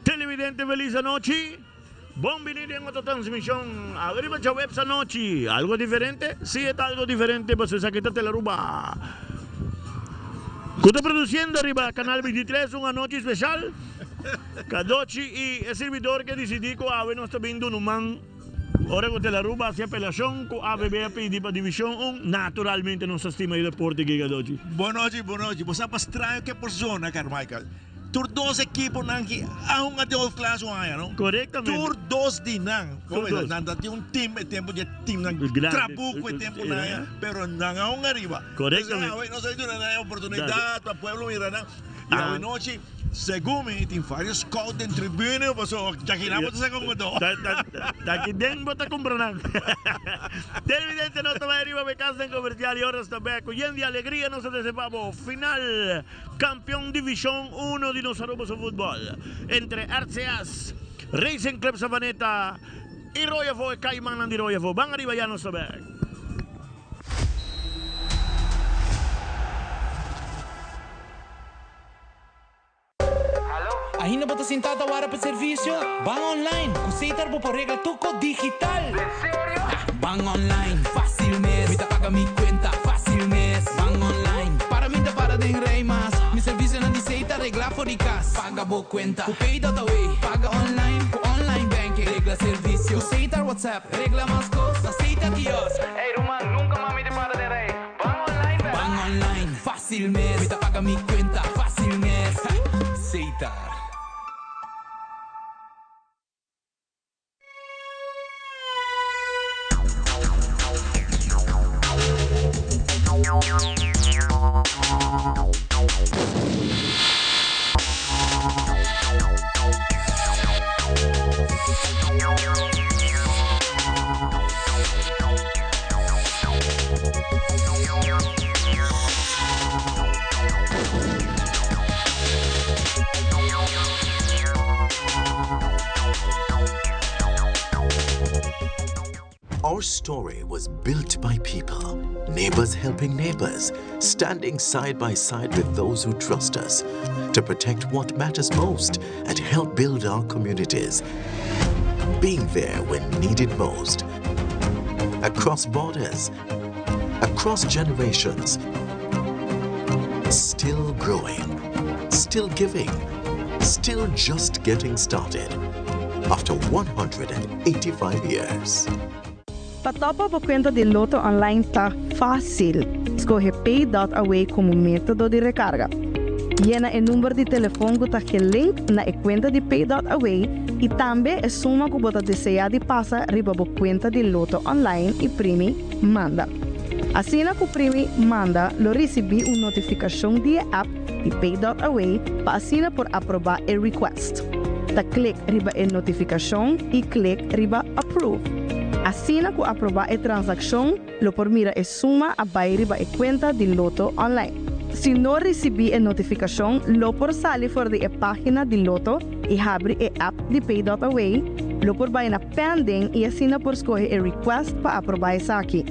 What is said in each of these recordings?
Televidente feliz anochi. Bon bini den otro transmision. Awe riba djaweps anochi. Algo diferente? Si e ta algo diferente pasobra esaki ta Telearuba cu ta produciendo riba Canal 23 un anochi special. Cadochi y e sirbidor ke dicidi cu awe nos ta bin duna un man ora cu Telearuba haci apelacion cu AVB a pidi pa Division un. Naturalmente nos ta stima e deporte aki Cadochi. Bon nochi, bon nochi. Bo sa pa straño ke persona, Carmichael. Tur dos ekiponan ki a hunga den hoofdklasse un aña, no? Korektamente. Tur dos di nan. Tur dos. Nan ta tin un team e tempo di e teamnan Grande. trabuco e temponan aña, pero nan a hunga ariba. Korektamente. Awe nos a duna nan e oportunidat pa pueblo mira nan. I awe nochi, segun mi, tin varios scout den tribune, pasobra djakinan bo ta saka un godo. Ta aki den bo ta kumpra nan. Televidente, nos ta bai ariba pa e kasnan komersial i ora nos ta bek ku yen di alegria nos ta trese pa bo final. Campeon Division Uno di nos Aruba su futbol entre RCS, Racing Club Savaneta y Royafo e Caimannan di Royafo. Ban ariba ya nos ta bek. Ainda bo ta sintá ta wara pa servisio? Ban online! Ku Setar bo por regla tur kos digital! Ban online, fácil mes. Mi ta paga mi cuenta, fácil mes. Ban online, para mi ta para den rij mas. Mi servicionan di Setar regla for di cas. Paga bo cuenta cu Pay.away. Paga online cu online banking. Regla servicio cu Setar WhatsApp. Regla mas cos na Setar kiosk. Ey ruman, nunca mas mi ta para den rij. Ban online bel. Ban online, fácil mes. Mi ta paga mi cuenta, fácil mes. Setar. Our story was built by people, neighbors helping neighbors, standing side by side with those who trust us to protect what matters most and help build our communities. Being there when needed most. Across borders, across generations, still growing, still giving, still just getting started after 185 years. Pa top up bo cuenta di Lotto Online ta facil. Scoge Pay.Away como metodo di recarga. Yena e number di telefon cu ta gelink na e cuenta di Pay.Away y tambe e suma cu bo ta desea di pasa riba bo cuenta di Lotto Online y primi Manda. Asina cu primi Manda lo ricibi un notificacion di e app di Pay.Away pa asina por aproba e request. Ta click riba e notificacion y click riba Approve. Asina cu aproba e transaccion lo por mira e suma a bay riba e cuenta di Lotto Online. Si no ricibi e notificacion lo por sali for di e pagina di Lotto y habri e app di Pay.Away, lo por bay na Pending y asina por scoge e request pa aproba esaki.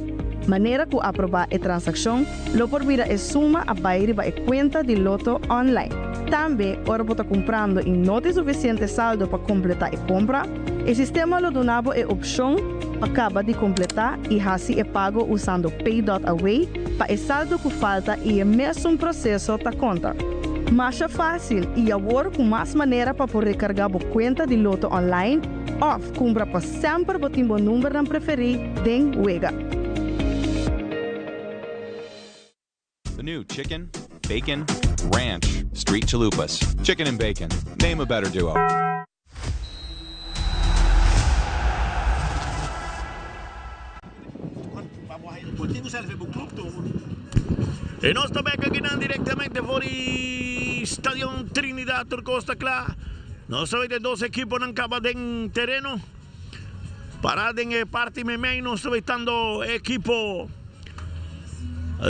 Manera cu aproba e transaccion lo por mira e suma a bay riba e cuenta di Lotto Online. Tambe, ora bo ta cumprando y no tin suficiente saldo pa completa e compra, e sistema lo duna bo e opcion pa caba di completa y haci e pago usando Pay.Away pa e saldo cu falta y e mesun proceso ta conta. Masha facil y awor cu mas manera pa por recarga bo cuenta di Lotto Online of cumpra pa semper bo tin bo numbernan preferi den wega. The new chicken, bacon, ranch, street chalupas. Chicken and bacon. Name a better duo. E nos ta bek akinan directamente for di Stadion Trinidad Turcos ta cla. Nos ta weten dos equiponan caba den tereno. Pará den e parti meimei nos ta wetando e ekipo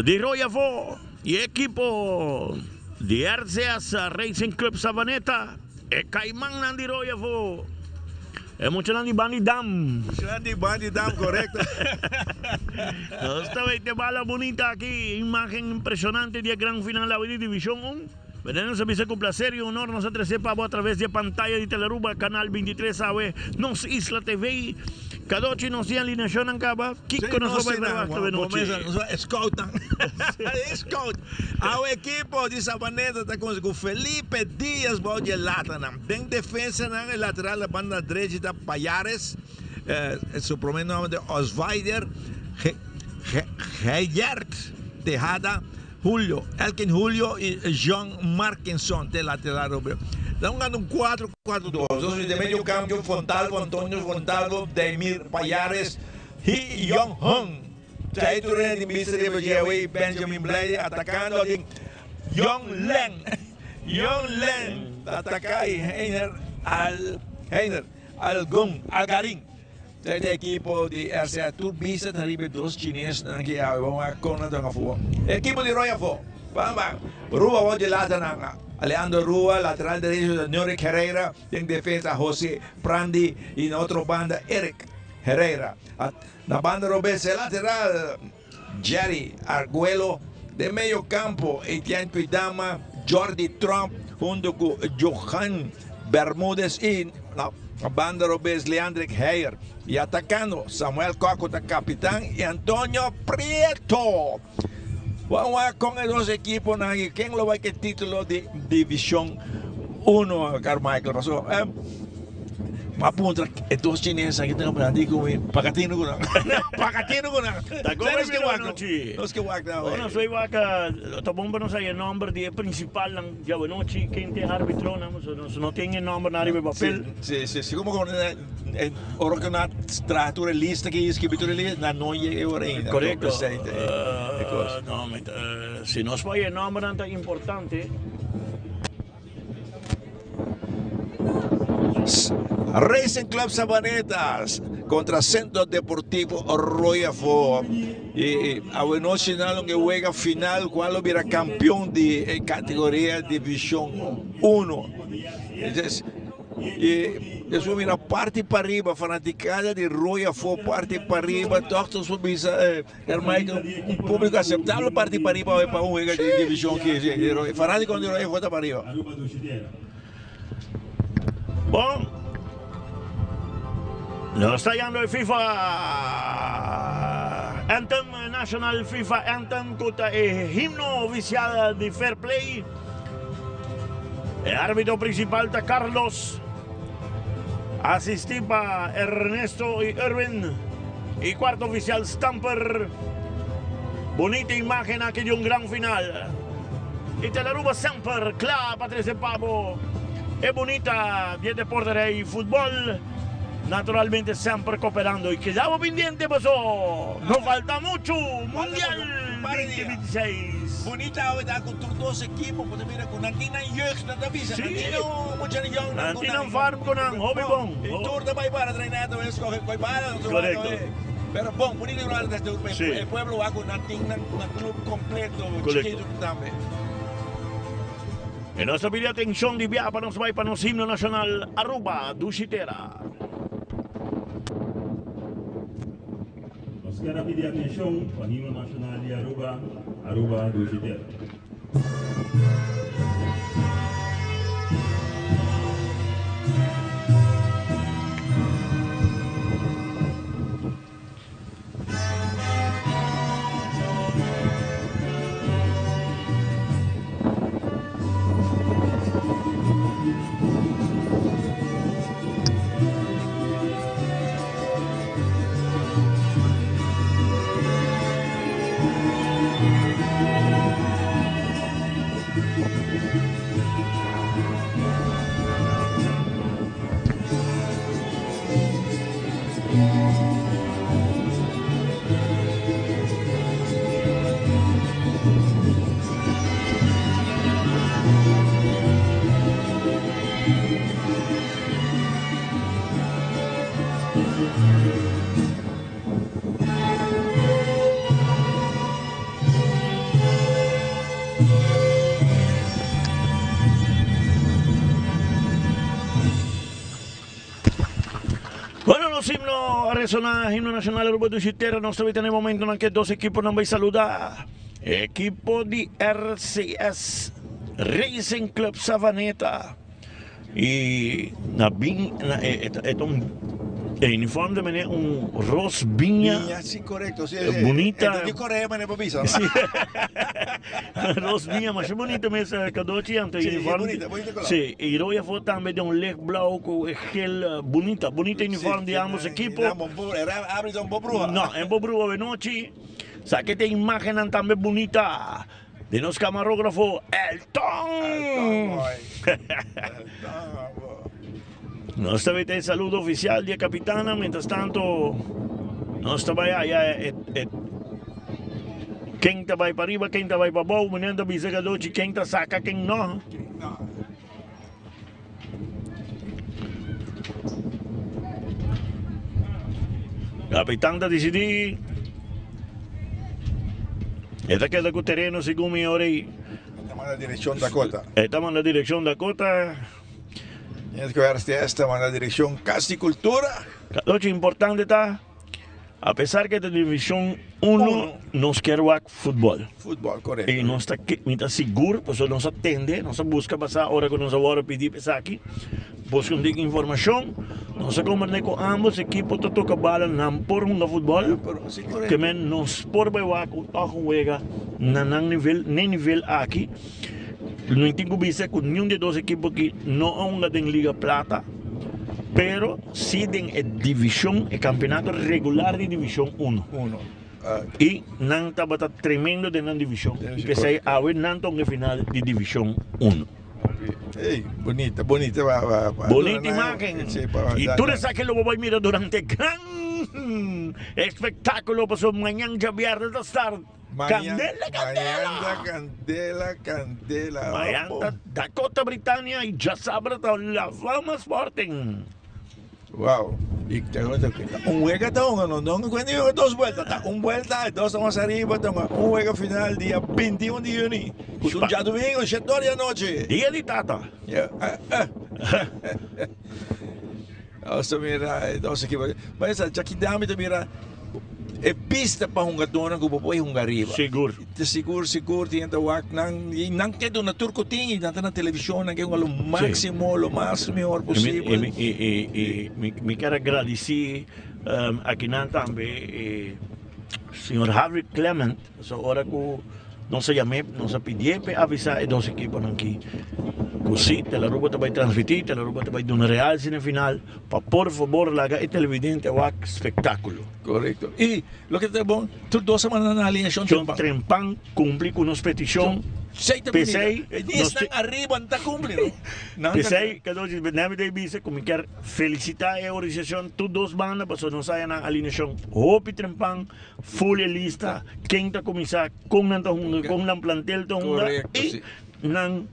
di Roy Afó y e ekipo di RCS Racing Club Savaneta. E kaimannan di Roy Afó. E muchanan di Bandi Dam. Muchanan di Bandi Dam, korekto. Nos ta wete bala bunita aki, imagen impresionante di e gran final awe di Divishon un. Bende nos a bisa ku plaser i honor nos a trese pa bo atraves di e pantaya di Telearuba Kanal 23 awe nos Isla TV. Kadochi nos tin alineashonnan kaba. Kiko nos por bai verwachta awe nochi? Scoutnan. Scout. Awe ekipo di Sabaneta ta konsi ku Felipe Diaz bou di e latanan. Den defensanan e lateral na banda drechi ta Payares, su prome nomber ta Oswaider Geyert Tejada. Julio, Elkin Julio y Jean Markinson te lateral robes. Ta hungando un cuatro cuatro dos. Entonces den medio cambio Fontalvo, Antonio Fontalvo, Daimir Payares y Young Hung. Chay Touré tin bista riba dje y Benjamin Bley atacando tin Young Len. Young Len ta ataca y Heiner Al Heiner Algon Algarin. Ta e ekipo di RCA tur bista ta riba e dos chinesnan ki awe bon wak kon nan ta hunga futbol. E ekipo di Roy afo. Bamba. Rua wou di lata nan. Alejandro Rua, lateral derecho ta Norick Herrera, den defensa Jose Prandi y na otro banda Eric Herrera. Na banda robes e lateral Jerry Arguello, den medio campo Etienne Kuidama, Jordi Tromp hunto cu Johan Bermudez y na banda robes Leandrick Heyer. Y atacando Samuel Coco ta capitan y Antonio Prieto. Wan wak con e dos equiponan y ken lo bay cu e titulo di Division Uno, Carmichael. Pasobra Ma puntra e dos chineses aki ta kapra di ku mi pakatino ku nan. Pakatino ku nan. Ta goma Nos ke mira wak anochi. Nos ke wak na Ora nos wak ta bon pa nos haya e nomber di e principalnan djawe nochi ken ta e arbitronan pasobra nos no tin e nombernan riba e papel. Si si si como como ora ku nan traha tur e lista ki skibi tur e lista nan no yega e ora ainda. Korekto. Esei ta e kos. No mi ta si nos por haya e nombernan ta importante. Racing Club Sabaneta contra Centro Deportivo Royafo. Y awenochi nan lo wega final cual lo bira campeón di eh, categoría División 1. Entonces, y después mira parti para arriba, fanaticada di Royafo, parti para arriba, toch su bisa eh, Hermike, un público aceptable parti para arriba pa un wega di División 15. Fanático di Royafo ta para arriba. Bon, nos ta yando e FIFA Anthem, National FIFA Anthem, ku ta e himno ofisial di Fair Play. E árbitro principal ta Carlos, asistí pa Ernesto y Erwin, y cuarto oficial Stamper. Bonita imagen aki di un gran final. Y Telaruba semper kla pa trece pabo e bonita di e deporte rey futbol. Naturalmente semper cooperando y keda bo pendiente paso no falta mucho Mundial 2026. Bonita awe ta cu tur dos equipo por ta mira cu nan tin nan jeugd nan ta bisa nan tin nan mucha nan jong nan tin nan farm cu nan hopi bon. Y tur ta bay para traina ta bay escoge coy bala nan Correcto. Pero bon bonita cu nan ta e pueblo wak cu nan tin nan club completo Correcto. chiquito tambe. Y nos ta pidi atencion di bia pa nos bay pa nos himno nacional Aruba Dushi Tera. Nos kier a pidi atencion pa himno nacional di Aruba, Aruba Dushi Tera. Bueno, nos himno a resoná, himno nacional Aruba Dushi Tera. Nos ta den momentonan ku dos ekiponan bai saludá. Ekipo di RCS Racing Club Savaneta. I na bin na e e ta un e uniform ta mene un ros biña. Biña, si korekto. Si, Bunita. E ta di Korea mane pa bisa. Si. Ros biña masha bunita mes kadochi anto Si, uniform. bunita, bunita kolor. Si, i roya afó tambe den un licht blauw ku e geel bunita, bunita uniform di ambos ekipo. Nan bon por, e abri ta un bon bruha. No, e bon bruha awenochi. Sa ke te imagennan tambe bunita. Di nos camarógrafo Elton. Elton boy. Elton boy. Nos ta beta e saludo oficial di e capitana, mientras tanto nos ta bai haya e, e, ken ta bai pa riba, ken ta bai pa bou, meneer ta bisa gadochi ken ta saca, ken no. Capitan ta dicidi. E ta keda cu tereno segun mi ora ei. E ta manda direccion Dakota. E ta manda direccion Dakota. Mientras cu RCS ta manda direccion Cas di Cultura. Loke importante ta. A pesar ke ta divishon uno, nos kier wak futbol. Futbol, korekto. I nos ta, mi ta sigur, pasobra nos a tende, nos a buska pasá ora ku nos a wòrdu pidí pa esaki, buska un dik informashon, nos a komprendé ku ámbos ekipo ta toka bala, nan por hunga futbol, ke men nos por bai wak tòg un wega na nan nivel, n'e nivel aki. No tin ku bisa ku niun di e dos ekipo aki no a hunga den Liga Plata, pero si den e divishon, e kampeonato regular di Divishon Uno. I nan tabata tremendo den nan divishon i p'esei awe nan ta hunga e final di Divishon Uno. Bunita, bunita. Bunita imagen. I tur esaki lo bo bai mira durante e gran espektakulo pasobra mañan djabièrnè ta start. Candela, candela! Mañan ta candela, candela. Mañan ta Dakota Britannia y djasabra ta La Fama Sporting. Wow. Y te cuento que un wega ta hunga, no, no cuenta que dos vueltas, ta un vuelta, dos más arriba, ta hunga un wega final dia 21 di juni. Cu un djadomingo, 7 or di anochi. Dia di tata. Yeah. Nos ta mira, nos ekipo. Ma esa Jackie Dami ta mira e pista pa hungadónan ku bo por hunga ariba. Sigur. Ta sigur, sigur tin ta wak nan i nan ke duna tur ku tin i nan ta na televishon nan ke hunga lo máksimo, lo mas mihor posibel. I mi i i mi mi kier a gradisí akinan tambe e señor Harvey Clement So ora ku nos a yam'é, nos a pidié p'e avisá e dos ekiponan aki ku si Telaruba ta bai transmití, Telaruba ta bai duna realse na final, pa por fabor laga e televidente wak spektákulo. Korekto. I loke ta bon, tur dos a manda nan alineashon trempan. Trempan kumpli ku nos petishon. P'esei nos tin. Ariba no ta kumpli no. P'esei, Kadoshi, Nèvi ta bisa ku mi kier felisitá e organisashon tur dos banda pasobra nos haya nan alineashon hopi trempan. Folia lista ken ta kuminsá, kon nan ta hunga, kon nan plantel ta hunga i nan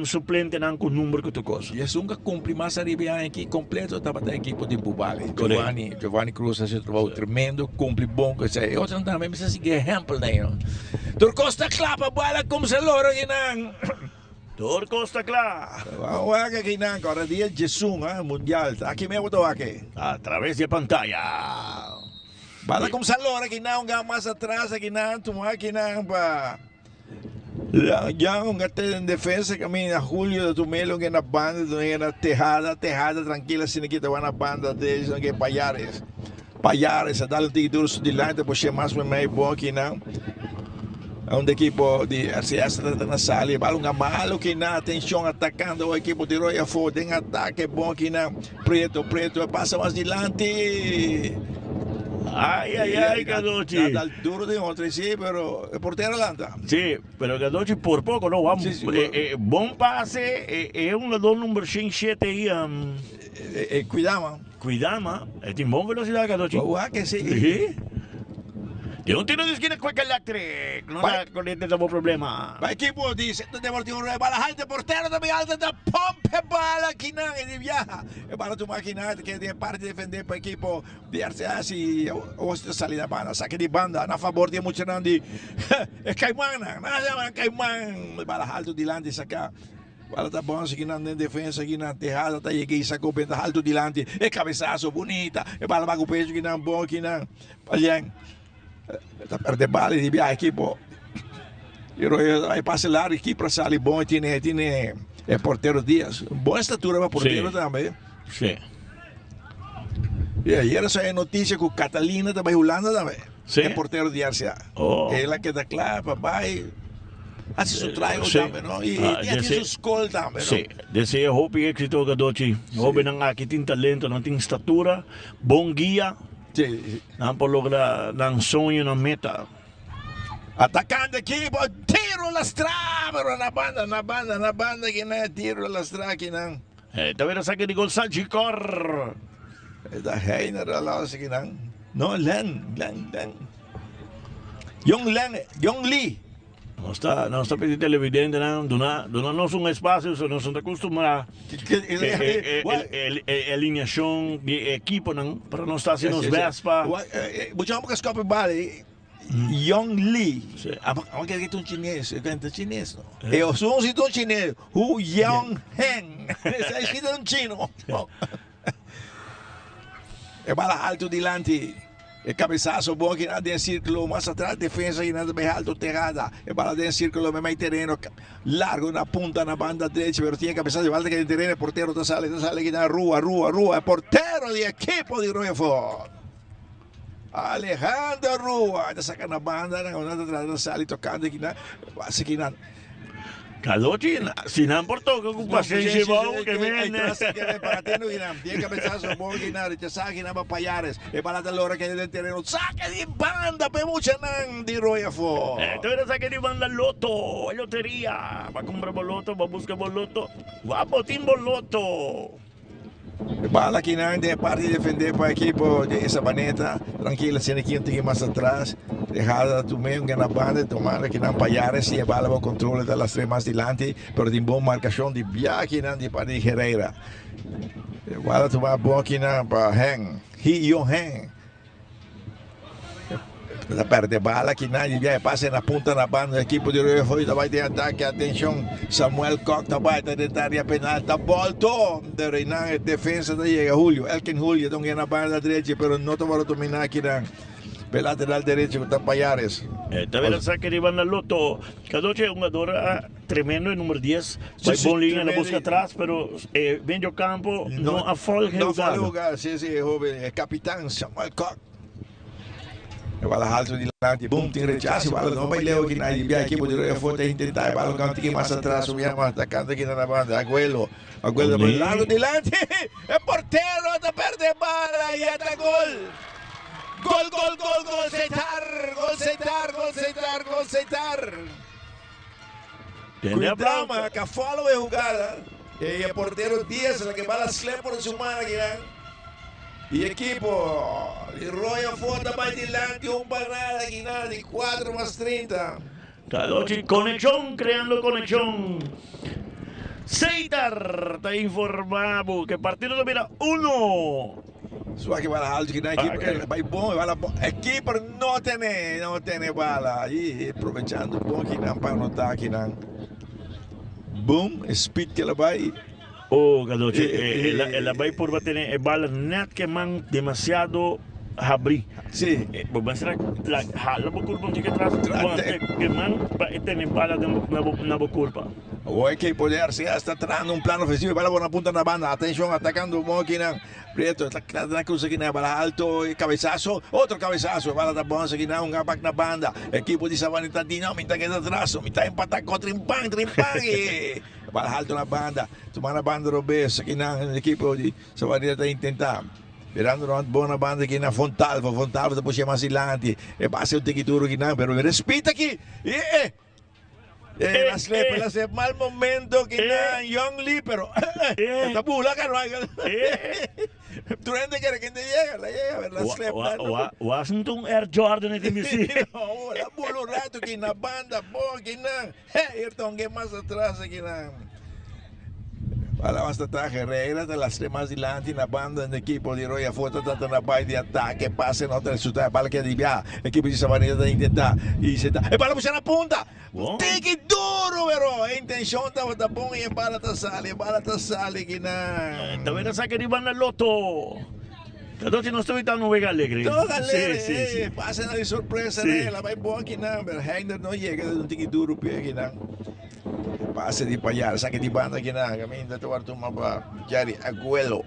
suplentenan ku number ku tur kos. I esun ku a kumpli mas ariba e aña aki kompleto tabata e ekipo di Bubali. Giovanni, Giovanni Cruz a hasi un trabou tremendo, kumpli bon ku esei. E otronan tambe mester sigui ehèmpel na elnan. Tur kos ta kla pa bala kumsa loro kinan. Tur kos ta kla. Ban wak akinan, kòrda dia djesun, mundial. Ta aki mes bo ta wak ei. A traves di e pantaya. Bala kumsa lora kinan un ga mas atras akinan tuma kinan pa ya un ga te den defensa kaminda Julio ta tumelo un na banda un na Tejada Tejada trankila asina ki ta na banda derecho un Payares Payares a dal un tiki duro su dilante por she mas memey bon kinan un ekipo di RCS ta na sali bala un ga malo kinan atencion atakando ekipo di Roy afo den atake bon kinan. Prieto, Prieto a pasa mas dilanti. Ay, ay, ay, Gadochi. Da duro den otro, sí, pero e portero lanta. Sí, pero Gadochi por poco, no, Juan, sí, sí, eh, eh, bon pase, eh, eh, un jugador número 107 y eh, eh, Cuidama. Cuidama, eh, tiene bon velocidad, Gadochi. Guau, que sí. Sí. Di un tiro di esquina Quick Electric. No ta corriente ta bo problema. Pa ekipo di Centro Deportivo Royal Bala halta portero ta bay alta ta pomp e bala kinan e di biaha. E bala tuma kinan ta keda den e parti defende pa ekipo di RCA si awor ta sali na banda. Saki di banda na fabor di e muchanan di e Caimannan. Nan a yama Caiman. E bala halto dilanti saka. Bala ta bon si kinan den defensa kinan Tejada ta yega y sako benta halto dilanti. E cabezazo bunita. E bala ba cu pecho kinan bon kinan. Palien ta perde bala di biaha ekipo. Pero e pase largo ekipo a sali bon tiene tiene e portero Diaz. Bon estatura pa portero tambe. Sí. Y ayer a sali noticia cu Catalina ta bay Hulanda tambe. Sí. E portero di RCA. Oh. El a keda kla pa bay haci su trial tambe, no? Y Ah, y haci su school tambe, no? Sí. Desea hopi éxito Gadochi. Hobennan aki tin talento, nan tin statura, bon guia. Sí. Nan por logra nan soño, nan meta. Atacando equipo, tiro lastra, pero na banda, na banda, na banda ki nan, tiro lastra ki nan. Eh, ta wera saque di gol Sagicor. Ta Heiner alas ki nan. No, Len, Len, Len. Jong Len, Jong Lee. Nos ta, nos ta pidi televidentenan duna, duna nos un espacio, so nos no ta acostumbrá e, e, e, e alineacion di e equiponan, pero nos ta haci nos best pa. Mucha hombre que escape bala, Yong Lee. Amo kere que un chines, e ta chines no. E o sun si un chines, Hu Yong Heng. Esa es un chino. E bala alto dilanti. E cabezazo bon aki den círculo mas atras defensa y nada bay alto Tejada. E bala den círculo memey tereno largo na punta na banda derecha pero tiene cabezazo e bala ta keda den tereno e portero ta sali ta sali aki Rua Rua Rua e portero di ekipo di Royal Fort. Alejandro Rua ta saca na banda nan ta trata ta sali tocando aki nan pasa aki nan. Calochi si nan por toca cu pasenshi bou ke men. Tiene cabezazo bon aki nan rechasa aki nan pa Payares e bala ta lora keda den tereno saca di banda pa e muchanan di Royal Fort. E ta saca di banda loto e loteria ba cumpra bo loto ba busca bo loto wak bo tin bo loto. E bala kinan den e parti defende pa ekipo di Sabaneta. Trankil asina ki un tiki mas atras. Dejada tum'é un gana banda tomando kinan Payares si e bala bo control ta lastre mas dilanti pero tin bon marcacion di bia kinan di parti di Herrera. E bala tuma bon kinan pa Heng Hee Yong Heng. Ta perde bala ki nan di bia pase na punta na banda ekipo di Royal Hoy ta bai den atake atencion Samuel Kok ta bai ta den area penal ta bolto de Reinan e defensa ta yega Julio Elkin Julio ta un na banda derechi pero no ta wòrdu domina kinan pe lateral derechi ku ta Payares. E ta bira saki riba na Lotto. Cadochi e hungador tremendo e numero 10 bai bon liña na busca atras pero e medio campo no a folge No folge hugada si si e hoben e capitan Samuel Kok. E bala halto dilanti boom tin rechazo e bala no bai leu aki na di bia ekipo di Royal Fort ta intenta e bala un tiki mas atras un bia mas atacando aki na banda Aguelo Aguelo ta largo dilanti e portero ta perde bala y ata gol gol gol gol gol Setar gol Setar gol Setar gol Setar Cuidao man ka follow e hugada y e portero Diaz la ke bala slep por su man aki nan. Y ekipo di Royal Fort ta bai dilanti un pa nada aki nan di cuatro mas trinta. Calochi Conexion creando conexion. Seitar ta informa bo ke partido ta bira uno. Suaki bala alto ki nan ekipo bai bon bala bon ekipo no tene no tene bala y aprovechando bon ki nan pa anota ki nan boom speed ke la bai. Oh Gadochi, el a bai purba tene e bala net ke man demasiado habrí. Sí. Bo mester a hala bo kurpa un tiki atras wante ke man pa e tene bala na bo kurpa. Awor ekipo di RCA sta trahando un plan ofensivo. E bala por na punta na banda. Atencion, atacando Mokinan. Prieto ta trata na cruza kinan. E bala alto, e cabezazo. Otro cabezazo. E bala ta bonza kinan. Un gabak na banda. Ekipo di Savaneta di no, mi ta keda atras. Mi ta empata con Trimpan, Trimpan. E bala alto na banda. Tuma na banda robes. Kinan ekipo di Savaneta ta intenta. Mirando rond bon na banda kinan Fontalvo. Fontalvo ta pushe mas dilanti. E pase un tiki duro kinan. Pero respita ki. E, e. Eh, la slip, la slip, mal momento que na Young Lee, pero esta bula que no hay. Truende kere ken te yega, la yega, la slep Wa, na. wa, Washington Air Jordan e tin bisti. No, la bula un rato ki na banda, bon ki na. He, hier tongue mas atras aki na. Bala mas tata Herrera ta las mas dilanti na banda den equipo di Royal Fort ta na bai di ataque pase no ta resulta bala keda di bia equipo di Sabaneta ta intenta y se ta e bala pusha na punta Bon. tiki duro pero e intencion tabata bon y e bala ta sali e bala ta sali aki na Ta wega saki riba na Lotto. Ta dochi nos ta un wega alegre. Toch alegre, Sí, sí, sí. eh, pase na di sorpresa Sí. nee, la bai bon aki na, pero Heiner no yega un tiki duro pie aki na. Pase di Payar, saki di banda aki na, caminda ta word tuma pa Jerry Aguelo.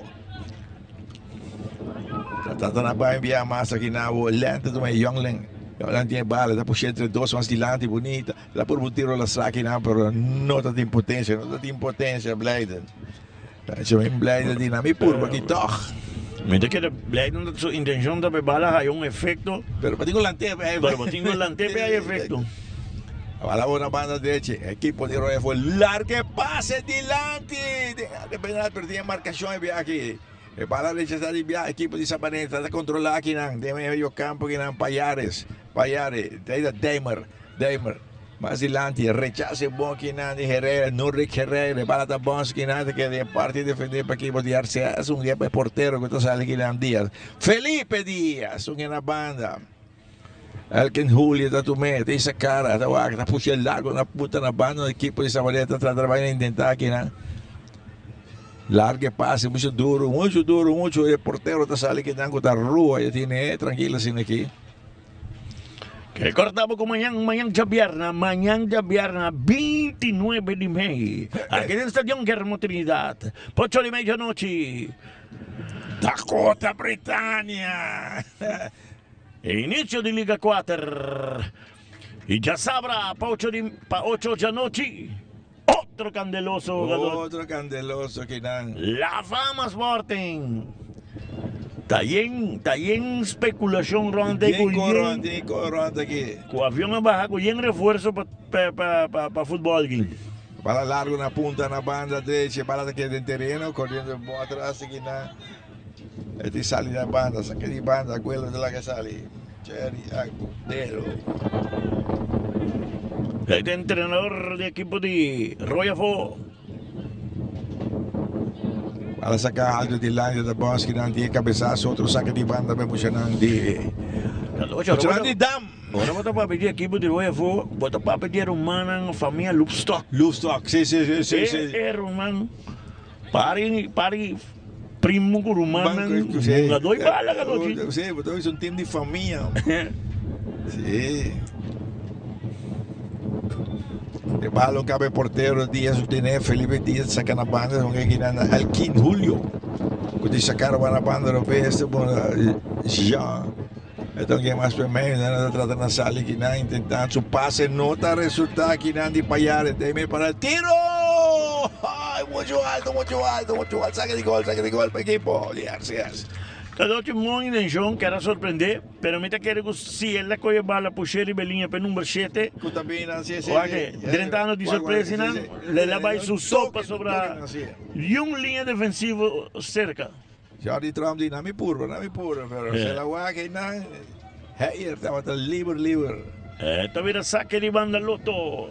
Tratando na bai envia mas aki na wo lente tuma e Youngling. Youngling tiene bala, ta pusha entre dos mas dilanti bonita. La por un tiro la saki na, pero no ta tin potencia, no ta tin potencia Blijden. Benjamin Blijden di na mi purba aki toch. Mi ta kere Blijden dat su intencion ta pe bala haya un efecto. Pero bo tin cu lant'é pe Pero bo tin cu lant'é pe haya efecto. Bala bo na banda derechi. Ekipo di Royal Fo larga e pase dilanti. Den área penal pero tin e marcacion e bia aki. E bala rechasa di bia ekipo di Sabaneta ta controla akinan den medio campo akinan Payares. Payare, ta Deimer. Deimer. Mas dilanti, rechase bon kinan di Herrera, Nurrick Herrera, bala ta bons kinan ta keda den parti defende pa ekipo di RCS, un dia pa e portero ku ta sali kinan Diaz. Felipe Diaz, un na banda. Elkin Julio ta tum'é, ta isa kara, ta wak, ta pusha largo na punta na banda di ekipo di Sabaneta ta trata bai intentá kinan. Larga e pase, mucho duro, mucho duro, mucho, e portero ta sali kinan ku ta rua, ya tine trankilo asina aki. Recordabo cu mañan, mañan djabièrnè, mañan djabièrnè 29 di mei, aki den Stadion Guillermo Trinidad, pa ocho di media anochi. Dakota Britannia! Inicio di Liga kuater y djasabra pa ocho di pa ocho djanochi, otro candeloso hugador. Otro candeloso kinan. La Fama Sporting. Ta yen, ta yen speculacion rond e Yen cu con rond, yen yen con rond aki. cu avion a baha cu yen refuerzo pa pa pa pa pa futbol aki. Bala largo na punta na banda derecha, bala ta keda den tereno, corriendo bon atras aki na. E tin sali na banda, saka di banda, Aguero ta laga sali. Jerry Aguero. E ta entrenador di ekipo di Royal Fo. Bala saka alto di lanja ta Bosky nan tin e cabezazo, otro saka di banda pa e muchanan di muchanan di Dam. Ora bo ta papia di ekipo di Royal Fo, bo ta papia di e rumannan famia Loopstok. Loopstok, si si si si si. E ruman Pari pari primo ku rumannan hungadó i bala kanochi. Sí, bo ta bisa un team di famia. Sí. E balon cabe portero Diaz u tene Felipe Diaz saca na banda son que na Elkin Julio. Ku di sacar na banda lo pe este bon Jean. Enton ke mas pe medio nan ta trata na sali kinan intentando su pase no ta resulta kinan di Payares deme para el tiro ay mucho alto mucho alto mucho alto saque di gol saque di gol pa equipo di RCS. Cadochi mon intencion kera sorprende pero mi ta kere ku si el a kohe bala pushe riba e liña pa e number shete Ku ta bini nan si si wak drentando di sorpresa nan el a bai su so pasobra yun liña defensivo serka. Jordi Trump di, Na mi purba, na mi purba, pero se la wak einan, Heyer tabata liber, liber. E ta bira sake di banda Lotto.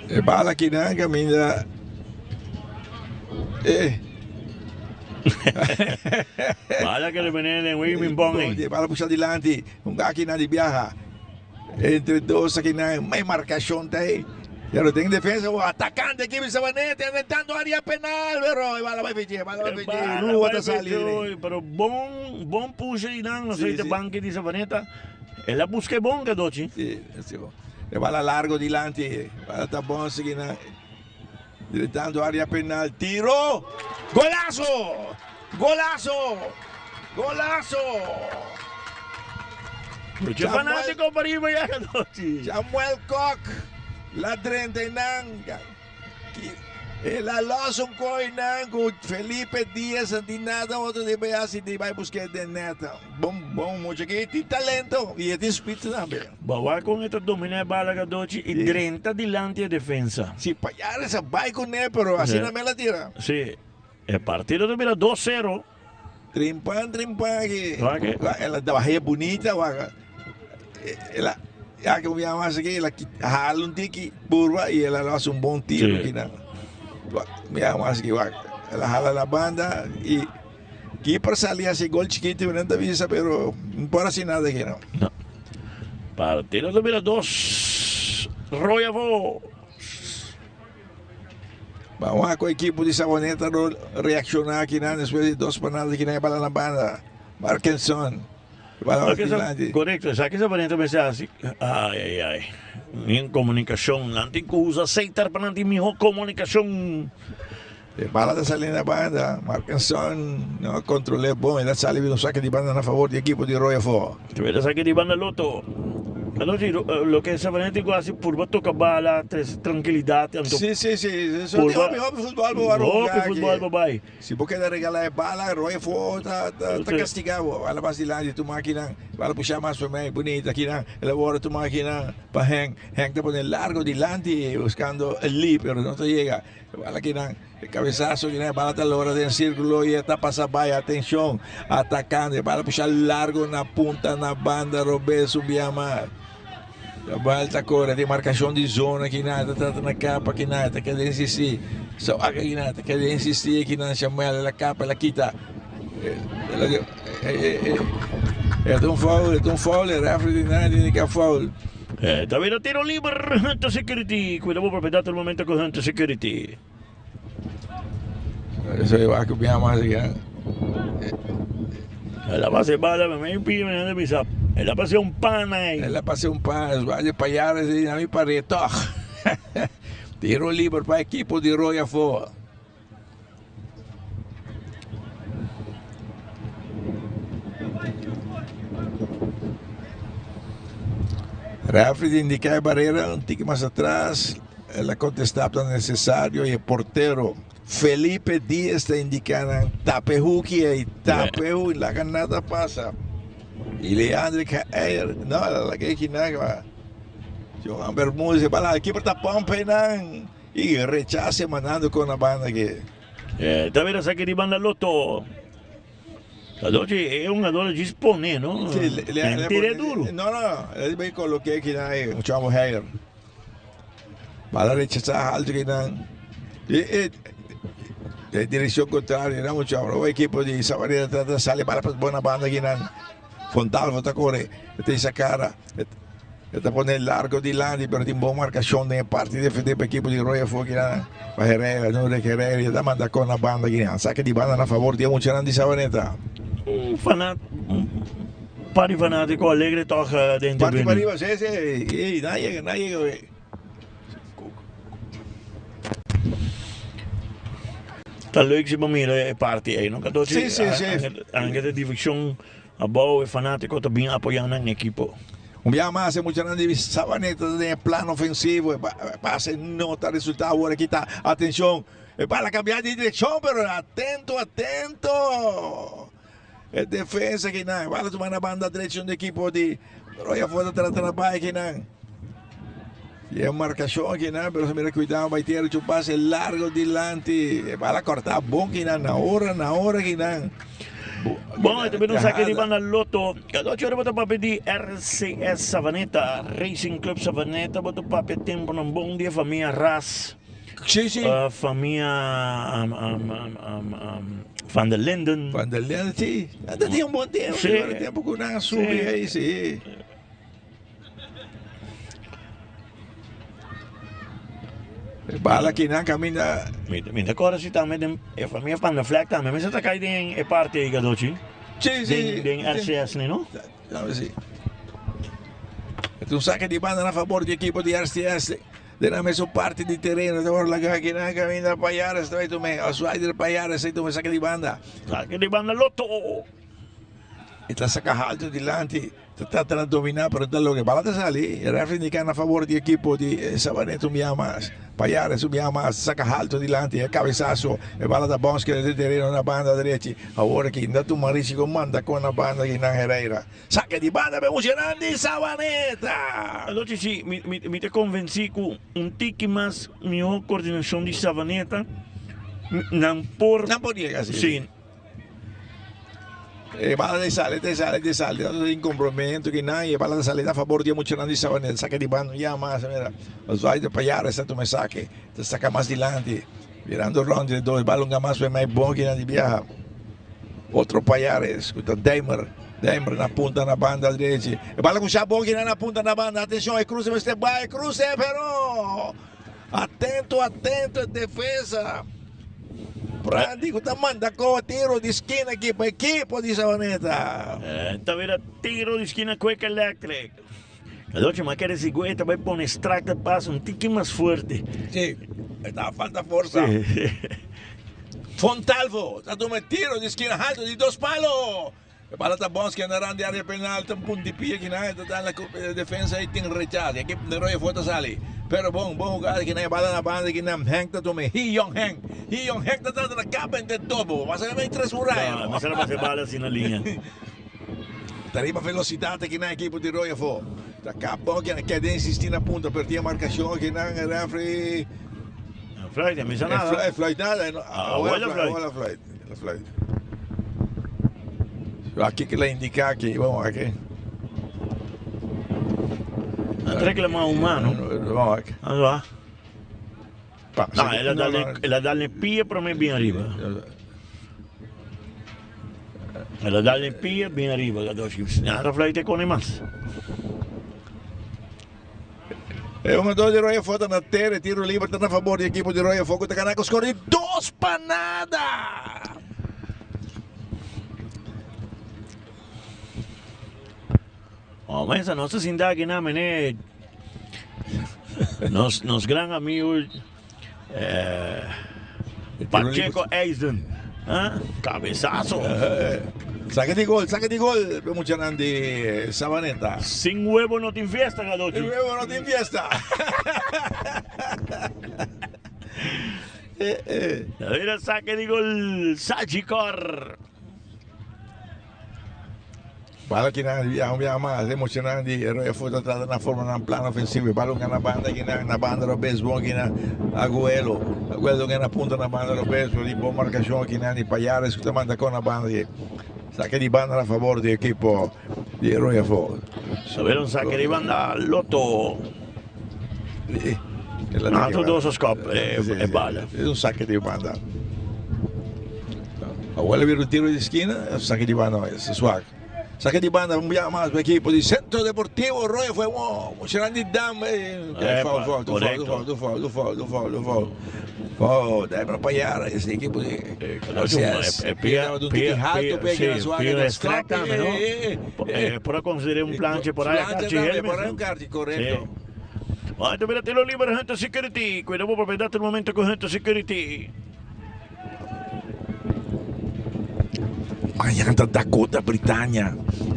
E bala kinan kaminda e. Bala ke le bene den wei pimpong ei. E bala pusha dilanti, un akinan di biaha. Entre dos akinan may marcacion ta ey. Pero den defensa o atacante equipo di Sabaneta enfrentando area penal pero e bala bay fiji, e bala bay fiji. Rua ta sali. Pero bon bon push einan no sei te banki di Sabaneta. El a busca e bon cadochi. Si, si. E bala largo dilanti. Bala ta bon sigui nan. Enfrentando area penal tiro. Golazo! Golazo! Golazo! Mucho fanático pa riba ya anochi. Samuel Kok la drenta einan. El a los un koinan ku Felipe Diaz no tin nada otro di bai hasi di bai busk'é den net. Bon bon mucha aki tin talento y e tin speed tambe. Bawa kon e ta dominá e bala Gadochi y drenta dilanti e defensa. Si Payares a bai kuné pero asina mel a tira. Si, e partido ta bira dos sero. Trimpan trimpan aki. Wak e. El a bah'é bunita wak. El a ya ke mi yama asiki el a hala un tiki purba y el a hasi un bon tiro kinan. Mi yama asiki wak. El a hala na banda y keeper sali hasi gol chikito mi no ta bisa pero no por hasi nada kinan. No. Partido ta bira dos roy afo. Ban wak ku ekipo di Savaneta lo reakshoná kinan despues di dos penalti kinan e bala na banda. Markenson. Korekto, esaki Savaneta mester hasi. Ai ai ai. Nin komunikashon. Nan tin ku usa Seitar pa nan tin mihó komunikashon. E bala ta sali na banda. Markenson no a kontrol'é bon. El a sali bin un sake di banda na favor di ekipo di Royal Fo. Tabata sake di banda Lotto. Anochi loke Savaneta tin ku hasi purba toka bala, trese trankilidat. Si, si, si. Hopi, hopi futbòl bo a runga aki. Hopi futbòl bo bai. Si bo keda regalá e bala, Roy afó ta ta kastigá bo. Bala mas dilanti, tuma akinan. Bala pushá mas pa mei, bunita akinan. El a wòrdu tuma akinan pa Henk. Henk ta pone largo dilanti buskando Lee, pero no ta yega. E bala akinan, e kabesaso akinan, e bala ta lora den sirkulo i e ta pasa bai. Atenshon, atakando. E bala pushá largo na punta, na banda robes un bia mas. E bal ta kore, tin markashon di zona akinan, e ta trata na kapa akinan, e ta keda insistí. So wak akinan, e ta keda insistí akinan, Samuel, el a kapa, el a kita. E ta un foul, e ta un foul, e refri di nan di indiká foul. E ta bira tiro liber, Hunter Security. Kuida bo propiedat tur momento ku Hunter Security. Eso e wak bia mas aki. El a pasa e bala, mi pidi mi hende bisa, el a pasa un pan ahí. El a pasa un pan, es wak payares di na mi pare toch. Tiro liber pa ekipo di Roy afo. Referee di indica e barrera un tiki mas atras. El a contesta ta necesario y e portero Felipe Diaz ta indica nan tapa e hoeki ey, tapa e hoeki, laga nada pasa. Y Leandro Caer, no, laga e kinan ma Johan Bermudez e bala, keeper ta pump eynan y rechace mandando con na banda aki. E ta bira saki di banda Lotto. Adochi e hungador a djis pone, no? Sí, le, le, le, Tira duro. No, no, le bay coloque kinan ey, un chamo Heyer. Bala rechasá alto kinan. E, e, de dirección contraria, no mucho. O equipo de Sabaneta trata sale bala pa buena banda kinan. Fontalvo ta corre, ta esa cara. Ta pone largo dilanti, pero tin bon marcación den parte defender pa equipo de Royal Fo kinan. Pa Herrera, no de Herrera, ta manda con la banda kinan. Saque di banda na favor di muchanan di Sabaneta. Un fanat, un par di fanatico alegre toch den Parti tribuna. pariba, sí, sí. Ey, na yega, na yega, wey. Ta leuk si bo mira e parti ey, no? Kato Sí, sí, sí. Anke de división abou e fanatico ta bin apoya nan equipo. Un biaha mas e muchanan di Sabaneta ta den e plan ofensivo. E pase no ta resulta awor aki ta. Atencion, e bala cambia di direccion pero atento, atento. E defensa akinan. E bala tuma na banda derecho di equipo di Royal Force ta trata na bai akinan. Y e marcacion akinan pero mira cuidado bai tira un pase largo dilanti. E bala corta bon akinan na ora, na ora akinan. Bon, e ta bini un sake di banda Lotto. Cada ocho ora bo ta papia di RCS Savaneta, Racing Club Savaneta. Bo ta papia temponan bon di e famia Ras. Sí, sí. Famia um, um, um, um, um, Van der Linden. Van der Linden, sí. Dat tin un bon tempo. Sí. Sí. Tempo ku nan subi Sí. ahí, sí. E bala ki nan kaminda. Mi ta kòrda si tambe den e famia Van der Vlek tambe mester ta kai den e parti ei Gadochi. Sí, sí. Den, den RCS ni no? Tambe sí. E ta un sake di banda na fabor di ekipo di RCS. Den nan mesun parti di tereno ta wòrdu laga aki nan kaminda Payares ta bai tuma e Oswaider Payares ta bai tuma e sake di banda. Sake di banda Lotto. E ta saca halto dilanti. Ta trata na domina pero no ta logra. Bala ta sali. E refri indica na favor di ekipo di Savaneta un biaha mas. Payares un biaha mas. Ta saca halto dilanti. E cabesazo. E bala ta bounce keda den tereno na banda drechi. Awor aki no ta tuma risico manda con na banda di nan Herrera. Saca di banda pa e muchanan di Savaneta. Anochi si mi mi ta convenci cu un tiki mas miho coordinacion di Savaneta nan por. Nan por yega si. Si. E bala ta sali, ta sali, ta sali. Ta tin kompromiento ki nan y e bala ta sali na fabor di e muchanan di Sabaneta. Saka di banda ya mas, mira. Osvaldo Payares ta tuma esaki, ta saka mas dilanti. Mirando rond di e dos bala hunga mas mei bon ki nan di biaha. Otro Payares ku ta Deimer, Deimer na punta na banda drechi. E bala kuminsha bon ki nan na punta na banda. Atenshon, e kruse mester bai, e kruse pero atento, atento e defensa. Brandy ku ta manda kowa tiro di skina aki pa ekipo di Sabaneta. Ta bira tiro di skina Quick Electric. Anochi ma kere si Gueta bai pone strak ta pasa un tiki mas fuerte. Si, e ta falta forsa. Fontalvo ta tuma e tiro di skina halto di dos palo. E bala ta bons kende rand di area penal ta un punt di pia kinan e ta dal na defensa y tin rechazo. Ekip di Royal Fort ta sali. Pero bon, bon hugada kinan e bala na banda kinan Henk ta tuma e. Hee Yong Henk. Hee Yong Henk ta trata na kaba ente tobo. Pasa na mei tres muraya. No, mester a pasa e bala asina liña. Ta riba velocidad kinan ekipo di Royal Fort. Ta kap bon kinan keda insisti na punta pero tin e marcacion kinan e refree. Fluit, e misa nada. E fluit nada. Awel a fluit. El a fluit. Aki ke la indica aki, bon aki. A reclama un mano. Bon aki. Ando a. No, el a dal el a dal pia prome bien arriba. El a dal pia bien arriba, Gadoshi. Nada fluit con mas. E hungador di Royal Fo ta na tere tiro liber ta na fabor di ekipo di Royal Fo ku ta gana ku skor di dos pa nada. Oh, mesa, nos ta sinta aki na mene nos, nos gran amigo eh, Pacheco Eisden. Ah, cabezazo. Saca di gol, saca di gol, pe muchanan di Sabaneta. Sin huevo no tin fiesta, Gadochi. Sin huevo no tin fiesta. eh, eh. Mira, saque di gol, Sagicor. Bala kinan biaha un biaha mas emocionan di Royal Foot ta trata na forma nan plan ofensivo. E bala hunga na banda kinan na banda robes bon kinan Aguelo. Aguelo hunga na punta na banda robes pero di bon marcacion kinan di Payares cu ta manda con na banda di saque di banda na favor di equipo di Royal Foot. Saber un saque di banda Lotto. Nato dos a scop e bala. Es un saque di banda. Abuela bira un tiro di esquina, un saque di banda es swak. Saque di banda un biaha mas pa equipo di Centro Deportivo Royal fue mo muchanan di dam eh foul foul tu foul tu foul tu foul tu foul tu foul tu foul. Foul dai para payar ese equipo di RCS. Pia pia pia pia Por considera un planche por ahí Planche por ahí un carchi correcto. Anto mira tiro liber Hunter Security. Cuida bo propiedad el momento con Hunter Security. Mañan ta Dakota Britannia.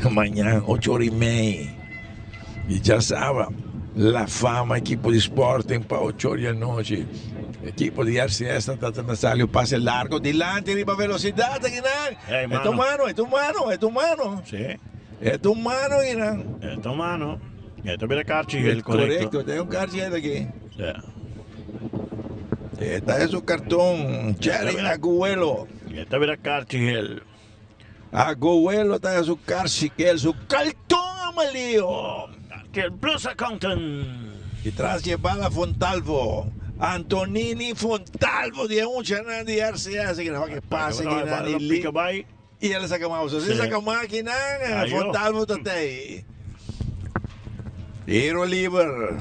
Mañan ocho ora y mei. Y ya sabe, La Fama equipo di Sporting pa ocho ora di anochi. Equipo di RCS ta ta sali un pase largo dilanti riba velocidad akinan. Hey, E ta un mano, e ta un mano, e ta un mano. Sí. E ta un mano akinan. E ta un mano. E ta bira karchi gel, korekto. Korekto, ta un karchi gel aki. Ja. E ta es un karton Jerry Aguelo. E ta bira karchi gel. Aguelo ta su karchi gel, su karton amarillo. Karchi Plus Accountant. Y tras di e bala Fontalvo. Antonini Fontalvo di e muchanan di RCS. Ki na pase ki na di li. Y el a saca mao. So si saca maquinan, Fontalvo ta tey. Tiro liber.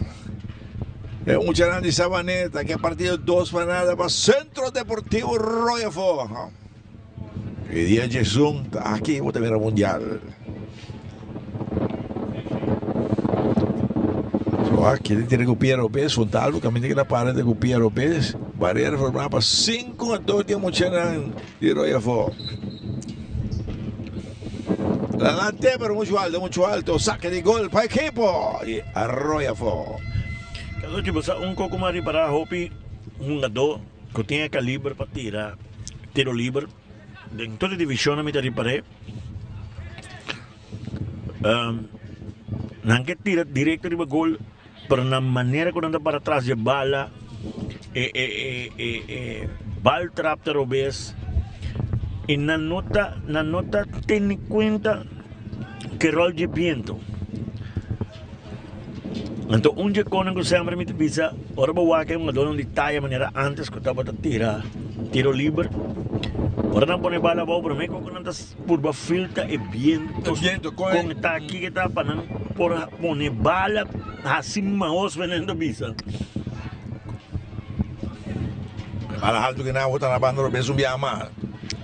E muchanan di Sabaneta ke partido dos pa nada pa Centro Deportivo Royal Fo. E dia djesun ta aki bo ta mira mundial. So aki tin ku Pierre Lopez, Fontalvo caminda ki na para ku Pierre Lopez. Barrera formá pa 5 a 2 di e muchanan. Di roy afó. Lalante pero mucho alto, mucho alto. Saque di gol pa ekipo di Arroyafo. Cadochi bo sa un koko mas ripará hopi hungadó ku tin e kaliber pa tira tiro liber den tur e divishonnan mi ta ripar'é nan ke tira direkto riba gol pero nan manera ku nan ta para tras dje bala e e e e bal trap ta robes i nan no ta nan no ta tene kuenta ke ròl dje biento. Anto un dje konan ku semper mi ta bisa, ora bo wak e hungadónan di taya manera ántes ku tabata tira tiro liber, ora nan pone bala abou promé ku nan ta purba filta e biento kon e ta aki ke ta pa nan por pone bala hasi mahos men nan ta bisa. E bala haltu ki nan bota na banda robes un biaha mas,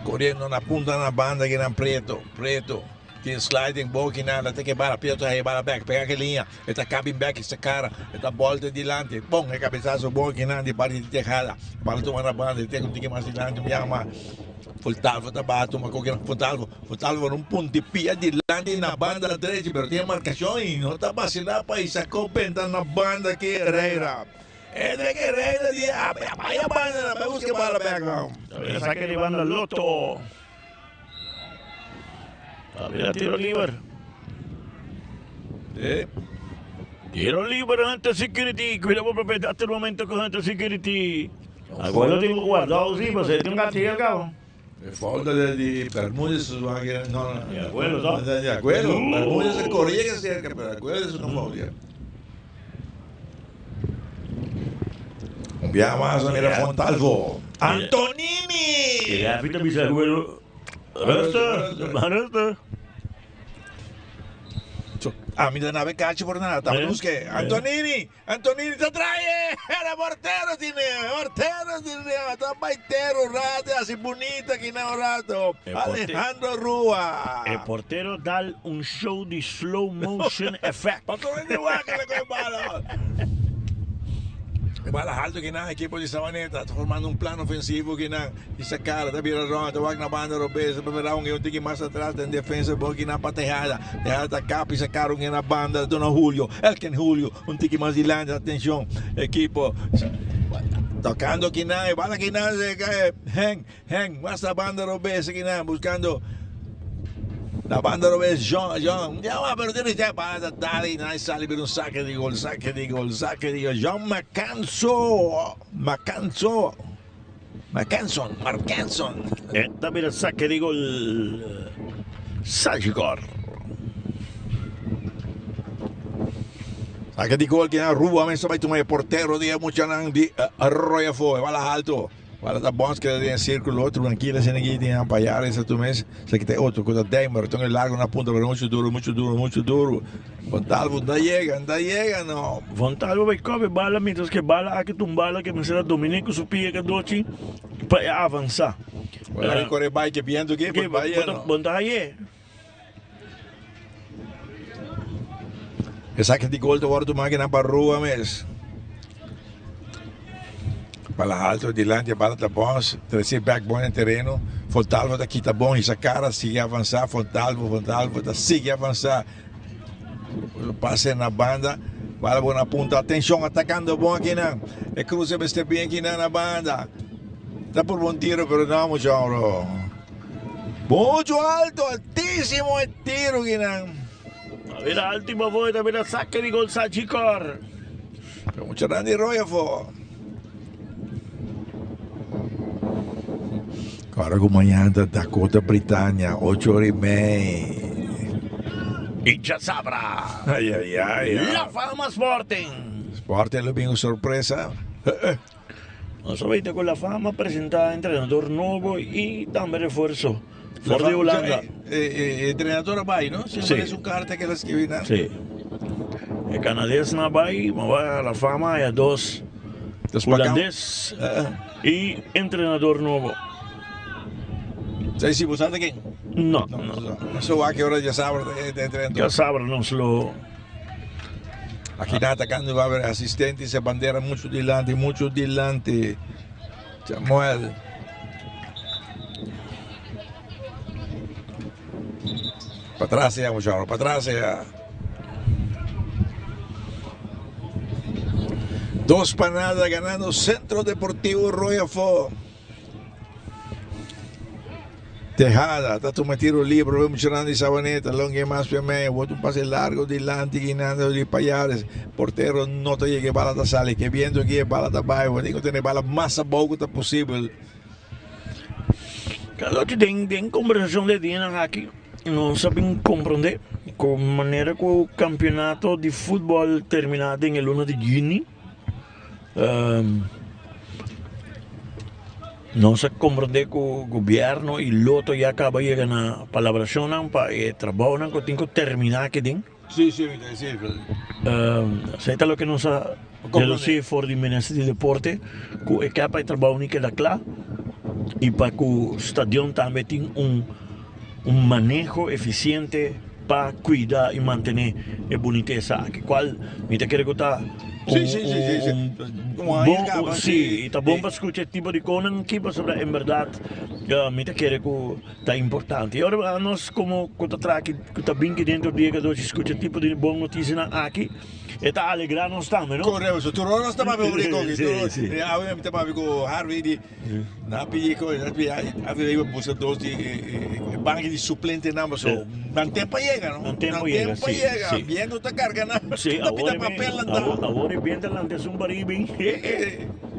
koriendo na punta na banda ki nan preto, preto. Tin sliding bo ki nada ta ke bala Pietro ta bala bek pega ke liña e ta kabin bek e cara e ta bolta dilanti bon e cabezazo bon ki nan di parti di Tejada bala tuma na banda e teka un tiki mas dilanti un biaha Fontalvo ta baha tuma koke nan Fontalvo Fontalvo un punti pia dilanti na banda drechi pero tin e marcacion y no ta basila pa y sacó benta na banda ki Herrera e de ke Herrera di a banda na bai busca bala bek. Saca di banda Lotto. Ta bira tiro liber. Sí. Tiro liber Hunter Security. Cuida bo propiedad hasta el momento con Hunter Security. Aguero tin guardado sí, pero se tiene un gatillo al cabo. E falta de di Bermúdez no no. De acuerdo, no? De acuerdo. Bermúdez se corría que cerca, pero Aguero es una falta. Un biaha mas a mira Fontalvo. Antonini! E refi ta bisa Aguero, Rustig, rustig. Ami ta nabe cachi por nada. Taba busque. Antonini! Antonini ta trae! Era portero tine! Portero tine! Ta baitero rato, haci bunita aki na un rato. Alejandro Rua. E portero dal un show di slow motion effect. Pasobra di wak el a coge bala. E bala halto kinan ekipo di Savaneta ta formando un plan ofensivo kinan. Isakar ta bira rond, ta wak na banda robes, ta prefera un un tiki mas atras den defensa bo kinan pa Tejada. Tejada ta kap Isakar un na banda duna Julio, Elken Julio un tiki mas dilanti, atencion ekipo tocando kinan, e bala kinan se cae Henk. Henk mas na banda robes akinan buscando na banda robes Jean Jean ya pero tiene ya para dale y nadie sale pero un saque de gol saque de gol saque de gol Jean Macanso Macanso Macanson Marcanson Esta mira saque de gol Sagicor. Saque de gol que Aruba mester bai tuma e portero di e muchanan di Arroyo afo e bala alto. Wala ta bons keda den e circulo otro trankilo asina aki tin ampayar esa tu mes esaki ta e otro ku ta Deimer ton e largo na punta pero mucho duro mucho duro mucho duro Fontalvo no ta yega no ta yega no. Fontalvo bai kobe bala mientras ke bala aki ta un bala ke mester a domine ku su pia kadochi pa e avansa. Wala ki kore bai ke biento aki por bai ya no. Bon ta haye. Esaki di gol ta wòrdu tumá kinan pa Rua mes. Bala alto dilanti e bala ta bons, trese bek bon den tereno. Fontalvo ta kita bon, hisa kara, sigui avansá. Fontalvo, Fontalvo ta sigui avansá. Pase na banda, bala bon na punta. Atenshon, atakando bon akinan. E kruse mester bien kinan na banda. Ta por bon tiro, pero no mucho bro. Mucho alto, altísimo e tiro kinan. A bira alto y bafo, ta bira saque di gol Sagicor. Pero mucho grande roy afo. Ahora ku mañana ta Dakota Britannia, ocho ora y mei. Y ya sabra. Ay, ay, ay. La Fama Sporting. Sporting lo bin un sorpresa. Nos a weten cu La Fama a presenta entrenador nobo y tambe refuerzo for di Hulanda. E entrenador a bay, no? Sí. Siempre es un carta que la escribi na. Sí. E canades na bay, ma bay La Fama haya dos hulandes y entrenador nobo. Sa si bo sa ta ken? No, no. No so wak e ora djasabra ta e entrenador. Djasabra nos lo. Aki nan atacando va haber asistente esa bandera mucho dilanti, mucho dilanti. Samuel. Patras ya, muchacho, patras ya. Dos pa nada ganando Centro Deportivo Royal Fo. Tejada ta tuma tiro libre, ve muchanan di Sabaneta, longue mas pe medio, bota un pase largo dilanti, guinando di Payares, portero no ta yega, e bala ta sali, ke viento aki e bala ta bai, bo tin ku tene bala mas abou ku ta posibel. Carlochi, den den kombersashon de dianan aki nos a bin komprondé ku manera ku kampionato di futbòl terminá den e luna di yüni, Nos a comprende cu gobierno y Lotto ya caba yega na palabracionnan pa e trabounan cu tin cu termina aki den. Sí, sí, mi ta sí. Esey ta loke nos a deduci for di Minister di Deporte cu e ke pa e trabou ni keda cla y pa cu stadion tambe tin un un maneho eficiente pa cuida y mantene e bunitesa aki cual mi ta kere cu ta un bon si y ta bon pa scucha e tipo di conan aki pasobra en berdad mi ta kere cu ta importante y ora nos como cu ta traha aki cu ta bin aki dentro di e cadoshi scucha tipo di bon noticianan aki e ta alegra nos tambe no. Correcto tur ora nos ta papia over di coki tur ora awe mi ta papia cu Harvey di Nan a pidi ku nan a pidi pa buska dos di e banki di suplentenan paso nan tempo a yega no. Nan tempo yega si si. Biento ta karga nan Si ta pita awor papel nan ta. Awor e biento a lanta esun baribi.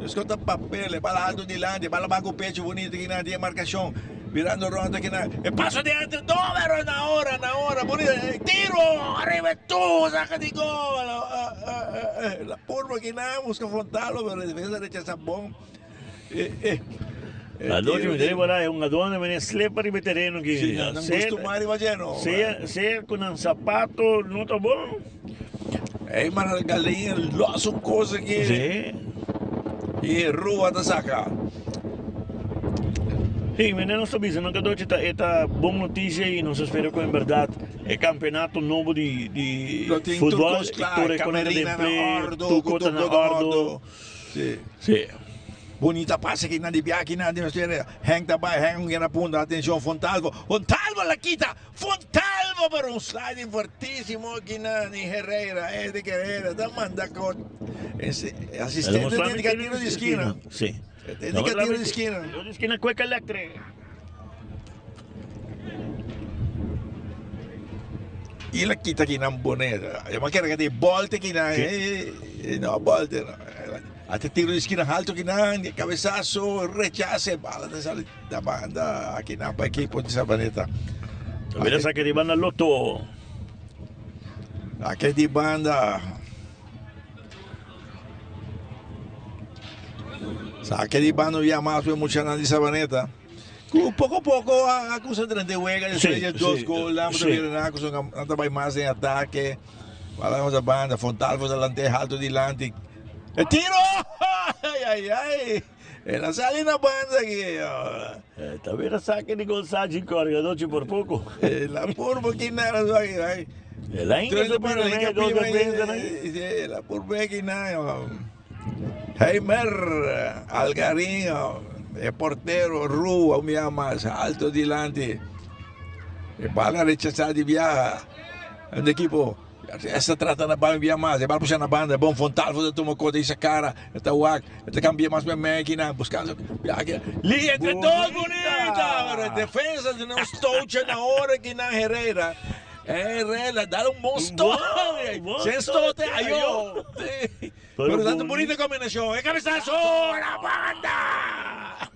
Esco ta papel e bala alto dilanti e bala baku pecho bonito kinan tin e markashon birando rond kinan e paso di entre dos na ora na ora bonito tiro ariba e tubo saka di gol la purba kinan buska frontal pero defensa rechasa bon. Anochi mi ta repará e hungadónan mene slep ariba e tereno aki. Sí, nan gustumá riba dje no. Sea, sea ku nan sapato no ta bon. Ey mara galiña los un kos aki. Sí. I rua ta saka. Sí, mene nos ta bisa no Cadochi ta e ta bon notisia i nos a spera ku en bèrdat e kampeonato nobo di di Lo tin tur futbòl kos kla, tur e koneta den kamerina na play, òrdu, tur ku kos ta tur na kos na òrdu. òrdu. Sí. Sí. Bunita pase ki nan di bia ki nan di mester Henk ta bai Henk un na punta atencion Fontalvo Fontalvo la kita Fontalvo pero un sliding fuertisimo ki nan di Herrera Eric Herrera ta manda ko asistente tene ka tiro di esquina Sí. Tene ka tiro di esquina. Tiro di esquina Kwek Electric. Y la kita ki nan boneta. Yo ma kere ka di bolte ki nan. No bolte no. Ate tiro di esquina alto ki nan, di cabezazo, rechace, bala ta sali da banda aki nan pa equipo di Sabaneta. Mira saque di banda Lotto. Saque di banda. Saque di banda ya mas pe muchanan di Sabaneta. Ku poko poko a kusa drenta e wega despues di e dos gol nan ta bira nan kusa nan ta bai mas den atake. Bala nos a banda Fontalvo ta lant'é halto dilanti. E tiro! Ai ai ai! El a sali na banda aki. Ta bira sake di gol Sachi Corgador por poko. El a purba kinan aki. El a hinka su pia den dos defensanan. El a purba kinan. Heimer Algarin, e portero Rua un biaha mas alto dilanti. E bala rechasá di biaha. Un ekipo esta trata na bal un biaha mas. E bala pusha na banda. Bon Fontalvo ta tuma kota isa kara. E ta wak. E ta kambia mas mei kinan buskando biaha kinan. Li entre dos bonita! Defensa di nos toucha na ora kinan Herrera. Herrera dal un bon stote. Sin stote ayo. Pero tanto bonita combinacion. E cabezazo la banda.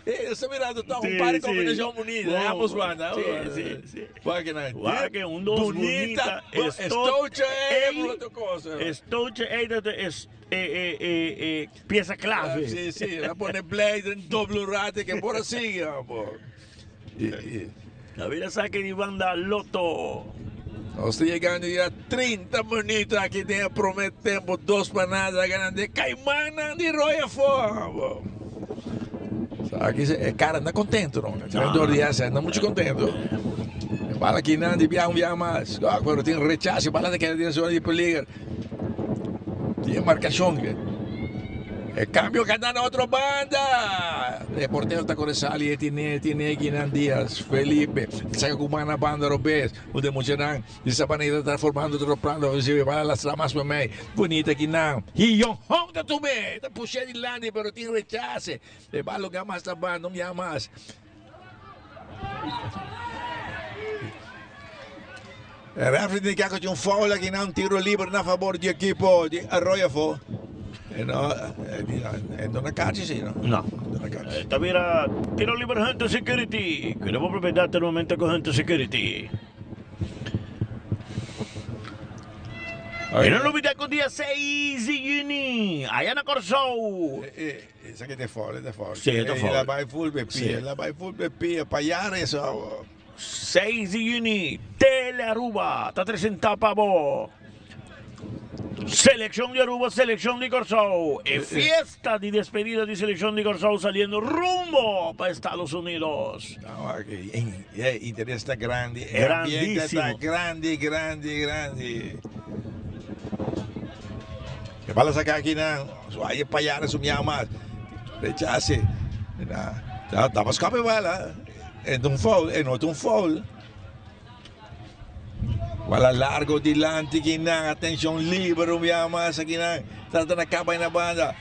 Eh, estoy mirando toch un par de combinacion bonita. Sí, ambos banda. Sí, sí, sí. Wak na. Wak un dos bonita. Estoche eh, otra cosa. Estoche eh, dat es eh eh eh eh pieza clave. Sí, sí. La pone play en doble rate que por así, po. David a saki di banda Lotto. Nos ta yegando ya 30 minuut aki den e prome tempo. Dos pa nada ganan di e Caimannan di Roy afo. Aki e cara anda contento no. Treinador di esa anda mucho contento. E bala aki nan di bia un bia mas. Pero tin rechazo. Bala ta keda den zona di peliger. Tin marcacion. E cambio ka na otro banda. E portero ta kore sali e tine tine kinan Diaz Felipe saka ku man na banda robes unda e muchanan di Sabaneta ta formando otro plan ofensivo e bala lastra mas pa mei bunita kinan Hee Yong Hong ta tum'e ta push'e dilanti pero tin rechase e bala lo mas na banda un bia mas. E referee tin ke haci un foul aki na un tiro liber na favor di ekipo di Arroyo Afo. E no, e no na kachi si, no? No. No na kachi. Ta bira tiro liber Hunter Security. Cuida bo propiedad te momento cu Hunter Security. Y no lubida cu dia 6 di juni, aya na Corsou. Esaki ta foul, e ta foul. Sí, e ta foul. El a bai full pe pia, el a bai full pe pia, Payares awo. 6 di juni, Tele Aruba ta presenta pa bo Seleccion di Aruba, Seleccion di Corsou. E fiesta di despedida di Seleccion di Corsou saliendo rumbo pa Estados Unidos. E interes ta grandi, e ambiente ta grandi, grandi, grandi. E bala saca aki nan, Suaye Payares su miaha mas. Rechase. Taba scape bala. E ta un foul, e no ta un foul. Bala largo dilanti kinan, atencion liber un biaha mas akinan. Trata na caba na banda.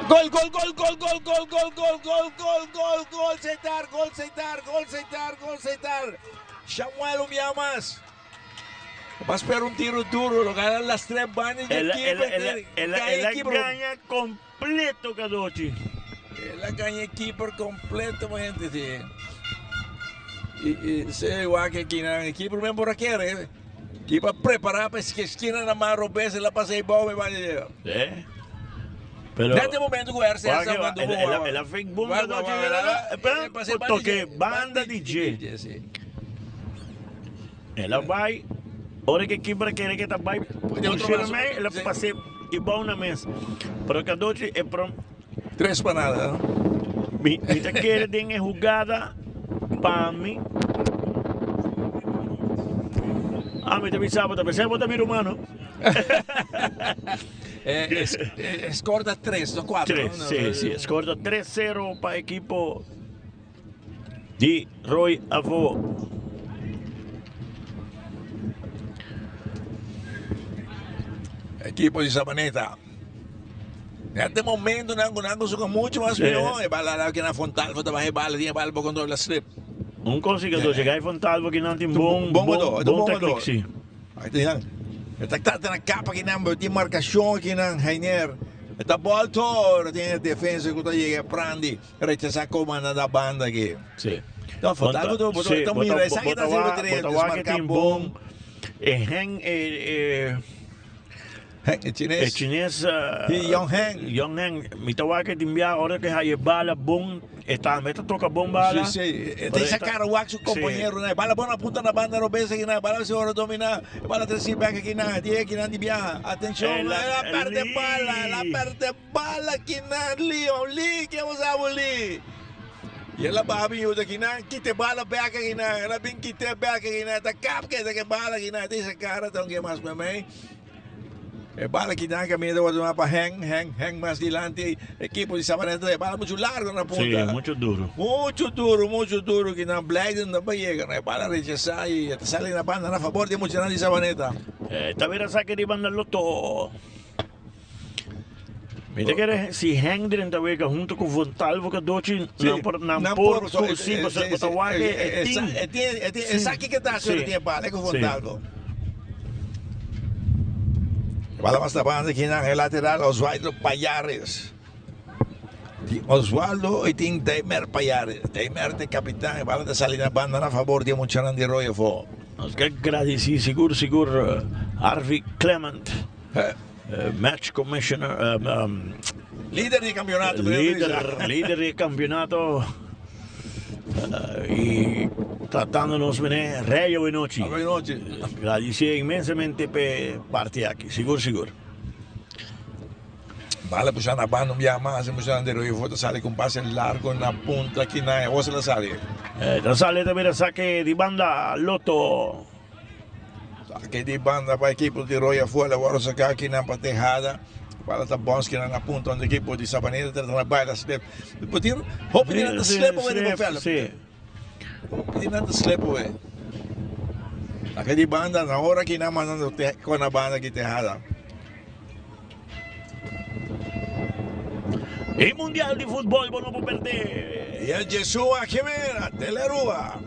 Gol, gol, gol, gol, gol, gol, gol, gol, gol, gol, gol, gol, Setar, gol, Setar, gol, Setar, gol, Setar. Samuel un biaha mas. Ba spera un tiro duro, lo gana las tres bandas di keeper. El a gaña completo Cadochi. El a gaña keeper completo, mi gente, sí. Y, y se igual que aquí, el keeper men por aquí, eh. Keeper prepara pa que esquina na mano robes, el a pasa y bou, me va a Eh. Pero Net e momento cu RCS ta jugando El, el, el a fake boom Cadochi, pero toque banda di dje. Sí. El a bai, ora ke keeper a kere ke ta bai pushera mei, el a pas'é i bou na mes. Pero Cadochi e prom. Tres pa nada, no? Mi, mi ta kere den e hugada pa mi. Ah, mi ta bisa bo, ta pensé bo ta mi rumano. Eh, es, eh, score ta tres, no cuatro. Tres, no? sí, sí. Score ta 3-0 pa equipo Di Roy afó. Ekipo di Sabaneta. Net e momento nan ku nan kusuka mucho mas mihó. E bala la kina Fontalvo ta baha e bala, tin e bala por control la slip. Un konsigador chega e Fontalvo ki nan tin bon Bon bon bon teknik si. Ahí ta nan. E ta trata na kapa ki nan, pero tin markashon ki nan, Heiner. E ta bòlto, ora tin e defensa ku ta yega e prandi. Rechasá komanda da banda aki. Sí. No, Fontalvo Bo bo ta sí, bo ta bo ta mira esaki bo ta ta sirbi wak tres, bo ta wak desmarká tin bon. bon e hen e e Hen, e e chines. chines He Yong Heng. Yong Heng mi ta wak e tin bia ora ke haya e bala bon e tambe ta toka bon bala. Sí, sí. E Pero ta e sa ta kara wak su sí. kompañero na. E bala bon apunta na banda robes aki na. E bala si ora dominá. E bala tresi bek aki na. Di aki nan di biaha. Atenshon, El el a a pèrdè bala, el a li. pèrdè. Bala kinan Lee, oh Lee, ke bo sa bo Lee? I el a baha bin yuda kinan, kite bala bek akinan, el a bin kite bek akinan, ta kap ke ta ke bala kinan, ta isa kara ta un ke mas memey. E bala kinan kaminda ta wòrdu duna pa Henk, Henk, Henk mas dilanti, ekipo di Sabaneta, e bala muchu largo na Sí, punta. muchu duru. Muchu duru, muchu duru kinan Blijden no por yega, no, e bala rechasá i ta sali na banda na fabor di e muchanan di Sabaneta. E ta bira saki riba na loto. Mi ta kere si Henk drenta wega hunto ku Fontalvo Cadochi Sí, nan por nan nan por por, ku sí eh, pasobra sí, bo ta sí, wak eh, e eh, tin. eh, tin, eh, tin, Sí, esaki ke ta hasi sí, ora tin e bala ku sí. Fontalvo. E bala mas na banda kinan e lateral Oswaldo Payares. Tin Oswaldo y tin Deimer Payares. Deimer ta e kapitan, e bala ta sali na banda na fabor di e muchanan di Royo Fo. Nos ke gradisí sigur sigur Harvey Clement. Match commissioner Lider di campeonato lider lider di campeonato y tratando nos mene rey awe nochi. Awe nochi. Gradisé inmensamente p'e parti aki sigur sigur. Bala pusha na banda un biaha mas e muchanan di Royo Fo ta sali ku un pase largo na punta kinan e ose la sali. Ta sali ta bira sake di banda Lotto. Sake di banda pa ekipo di Roya Fuel a wòrdu saká kinan pa Tejada. Bala ta bons kina na punta onde equipo di Sabaneta ta na baila slip. Bo tin hopi di nan ta slip away riba veld. Sí. Hopi di nan ta slip away. Aki di banda na ora ki nan mandando te kon na banda ki Tejada. E mundial di futbol bo no por perde. Y el Jesua Jiménez de la Rúa.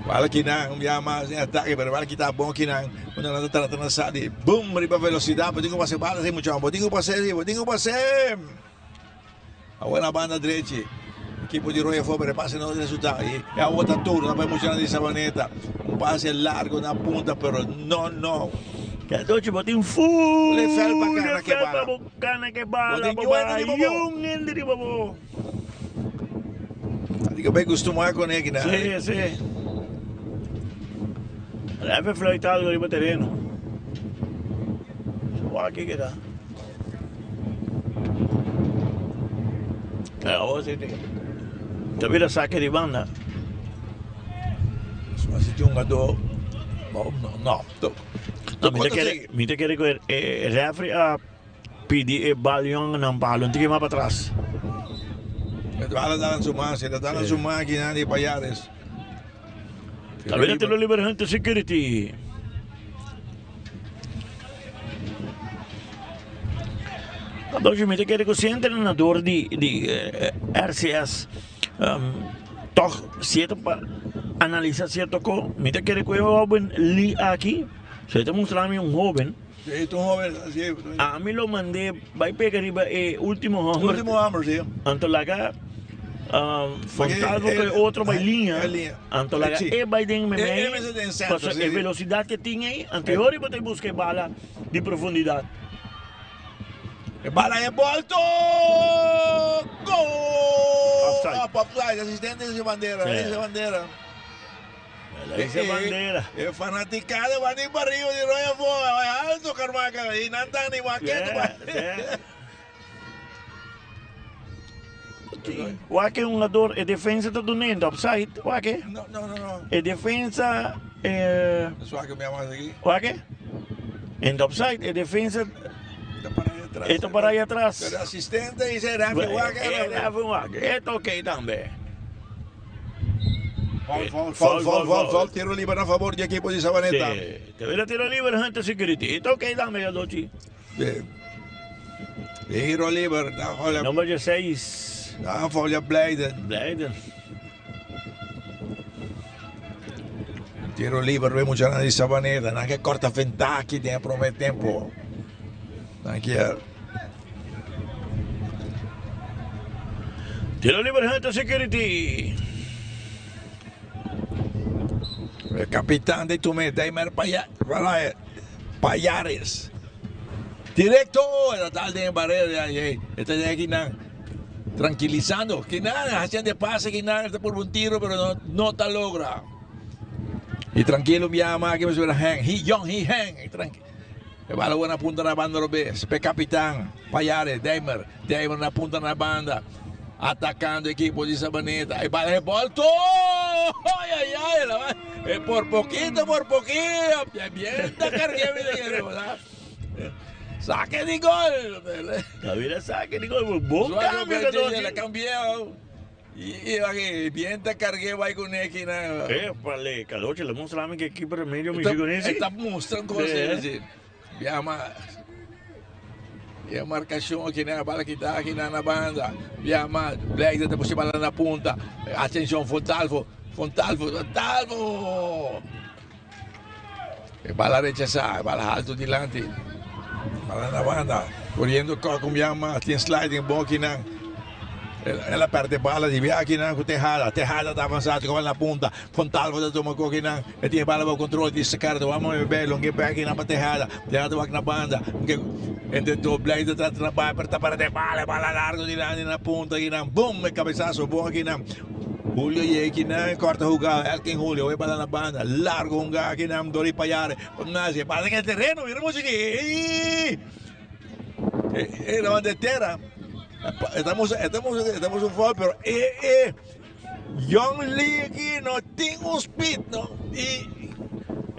Bala kinan, un biaha mas den atake, pero bala kita bon kinan. Unda nan ta trata na sa di boom riba velocidad, bo tin ku pasa bala si muchacho, bo tin ku pasa si, bo tin ku pasa. Awor na banda drechi, ekipo di Royal Fober, e pase no resulta. Y awor ta turno pa e muchanan di Sabaneta. Un pase largo na punta, pero no, no. Cadochi, bo tin full Le fel pa cana ke fel pa bala. bo cana ke bala, Bo tin bo yuende bala riba bo. yung hende riba bo. Di ke bay custumá con e kina. Sí, sí. Refe fluit algo riba tereno. Wak ke ta. Awor si ta bira sake di banda. Si tin un jugador, no, no. No, mi ta kere, mi ta kere ku e referee a pidi e bal yongenan pa hala un tiki mas patras. E bala ta na su man, si ta na su man akinan di Payares. Ta bira tiro liber Hunter Security. Adoshi mi ta kere ku si entrenador di di RCS tog si e ta pa analisa sierto ko mi ta kere ku e hoben Lee aki so e ta mustra mi un hoben. Si ta un hoben si. Ami lo mande bai pega riba e ultimo homber. Ultimo homber si. Anto laga Fontalvo ku e otro bai liña. Anto laga e bai den memey pasobra e velocidad ke tin ey anto e ora bo ta busca e bala di profundidad. E bala e bolto! Gol! Offside. Offside, asistente hisa bandera, hisa bandera. Hisa bandera. E fanaticada van di pariba di Royal Foa, bai alto Carmaca, y nan ta anima ketu bai. Wak e hungador, e defensa ta dunendo offside, wak e. No, no, no, no. E defensa e. Suak mi amas aki. Wak e. En offside, e defensa. Ta para ahí atrás. E ta para ahí atrás. Pero asistente dice, Rafi wak e. Rafi wak. E ta ok tambe. Foul, foul, foul, foul, foul, foul. Tiro liber na favor di ekipo di Sabaneta. Si, te bira tiro liber Hunter Security. E ta ok tambe, Adochi. Tiro liber. Number 16. Na favor Blijden. Blijden. Tiro liber ve muchanan di Sabaneta. Nan ke korta ventaki den e prome tempo. Nan kier. Tiro liber Hunter Security. El capitán de Tumé, Daimer Payares. Directo, el tal de barrera. Está aquí nan tranquilizando. Que nada, haciendo de pase, que nada, está por un tiro, pero no, no te logra. Y tranquilo, mi ama, que me suena Heng. He Young, he Heng. Tranquilo. E bala buena punta na banda Robes. Pe capitán, Payares, Daimer. Daimer na punta na banda. Atacando equipo de Sabaneta. E bala revolto. Ay, ay, ay. Por poquito, por poquito. Bien, cargué, ¿verdad? Saque de gol. David saque de gol. Bom cambio que La cambió. Y bien te cargué va con X. Épale, Cadoche, le mostrame que aquí por medio me sigo Está mostrando cosas. Llama. E marcação aqui na bala que está aqui na, na banda. Llama. Black te puso bala na punta. Atenção, Fontalvo. Fontalvo, Fontalvo. E bala rechazada, bala alto dilante. Bala na banda. Corriendo com llama, tem sliding bom aqui na. Ela perde bala di via aqui na com Tejada. Tejada está avançado com na punta. Fontalvo está tomando aqui na. E tem bala para controle de sacar. Vamos ver, longe pé aqui na Tejada. Tejada vai na banda. Entre o Blade está trabalhando para tapar de bala, bala largo de lá na punta aqui na. Boom, cabeçaço bom aqui na. Julio aqui na corta jugada, Elkin Julio, vai para na banda, largo um aqui na Dori Payare, Nazi, passa que terreno, mira música. Eh, la bandera. Estamos, estamos, estamos un foul, pero Young Lee aquí no tiene un speed, ¿no? Y.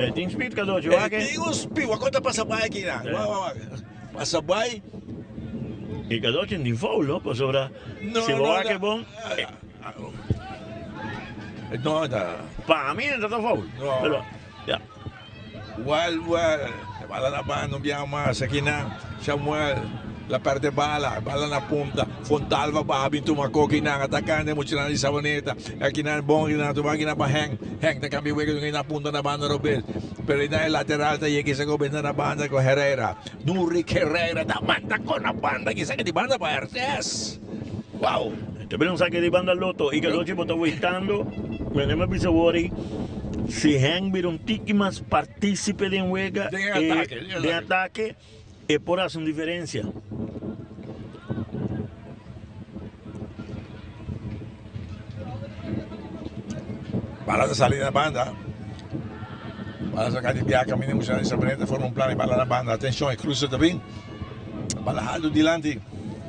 E tin speed Cadochi, E wak. tin un speed, wak kon ta pasa bai aki nan. Wak, wak, wak. Pasa bai. E Cadochi no tin foul, no? Pasobra No, si bo no, wak no. e bon. No, ta. Pa mi no ta foul. No. Pero, ya. Well, well. Bala na banda un biaha mas. Aki nan, Samuel la perde bala. Bala na punta. Fontalva baha bin tuma koki nan. Atakando e muchanan di Savaneta. Aki nan bon aki nan tuma aki nan pa Henk. Henk ta kambia wega dun na punta na banda robes. Pero na e lateral ta yega isa gobe na banda ku Herrera. Nurick Herrera ta manda kon na banda. Kisa ke di banda pa RTS. Wow. Te bira un saque di banda Lotto y Cadochi bo ta waitando. Mene me bisa wori si Henk bira un tiki mas partícipe den wega Den ataque, den den ataque e por haci un diferencia. Bala ta sali na banda. Bala saca di biaha caminda mucha di Sabaneta forma un plan y bala na banda. Atencion e cruce ta bin. Bala halto dilanti.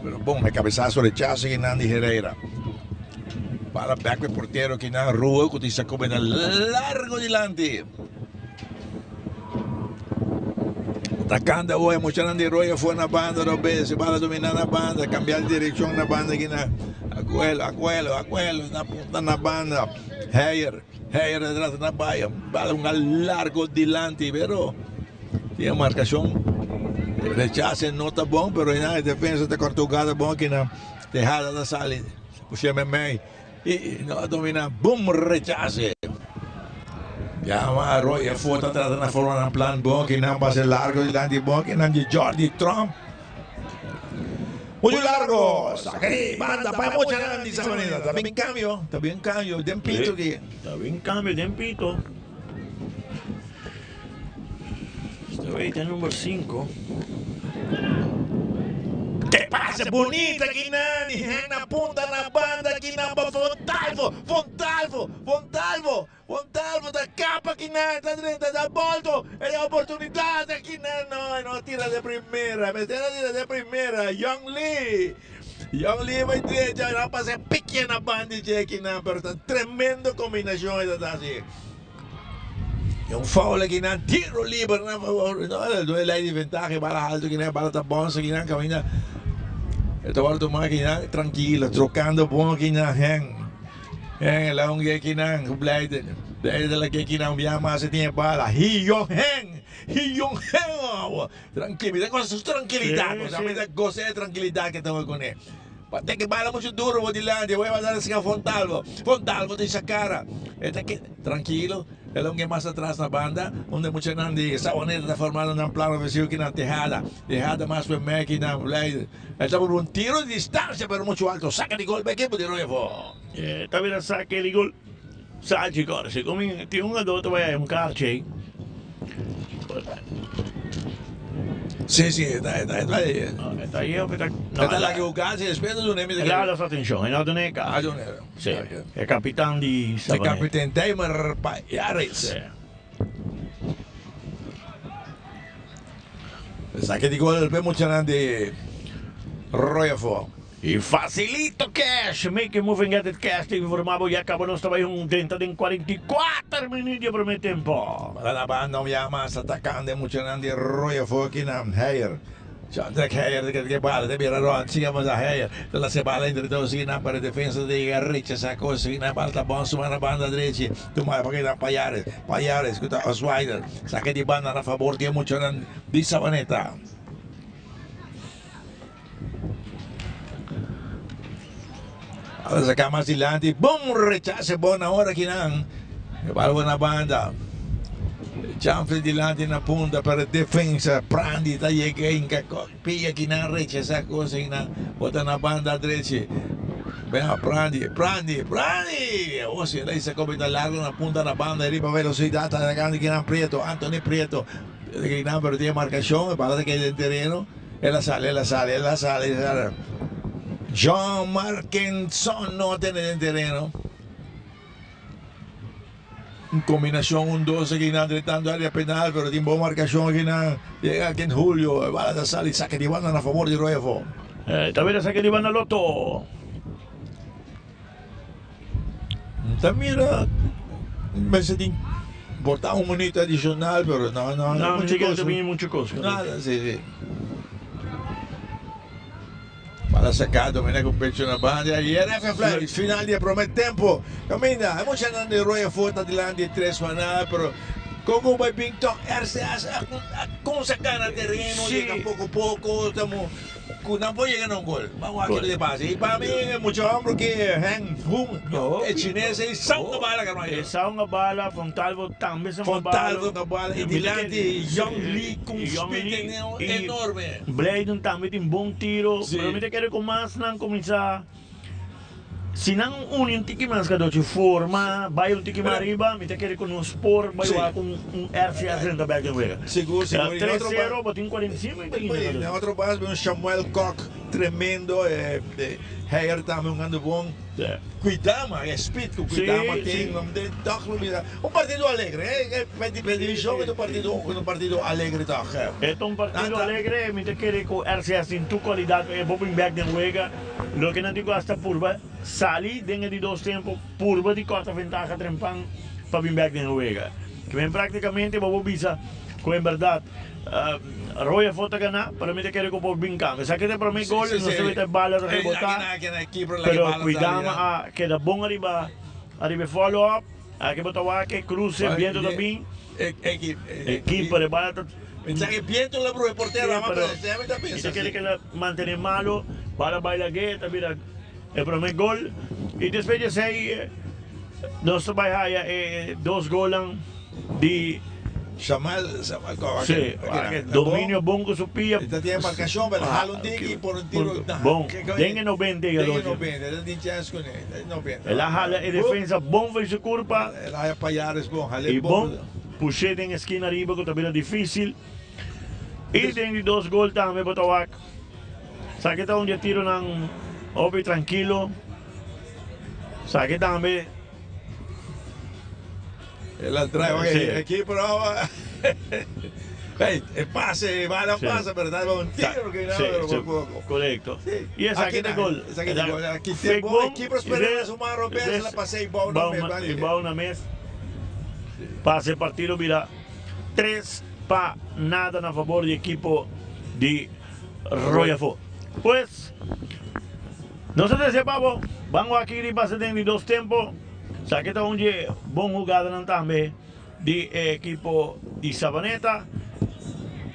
Pero bon, e cabezazo rechazo ki nan di Herrera. Bala back pe portero ki nan Ruo cu tin saco bena largo dilanti. Atacando awor e muchanan di Roya for na banda robes. Bala domina na banda, cambia di direccion na banda ki na Aguelo, Aguelo, Aguelo na punta na banda. Heyer, Heyer atrás na baya. Bala un largo dilanti, pero tin marcacion. Rechace no ta bon, pero na defensa ta corta jugada bon ki na Tejada ta sali. Pushe memey. Y no a domina. Boom, rechace. Llama a Roy afo ta trata na forma nan plan bon ki nan pase largo dilanti bon ki nan di Jordi Tromp. Mucho largo. Saca di banda pa mucha nan di Sabaneta. Ta bin cambio, ta bin cambio den pito ki. Ta bin cambio den pito. Esta vez ta number 5. Ke pase bonita ki nan y hen na punta na banda ki nan pa Fontalvo, Fontalvo, Fontalvo, Fontalvo ta capa ki nan ta drenta ta bolto e oportunidad aki nan no e no tira de primera mester a tira de primera Young Lee Young Lee bay drecha nan pase pikia na banda dje ki nan pero ta tremendo combinacion e ta ta haci. E un foul aki nan, tiro liber na favor. No, do e lei di ventaha, e bala halto aki nan, bala ta bonsa aki nan, caminda. E ta wòrdu tuma aki nan, trankilo, trokando bon aki nan, hen. Hen, e la un aki nan, ku Blijden. Blijden la aki nan, un bia mas e tin e bala. Hi Yong Hen! Hi Yong Hen! Oh, trankilo, mi ta gosa su trankilidat, Sí, o sea, mi sí. ta gosa e trankilidat ke ta wak kuné. Bate ke bala mucho duro bo dilanti, bo a dar esca Fontalvo. Fontalvo tin sa cara. E ta ke trankilo, el a un mas atras na banda, unda muchanan di Sabaneta ta formando nan plan ofensivo ki nan Tejada. Tejada mas pe mei ki nan Blade. El ta por un tiro di distancia pero mucho alto. Saca di gol pa ekipo di Royal Fo. E ta bira saque di gol. Sachi kor, si komi tin un adó ta bai hay un karchi ei. Sí, sí, e ta, e ta, e ta. E ta ahí of e ta. E ta laga jugá, si despues ta dun'é mi ta El a hala su atenshon, e no a dun'é karchi. A dun'é. Sí, e kapitan di E Sabaneta. kapitan Deimer Payares. Sí. Esaki di gol p'e muchanan di Roy afó. Y facilito cash, make it move and get it cash ta informa bo ya caba nos ta bay un drenta den 44 minuut di e prome tempo. Bala na banda un bia mas atacando e muchanan di Roy afó aki na Heyer. Chandrek Heyer ta keda ke bala ta bira rond siga mas a Heyer ta lasa e bala entre dos sigui nan pero defensa ta yega rechasa cos sigui nan bala ta bon suma na banda drechi tuma pa keda Payares Payares cu ta Osweiler saka di banda na fabor di e muchanan di Sabaneta. Bala saca mas dilanti bom rechase bon na ora ki nan e bala bo na banda Chanfle dilanti na punta pero defensa Prandi ta yega inca pia ki nan rechasa cosa ki nan bota na banda drechi Bea Prandi Prandi Prandi oh si el a sacó largo na punta na banda riba velocidad ta sacando ki nan Prieto Anthony Prieto ki nan pero tin marcacion e bala ta keda den tereno. El a sali, el a sali, el a sali, el a sali. John Markenson no a tene den tereno. Un combinacion un dos aki nan dretando area penal, pero tin bon marcacion aki nan. Llega aki en Julio, e bala ta sali, saque di banda na favor di Royal Fo. Ta bira saque di banda Lotto. Ta mira mester tin. Por ta un minuto adicional, pero no, no, no, mucho cosa. No, mucho cosa. Nada, sí, sí. Para sacar, domina con pecho na banda. Y RF Flags, final de primer tempo. Camina, mucha de Royal Fort adelante, 3 nada, pero Coco by Big Talk, RCA, con sacar a terreno, llega poco a poco, estamos no puede llegar a un gol. Vamos a ver qué le pasa. Y para mí, mucho hombre que Heng Hung, el chinés, y una bala, carnal. Una bala, Fontalvo también es Fontalvo una bala. Y delante, Young Lee con un speed enorme. Bladen también tiene un buen tiro. Pero me quiere con más, no comienza. Si nan uni un tiki mas cadochi forma, vai un tiki mais arriba, mi te quere con un sport, vai sí. con un RCA renta back en wega. Seguro, seguro. 3-0, botin 45 y En otro paso, un Samuel Koch tremendo, Heyer también un ando bom. Cuidama, é speed com Cuidama tem, un partido alegre, eh? División es un partido, un partido alegre toch. Es un partido alegre, mi te quere con RCA sin tu calidad, bobbing back den wega. Lo que no digo hasta purba, sali den di dos tempo, purba di corta ventaja trempan pa bin back den wega. Que ven prácticamente bobo bisa, con en verdad Roya Fota gana, pero mi te quiere por bin cambio. Sa que te promete gol, no se mete bala rebotar. Pero cuidama a queda bon arriba, arriba follow up, a que botawa que cruce viento también. Equipo de bala. Mensaje viento la bruje portero, pero y te quiere que la mantener malo, para bailar gueta, mira, el primer gol. Y después de seis, dos baja dos goles de Samuel Sí, dominio bon con su pia. Esta tiene marcación, pero jala un tiki por un tiro. Bon, den 90 y el 90, den chance con él, 90. El jala en defensa, bon ve su curva. El haya Payares bon, jale Y bon, pushé en esquina arriba, que también era difícil. Y den dos goles también, Botawak. Saqueta un tiro nan, obvio tranquilo. Saque también. El trae, aquí pero hey, el pase, va la pasa, pero da un tiro que no, pero por poco. Correcto. Y esa que te gol. Esa que te gol. Aquí te equipo espera su mano romper, la pase y va una mes. Va una mes. Pase partido, mira, 3 pa nada a favor del equipo de Royal Fo. Pues, nosotros sepamos, vamos aquí y pase de dos tiempos. Saqueta un bom jugada también de equipo de Sabaneta.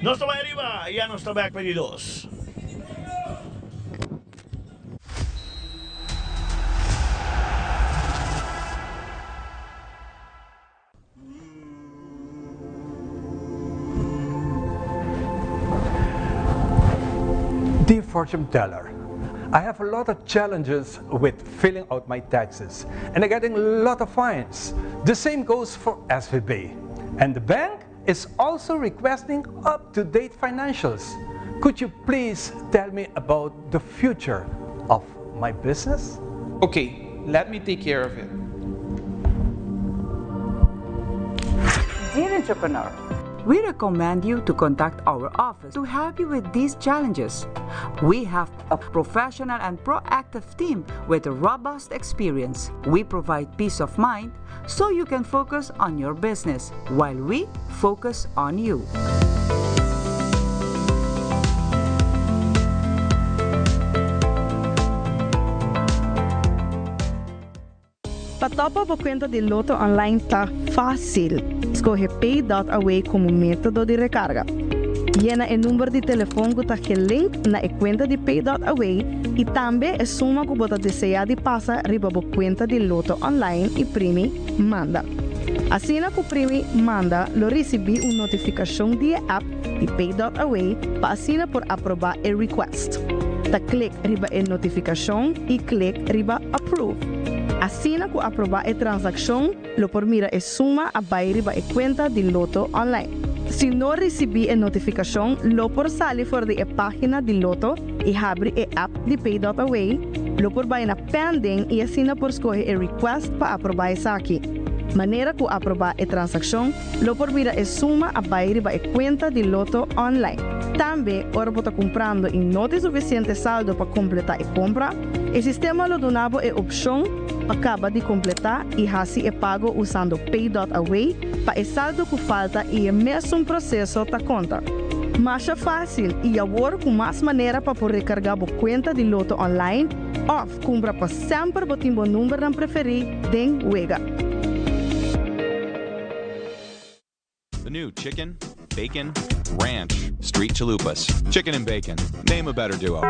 No estaba arriba, ya no está back 22. Dear fortune teller, I have a lot of challenges with filling out my taxes and I'm getting a lot of fines. The same goes for SVB. And the bank is also requesting up-to-date financials. Could you please tell me about the future of my business? Okay, let me take care of it. Dear entrepreneur, we recommend you to contact our office to help you with these challenges. We have a professional and proactive team with a robust experience. We provide peace of mind so you can focus on your business while we focus on you. Pa topa bo cuenta di Lotto Online ta facil. Scoge Pay.away como metodo di recarga. Yena e number di telefon cu ta gelink na e cuenta di Pay.away y tambe e suma cu bo ta desea di pasa riba bo cuenta di Lotto Online y primi Manda. Asina cu primi Manda lo ricibi un notificacion di e app di Pay.away pa asina por aproba e request. Ta click riba e notificacion y click riba Approve. Asina cu aproba e transaccion lo por mira e suma a bay riba e cuenta di Lotto Online. Si no ricibi e notificacion lo por sali for di e pagina di Lotto y habri e app di Pay.away, lo por bay na Pending y asina por scoge e request pa aproba esaki. Manera cu aproba e transaccion lo por mira e suma a bay riba e cuenta di Lotto Online. Tambe ora bo ta cumprando y no tin suficiente saldo pa completa e compra, e sistema lo duna bo e opcion. pa kaba di kompletá i hasi e pago usando Pay.Away pa e saldo ku falta i e mesun proseso ta konta. Masha fásil i awor ku mas manera pa por rekargá bo kuenta di Lotto online òf kumpra pa semper bo tin bo numbernan preferí den wega. The new chicken, bacon, ranch, street chalupas. Chicken and bacon. Name a better duo.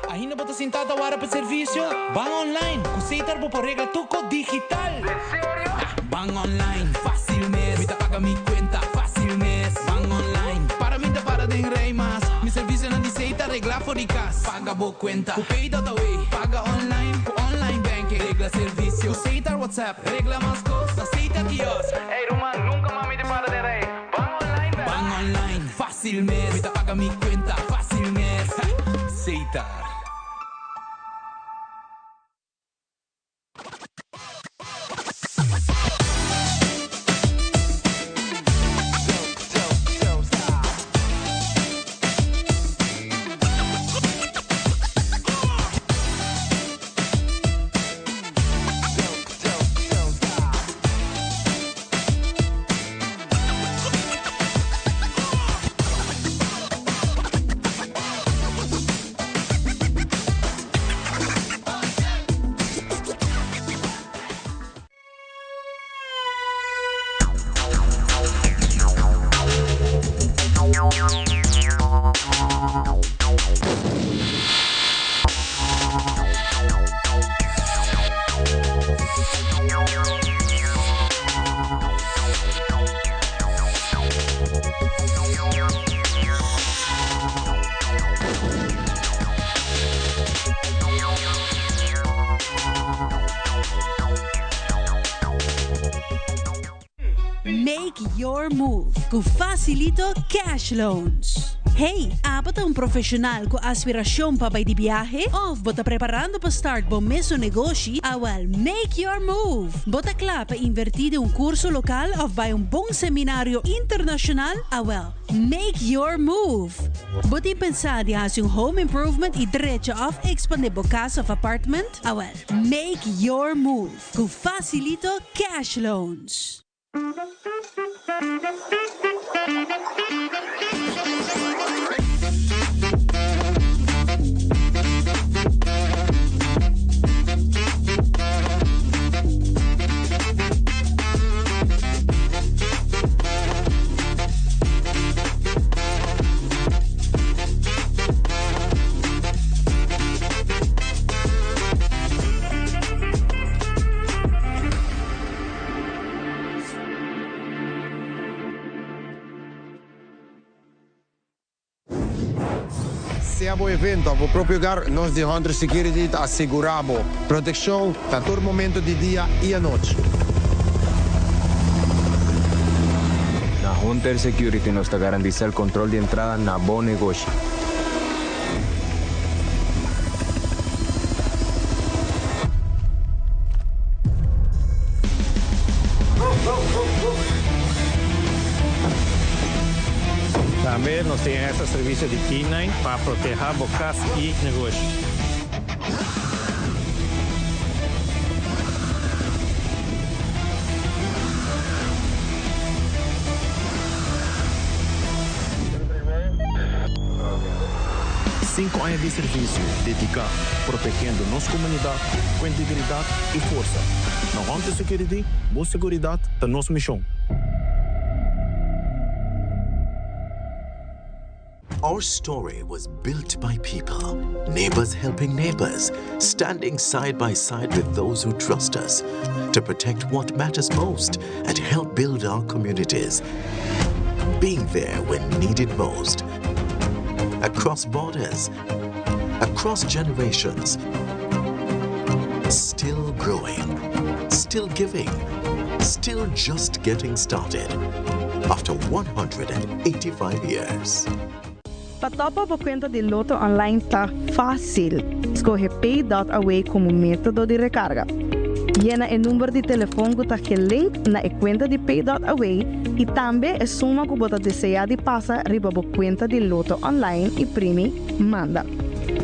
Ainda bo ta sintá ta wara pa servisio? Ban online ku Setar bo por regla tuko digital! Ban online, fácil mes. Mi ta paga mi cuenta, fácil mes. Ban online, para mi ta para den rij mas. Mi servicionan di Setar regla for di cas. Paga bo cuenta cu Pay.away. Paga online cu online banking. Regla servicio cu Setar WhatsApp. Regla mas cos na Setar kiosk. Ey ruman, nunca mas mi ta para den rij. Ban online bek. Ban online, fácil mes. Mi ta paga mi cuenta, fácil mes. Setar. Make your move ku Facilito Cash Loans. Hey, abo ta un profesional ku aspirashon pa bai di biahe? Of bo ta preparando pa start bo mesun negoshi? Awel, make your move! Bo ta kla pa invertí den un kurso lokal of bai un bon seminario internashonal? Awel, make your move! Bo tin pensá di hasi un home improvement i drecha of ekspandé bo kas of apartment? Awel, make your move ku Facilito Cash Loans! Sea bo evento of bo propio hogar, nos di Hunter Security ta asegura bo proteccion na tur momento di dia y anochi. Na Hunter Security nos ta garantisa el control di entrada na bo negoshi. Tambe nos tin extra servicio di K-nine pa proteha bo cas y negoshi. Sinku aña di servisio dediká protegiendo nos komunidat ku integridat i forsa. Na Hunter Security, bo seguridat ta nos mishon. Our story was built by people, neighbors helping neighbors, standing side by side with those who trust us to protect what matters most and help build our communities. Being there when needed most. Across borders, across generations. Still growing, still giving, still just getting started. After 185 years. Pa top up bo cuenta di Lotto Online ta facil. Scoge Pay.aw como metodo di recarga. Yena e number di telefon cu ta gelink na e cuenta di Pay.aw y tambe e suma cu bo ta desea di pasa riba bo cuenta di Lotto Online y primi Manda.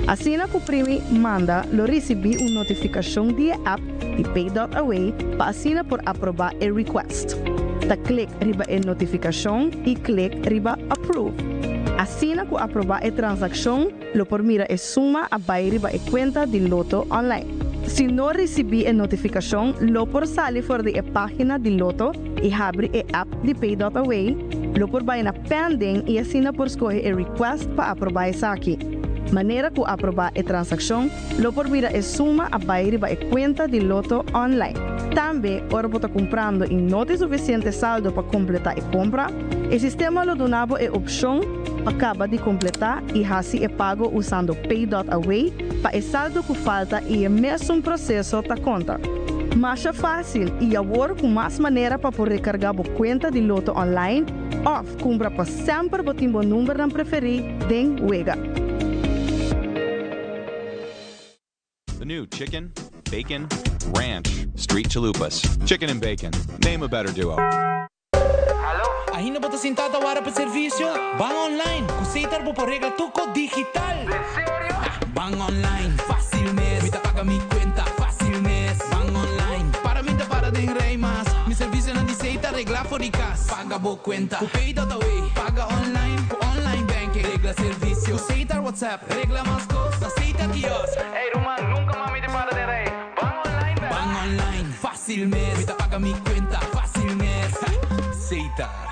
Asina cu primi Manda lo ricibi un notificacion di e app di Pay.aw pa asina por aproba e request. Ta click riba e notificacion y click riba Approve. Asina cu aproba e transaccion lo por mira e suma a bay riba e cuenta di Lotto Online. Si no ricibi e notificacion lo por sali for di e pagina di Lotto y habri e app di Pay.aw, lo por bay na Pending y asina por scoge e request pa aproba esaki. Manera cu aproba e transaccion lo por mira e suma a bai riba e cuenta di Lotto online. Tambe, ora bo ta cumprando y no tin suficiente saldo pa completa e compra, e sistema lo duna bo e opcion pa caba di completa y haci e pago usando Pay.aw pa e saldo cu falta y e mesun proceso ta conta. Masha facil y awor cu mas manera pa por recarga bo cuenta di Lotto online of cumpra pa semper bo tin bo numbernan preferi den wega. The new chicken, bacon, ranch, street chalupas. Chicken and bacon. Name a better duo. Ainda bo ta sinta ta warda pa servicio? Ban online cu Setar bo por regla tur cos digital! Ban online, facil mes, mi ta paga mi cuenta facil mes. Ban online, para mi ta para den rij mas. Mi servicionan di Setar regla for di cas. Paga bo cuenta cu Pay.aw, paga online cu online banking. Regla servicio cu Setar WhatsApp. Regla mas cos na Setar Kiosk. Ey ruman, nunca mas mi ta para den rij. Ban online bel. Ban online, facil mes. Mi ta paga mi cuenta, facil mes. Setar.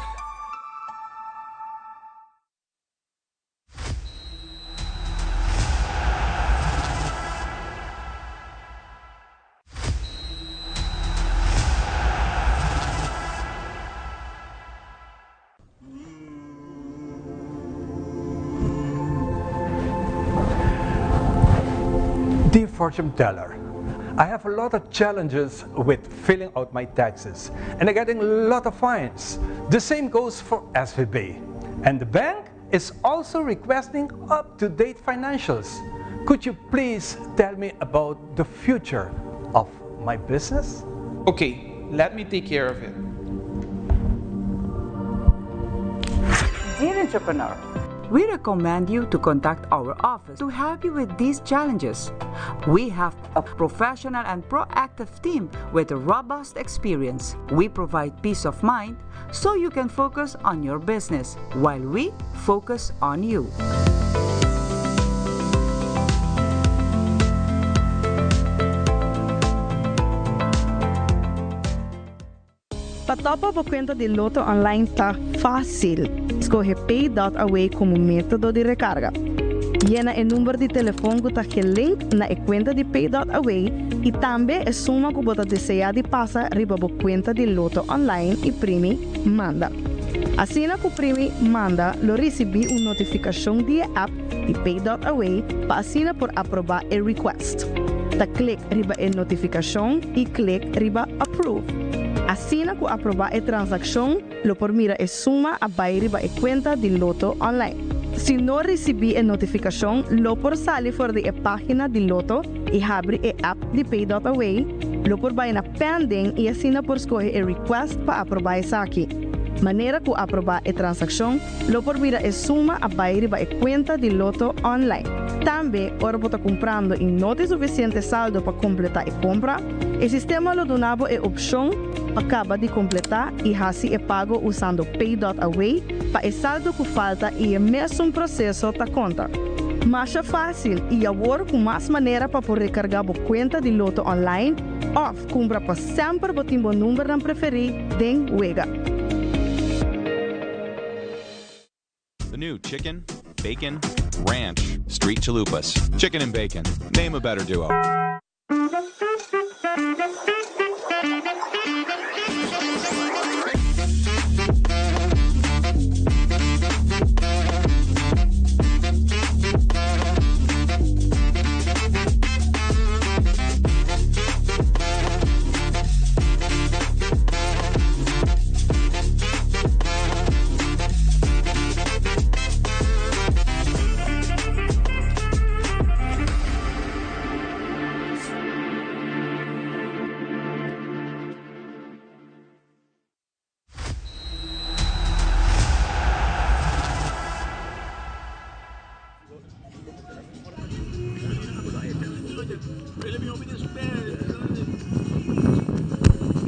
Dear fortune teller, I have a lot of challenges with filling out my taxes and I'm getting a lot of fines. The same goes for SVB. And the bank is also requesting up-to-date financials. Could you please tell me about the future of my business? Okay, let me take care of it. Dear entrepreneur, we recommend you to contact our office to help you with these challenges. We have a professional and proactive team with a robust experience. We provide peace of mind so you can focus on your business while we focus on you. Pa top up bo cuenta di Lotto Online ta facil. Scoge Pay.aw como metodo di recarga. Yena e number di telefon cu ta gelink na e cuenta di Pay.aw y tambe e suma cu bo ta desea di pasa riba bo cuenta di Lotto Online y primi Manda. Asina cu primi Manda lo ricibi un notificacion di e app di Pay.aw pa asina por aproba e request. Ta click riba e notificacion y click riba Approve. Asina cu aproba e transaccion lo por mira e suma a bay riba e cuenta di Lotto Online. Si no ricibi e notificacion lo por sali for di e pagina di Lotto y habri e app di Pay.aw, lo por bay na Pending y asina por scoge e request pa aproba esaki. Manera cu aproba e transaccion lo por mira e suma a bay riba e cuenta di Lotto Online. Tambe, ora bo ta cumprando y no tin suficiente saldo pa completa e compra, e sistema lo duna bo e opcion pa caba di completa y haci e pago usando Pay.aw pa e saldo cu falta y e mesun proceso ta conta. Masha facil y awor cu mas manera pa por recarga bo cuenta di Lotto Online of cumpra pa semper bo tin bo numbernan preferi den wega. The new chicken, bacon, ranch, street chalupas. Chicken and bacon. Name a better duo.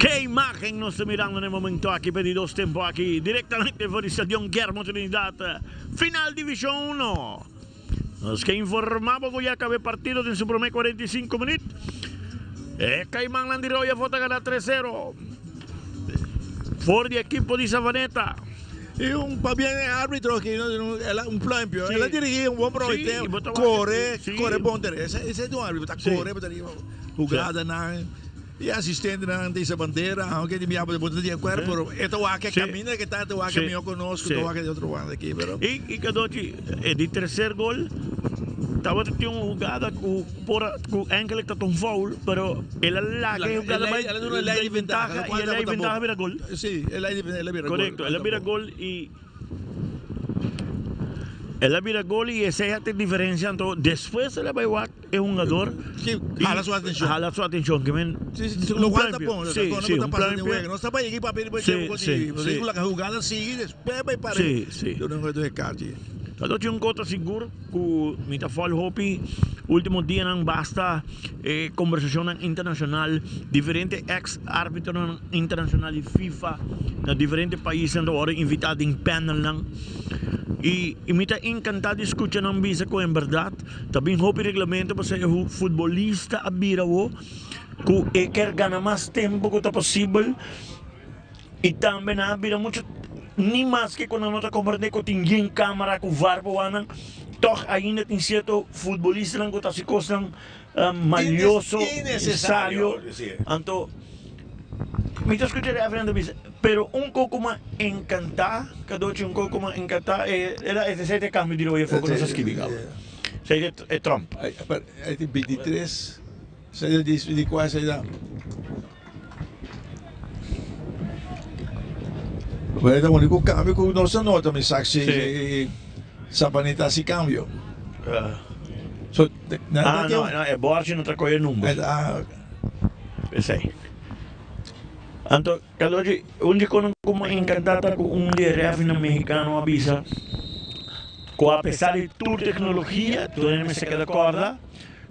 Ke imagen nos ta mirando na e momento aki pa e di dos tempo aki directamente for di Stadion Guillermo Trinidad, final Division Uno. Nos ke informa bo ku ya kaba e partido den su prome 45 minuut. E Caimannan di Roya for ta gana tres sero for di ekipo di Savaneta. Y un pabien e arbitro aki, el a un pluimpio, el a dirigi un bon prome tempo, core, core bon tere. Ese ese ta un arbitro, ta core, ta riba hugadanan y asistentenan ta hisa bandera, aunke di biaha bo ta di acuerdo, pero e ta wak e caminda ke ta, ta wak e miho ku nos, ku ta wak di otro banda aki, pero. Y Cadochi, e di tercer gol tabata tin un hugada ku por a ku enkele ta ta un foul, pero el a laga e hugada bai El a duna lei di ventaha, y e lei di ventaha bira gol. Sí, e lei di el a bira gol. Korekto, el a bira gol y el a bira gol y esei a tin diferencia anto despues el a bai wak e hungador Sí, hala su atencion. Hala su atencion, ke men Sí, sí, lo cual ta bon, sí, sí, un plan No sta bai papel di Sí, sí, sí. La jugada sigui despues bai para. Sí, sí. Duna un de kaartje. Ta dochi un kota sigur ku mi ta fòl hopi ultimo dianan basta e kombersashonnan internashonal diferente eks arbitronan internashonal di FIFA na diferente paisnan ta wòrdu invitá den panelnan i mi ta enkantá di skucha nan bisa ku en bèrdat Ta bin hopi reglamento pasobra e futbolista a bira awo ku e kier gana mas tempo ku ta posibel i tambe nan a bira muchu ni maske ku nan no ta komprende ku tin yen kamara ku var pa wak nan tòg ainda tin sierto futbolistanan ku ta hasi kosnan malioso innesesario anto mi ta skucha referee nan ta bisa pero un koko mas enkantá kadochi un koko mas enkantá e era esei ta e kambio di royo for ku nos a skibi kaba esei ta e Trump. Ei tin 23 esei ta di kua esei ta Bueno ta unico cambio cu nos a nota mi sa si Sabaneta haci cambio. So, ah, no, no, e borchi no ta coge number. Ah, Esei. Anto, Calochi, un di konan ku mi enkantá ta ku un di e refnan mexicano a bisa ku apesar di tur teknologia, tur hende mester keda kòrda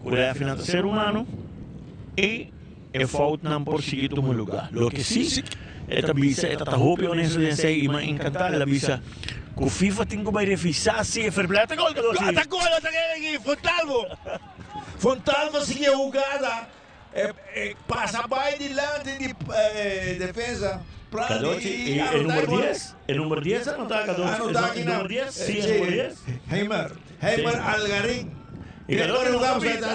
ku refnan ta ser humano i e foutnan por sigui tuma lugá. Loke sí e ta bisa, e ta ta hopi honesto den esei i mi a enkantá, el a bisa ku FIFA tin ku bai revisá si e fair play. Ata gol, Calochi! Ata gol, ata gol aki, Fontalvo! Fontalvo sigui e hugada. E pasa bai dilanti di defensa. Cadochi, e number dies, e number dies a nota Cadochi, e number dies, si e number dies. Heimer, Heimer Algarin. Y Cadochi no sa bisa.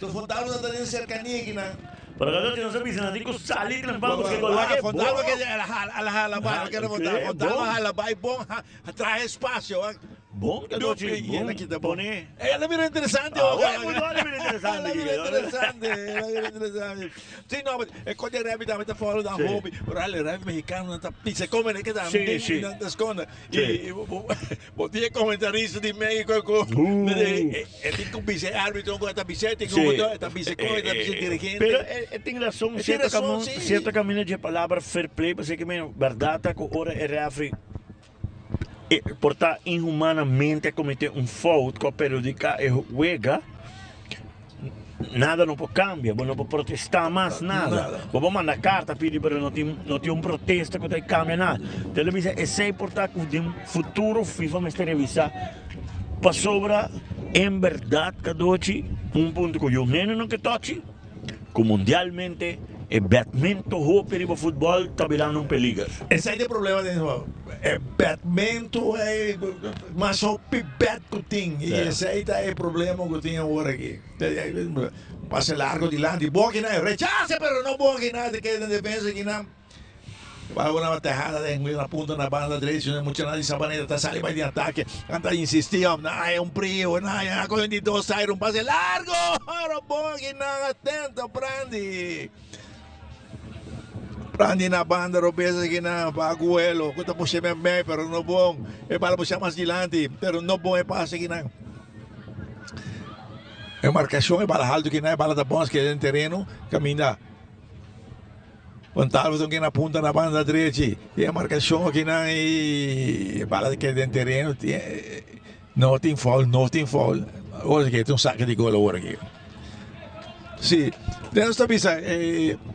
Fontalvo ta den cercania aki nan. Pero Cadochi no sa bisa, nan tin cu sali trempan busca gol. Wak e bon. Fontalvo ke a hala bai, Fontalvo a hala bai bon, a traha espacio. Bon Cadochi, bon pone. El a bira interesante Ah, bueno, muy bueno, mira interesante. El a bira interesante, el a bira interesante. Sí, no, e kos di rugby tambe ta follow dan hopi, pero el rugby mexicano nan ta pisa come ne keda Sí, sí. nan ta esconde. Sí. Y bo tin e comentarista di Mexico cu e tin cu bisa e arbitro cu e ta bisa, e tin cu e ta bisa con, e ta bisa dirigente. Pero e tin razon, E tin cierto razon, camo, sí. cierto camino dje palabra fair play, pasobra ke men berdad ta cu ora e referee E por ta inhumanamente a comete un fout cu a perhudica e wega, nada no por cambia, bo no por protesta mas nada. Bo por manda carta pidi pero no tin no tin un protesta cu ta cambia nada. Entonces lo bisa esey por ta cu den futuro FIFA mester revisa pasobra en berdad Cadochi un punto cu yo hende no ke tochi cu mundialmente e betmento hopi riba futbol ta birando un peliger. Esei ta e problema den e betmento ei mas hopi bet cu tin y esei ta e problema cu tin awor aki. Pase largo dilanti bon kinan rechace pero no bon kinan ta keda den defensa kinan. Bala una tejada den una punta na banda derecho e muchanan di Sabaneta ta sali bai den atake. Nan ta insisti op nan haya un prio, nan haya a coge di dos side un pase largo. Oro bon aki nan atento Brandy. Brandy na banda robes aki nan pa Aguelo cu ta pushe mei mei pero no bon. E bala pusha mas dilanti pero no bon e pase aki nan. E marcacion e bala halto aki nan e bala ta bon ske den tereno caminda. Montalvo ta kina punta na banda drechi. E marcacion akinan y bala ta keda den tereno. No tin foul, no tin foul. Ora ke tin un saque di gol awor aki. Si, den nos ta bisa,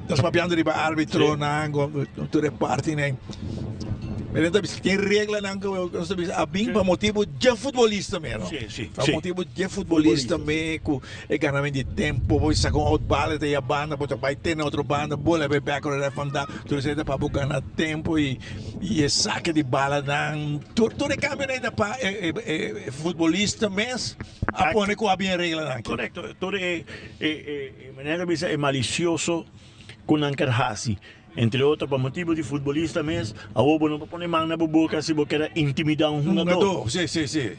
nos papiando riba arbitronan, tur e partinan. Pero ta bisa, tin reglanan ku nos ta bisa a bin pa motibu dje futbolista me, no? Si, si, Pa motibu dje futbolista me ku e ganament di tempo, bo saka un out bala ta ya banda, bo ta bai te na otro banda, bola bai bek ora ref manda, tur esei ta pa bo gana tempo i e sake di balanan, tur tur e kambionan ta pa e e futbolista mes a pone ku a bin e reglanan aki. Korekto, tur e e e manera ta bisa e malisioso ku nan ker hasi. Entre otro pa motibu di futbolista mes, awor bo no por pone man na bo boka si bo keda intimidá un hungadó. Hungadó, sí, sí, sí.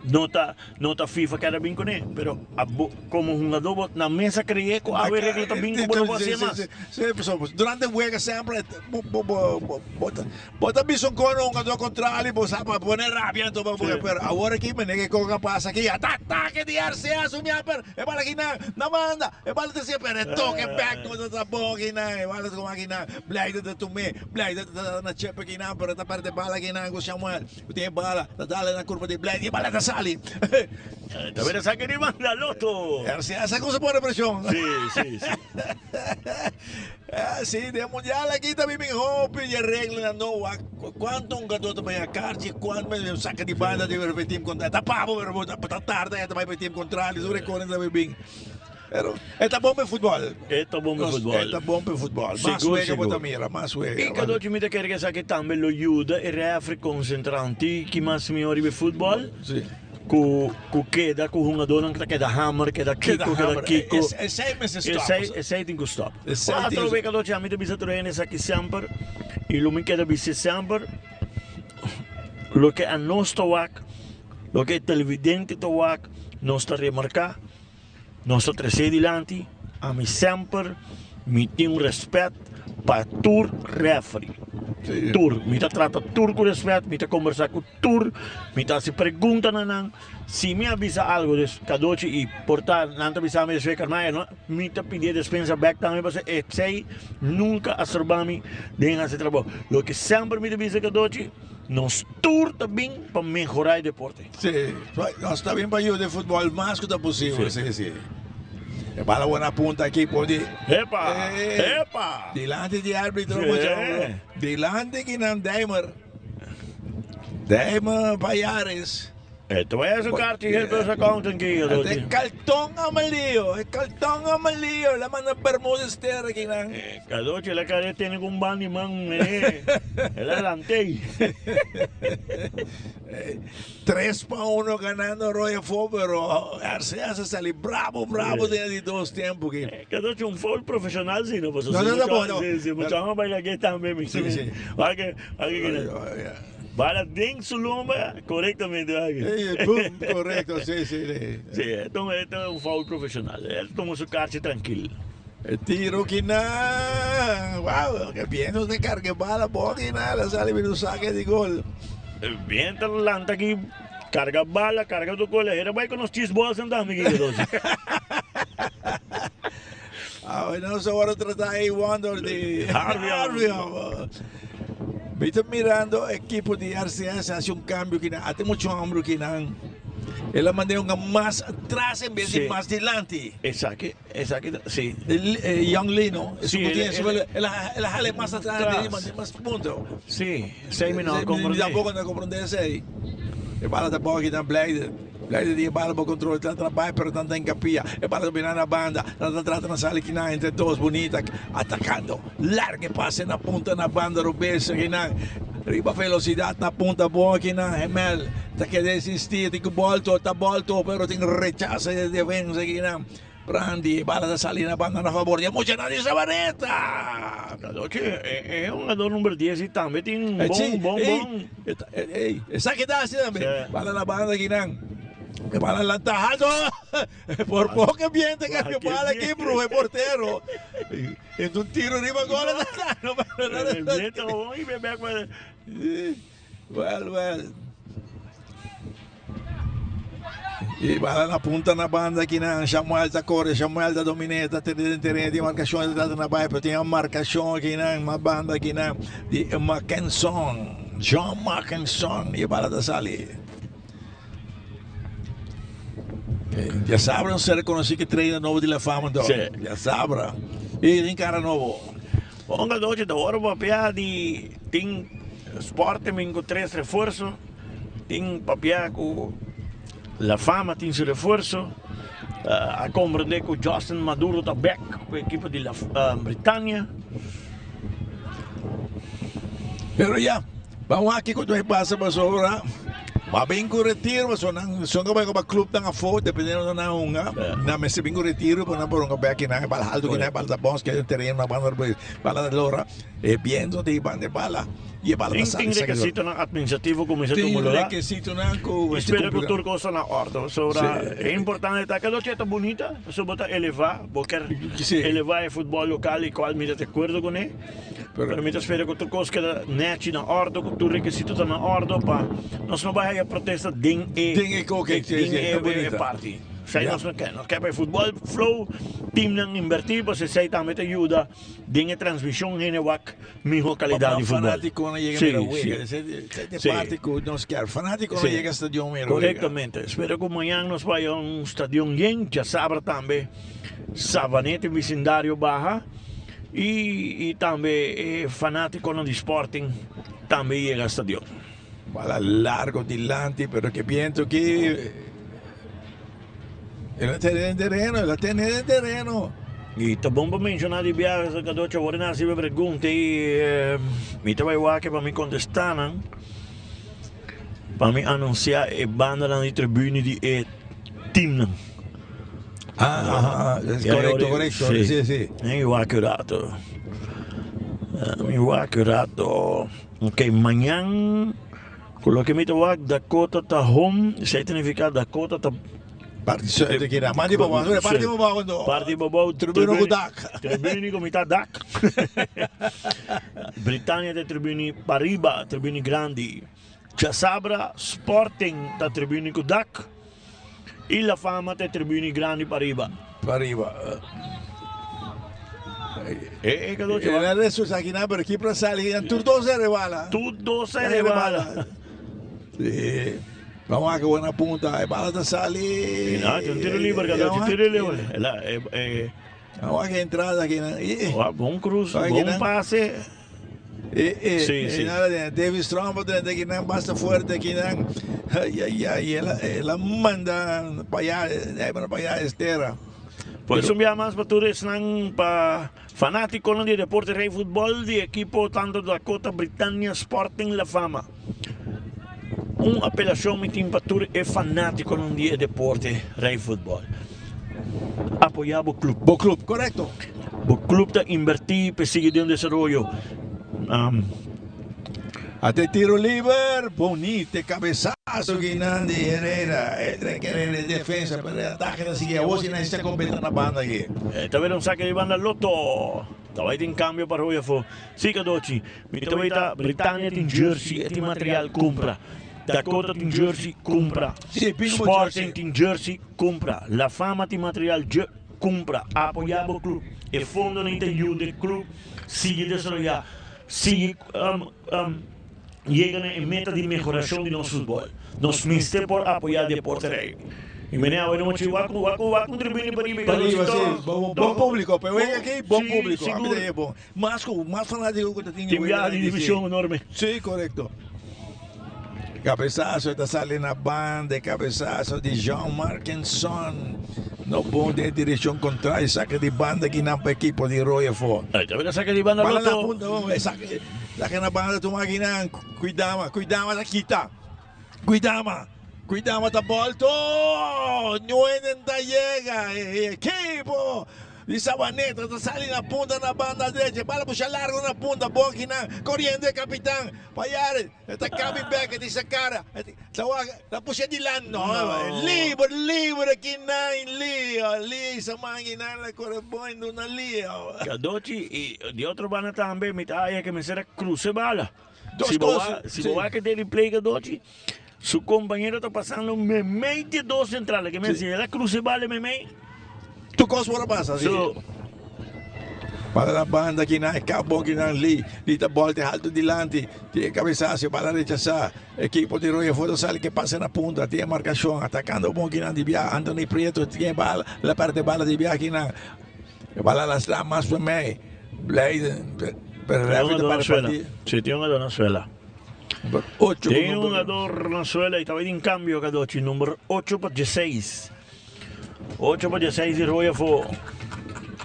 No ta, no ta FIFA keda bin kuné, pero abo komo hungadó bo na mes a kreé ku awe regla ta bin ku bo no por hasié mas. Sí, sí, pasobra durante wega semper bo, bo, bo, bo, bo ta, bo ta bisa un kos na un hungadó kontrali, bo sa pa pone rabia anto pa bo, pero awor aki mene ke kos a pasa aki, ata atake di RCS un bia pero e bala aki nan, nan manda. E bala ta siempre e toke bek no ta ta bon akinan e bala ta como akinan Blijde ta tum'é Blijde ta ta na chep akinan pero ta perde bala akinan ku Samuel ku tin e bala ta dale na kurpa di Blijde e bala ta sali. Ta bira sa keri manda loto. RCA sa kon sa pone preshon. Si si si. Si den mundial aki ta bibi hopi di e reglanan no wak kuantu un gadó ta bai a karchi kuantu saka di banda di e team kontra ta pabo pero bo ta tarda e ta bai pa e team kontrali su rekonen ta bibi. Pero e ta bon pa e futbol. E ta bon pa e futbol. E ta bon pa e futbol. Mas wega bo ta mira, mas wega. I Cadochi mi ta kere ke esaki tambe lo yuda e refri konsentrá un tiki mas mihó riba e futbol. Si. Ku ku keda ku hungadónan ta keda hamer, keda kiko, keda kiko. Esei mester stòp. Esei esei tin ku stòp. Atrobe Cadochi ami ta bisa tur hende esaki semper i lo mi keda bisa semper loke anos ta wak, loke e televidente ta wak, nos ta remarká. Nos ta trece dilanti, ami semper mi tin un respet pa tur referee. Tur, mi ta trata tur cu respet, mi ta conversa cu tur, mi ta haci pregunta na nan. Si mi a bisa algo des cadochi y por ta nan ta bisa mi despues carnal, no, mi ta pidi e despensa bek tambe pasobra esey nunca a stroba mi den haci trabao. Loke semper mi ta bisa cadochi, nos tur ta bin pa mehora e deporte. Sí, nos ta bin pa yuda e futbol mas ku ta posibel, sí, sí. E bala wou na punta aki por di. Epa! Epa! Dilanti di arbitro mucha hombre. Dilanti kinan Dijmer. Dijmer Payares. E ta bai su karchi gel pero sa counten ki E kalton amalio, e kalton amalio. La manda Bermudez tera kinan. Cadochi la kare tene ku un bandi man eh. El a lantei. Tres pa uno ganando Royal Fo, pero RCS a sali bravo, bravo den di dos tempo ki. Cadochi un foul profesional si no, pasobra No, no, no, no. si si mucha homber baila ke tambe mi. Sí, sí. Wak wak ki Bala den su lomba correctamente wak. Sí, boom, correcto, sí, sí, sí. Sí, esto esto un foul profesional. El toma su karchi trankil. E tiro ki nan, wow, ke bien nos ta karga e bala bon ki nan, el a sali bira un sake di gol. Bien ta lanta aki, karga bala, karga tur kos, hera bai ku nos cheese balls nan tambe ki kedosi. Awe nos a wòrdu tratá ei wonder di Harvey. Harvey. Mi ta mirando ekipo di RCS hasi un kambio ki nan, ate muchu hòmber ki nan, el a mand'é hunga mas atras en bes di mas dilanti. Esaki. Esaki ta, si. E Young Lee no? Si, Esun ku tin esun el a el a hala mas atras di mas punto. Si, esei mi no a komprondé. Mi tampoko no a komprondé esei. E bala ta bou aki nan Blijde. Blijde di e bala bo kontrol ta trabai pero nan ta enkapia. E bala ta bira na banda. Nan ta trata na sali kinan entre dos bunita atakando. Larga e pase na punta na banda robes akinan. Riba velosidat na punta bon akinan. Hemel ta keda insistí tin ku bolto ta bolto pero tin rechasa di defensa akinan. Brandy, e bala ta sali na banda na fabor di e muchanan di Sabaneta. Cadochi, e hungador number dies i tambe tin bon, bon, bon. Ey, esaki ta hasi tambe. Bala na banda akinan. E bala lanta alto. Por poco e biente cambia bala aki, bruha e portero. Entra un tiro riba gol. E biente gewoon i bek bek. Well, well. Y bala na punta na banda aquí na Samuel ta corre, Samuel ta domine, ta tene den terreno di marcación, ta trata na bai, pero tiene una marcación aquí na ma banda aquí na di Mackenson, John Mackenson, y bala ta sali. Diasabra nos a reconoci cu trainer nobo di La Fama anto. Diasabra. Y tin cara nobo. Bon Cadochi ta ora papia di tin Sporting bin cu tres refuerzo. Tin papia cu La Fama tin su refuerzo. A comprende cu Justin Maduro ta back cu ekipo di La Britania. Pero ya, ban wak kiko ta pasa pasobra ba bin ku retiro pasobra nan son ka bai ku ba clubnan afó dependiendo unda nan hunga nan mester bin ku retiro pa nan por hunga bek kinan e bala haltu kinan e bala ta bons ke tereno na banda bala ta lora e biento ta hiba e bala y e bala ta sali Tin rekisitonan administrativo ku mester tuma lugá. Tin rekisitonan ku mester Espero ku tur kos ta na òrdu. Pasobra e importante ta ke loke ta bunita pasobra bo ta elevá bo ker elevá e futbòl lokal i kual mi ta di akuerdo kuné. Pero mi ta spera ku tur kos keda nèchi na òrdu, ku tur rekisito ta na òrdu pa nos no bai haya protesta den e den e parti. Esei nos no ke. Nos ke pa e futbòl flow, timnan inbertí, pasobra esei tambe ta yuda den e transmishon hende wak mihó kalidat di futbòl. Fanátikonan yega mira wega. Esei ta e parti ku nos kier. Fanátikonan yega stadion mira wega. Korektamente. Spera ku mañan nos bai a un stadion yen, djasabra tambe Savaneta i bisindario baha. Y tambe e fanaticonan di Sporting tambe yega stadion. Bala largo dilanti pero ke biento ki el a tene den tereno, el a tene den tereno. Y ta bon pa menciona di biaha sa Cadocha awor nan haci mi pregunta y mi ta bay wak pa mi contesta nan pa mi anuncia e bandanan di tribune di e teamnan. Ah, ah, correcto, correcto. Sí, sí. sí. Mi wak un rato. Mi wak un rato. Ok, mañan, ku loke mi ta wak, Dakota ta home. Esei ta nifiká Dakota ta. Parti suerte ki na. Mandi babou, sorry, parti babou ando. Parti babou. Tribune ku dak. Tribune ku mitad dak. Britannia ta tribune pariba, tribune grandi. Djasabra, Sporting ta tribune ku dak. I La Fama ta e tribune grandi pariba. Pariba. E na resto esaki nan, pero ki pra sali nan tur dos a rebala. Tur dos a rebala. Si. Vamos a que buena punta. E bala ta sali. No, un tiro libre, un tiro libre. Vamos a que entrada aki nan. Bon cruz, bon pase. E, e, sí, sí. Nada, David Strong pa drenta aki nan basta fuerte aki nan. Ay, ay, ay, el, el a manda pa allá, eh, pa allá Estera. Pues un biaha mas pa tur esnan pa fanátikonan di deporte rei futbòl di ekipo tanto Dakota, Britannia, Sporting La Fama. Un apelashon mi tin pa tur e fanátikonan di e deporte rei futbòl. Apoyá bo klup. Bo klup, korekto. Bo klup ta inbertí pa e sigui den desaroyo. Ate tiro liber, bonite cabezazo kinan di Herrera. E trek Herrera e defensa, pero e atake ta sigui. Awor si nan esta completa na banda aki. E ta bira un sake di banda Lotto. Ta bai tin cambio pa Roy afo. Si Cadochi, mi ta weta Britania tin jersey, e tin material, cumpra. Dakota tin jersey, cumpra. Sporting tin jersey, cumpra. La Fama tin material, cumpra. Apoya bo club. E fondonan ta yuda e club sigui desaroya. Sigui yega na e meta di mehorashon di nos futbòl. Nos mester por apoyá deporte rei. I mene awe nochi wak wak wak un tribune pariba i Pariba, si. Bon bon públiko. Pa e wega aki, bon públiko. A mi ta e bon. Mas ku mas fanátiko ku ta tin e wega. Tin biaha di divishon enorme. Si, korekto. Cabezazo ta sali na banda, e cabezazo di Jean Markinson no bon den direccion contrario, saca di banda aki nan pa equipo di Royal Fort. Ay, tambe ta saca di banda Bala na punta, oh, e saca, saca na banda tuma aki nan, Cuidama, Cuidama ta kita, Cuidama, Cuidama ta bolto, Nuenen ta yega, e equipo Di Sabaneta ta sali na punta na banda derecha. E bala pusha largo na punta. Bokinan coriendo e capitan. Payare e ta cabi bek e tin sa cara. E ta wak ta pusha dilanti. No, liber liber kinan Leo. Leo sa man kinan la core bon duna Leo. Cadochi y di otro banda tambe mi ta haya ke mester a cruza e bala. Si bo wak si bo wak e daily play Cadochi su compañero ta pasando memey di e dos centrales ke mester el a cruza e bala memey. Tur cos por a pasa si. Bala na banda kinan, e kap bon kinan Lee. Lee ta bolte halto dilanti. Tin e cabezazo, bala rechasa. Ekipo di Royal Fort ta sali ke pase na punta. Tin e marcacion, atacando bon kinan di bia. Anthony Prieto tin e bala, la perde bala di bia kinan. E bala lastra mas pa mei. Leiden, pero referee ta para partido. Si, tin un jugador na suela. Number ocho. Tin un jugador na suela y tabata tin cambio cadochi. Number ocho pa dieseis. Ocho pa dieseis di Roy afó.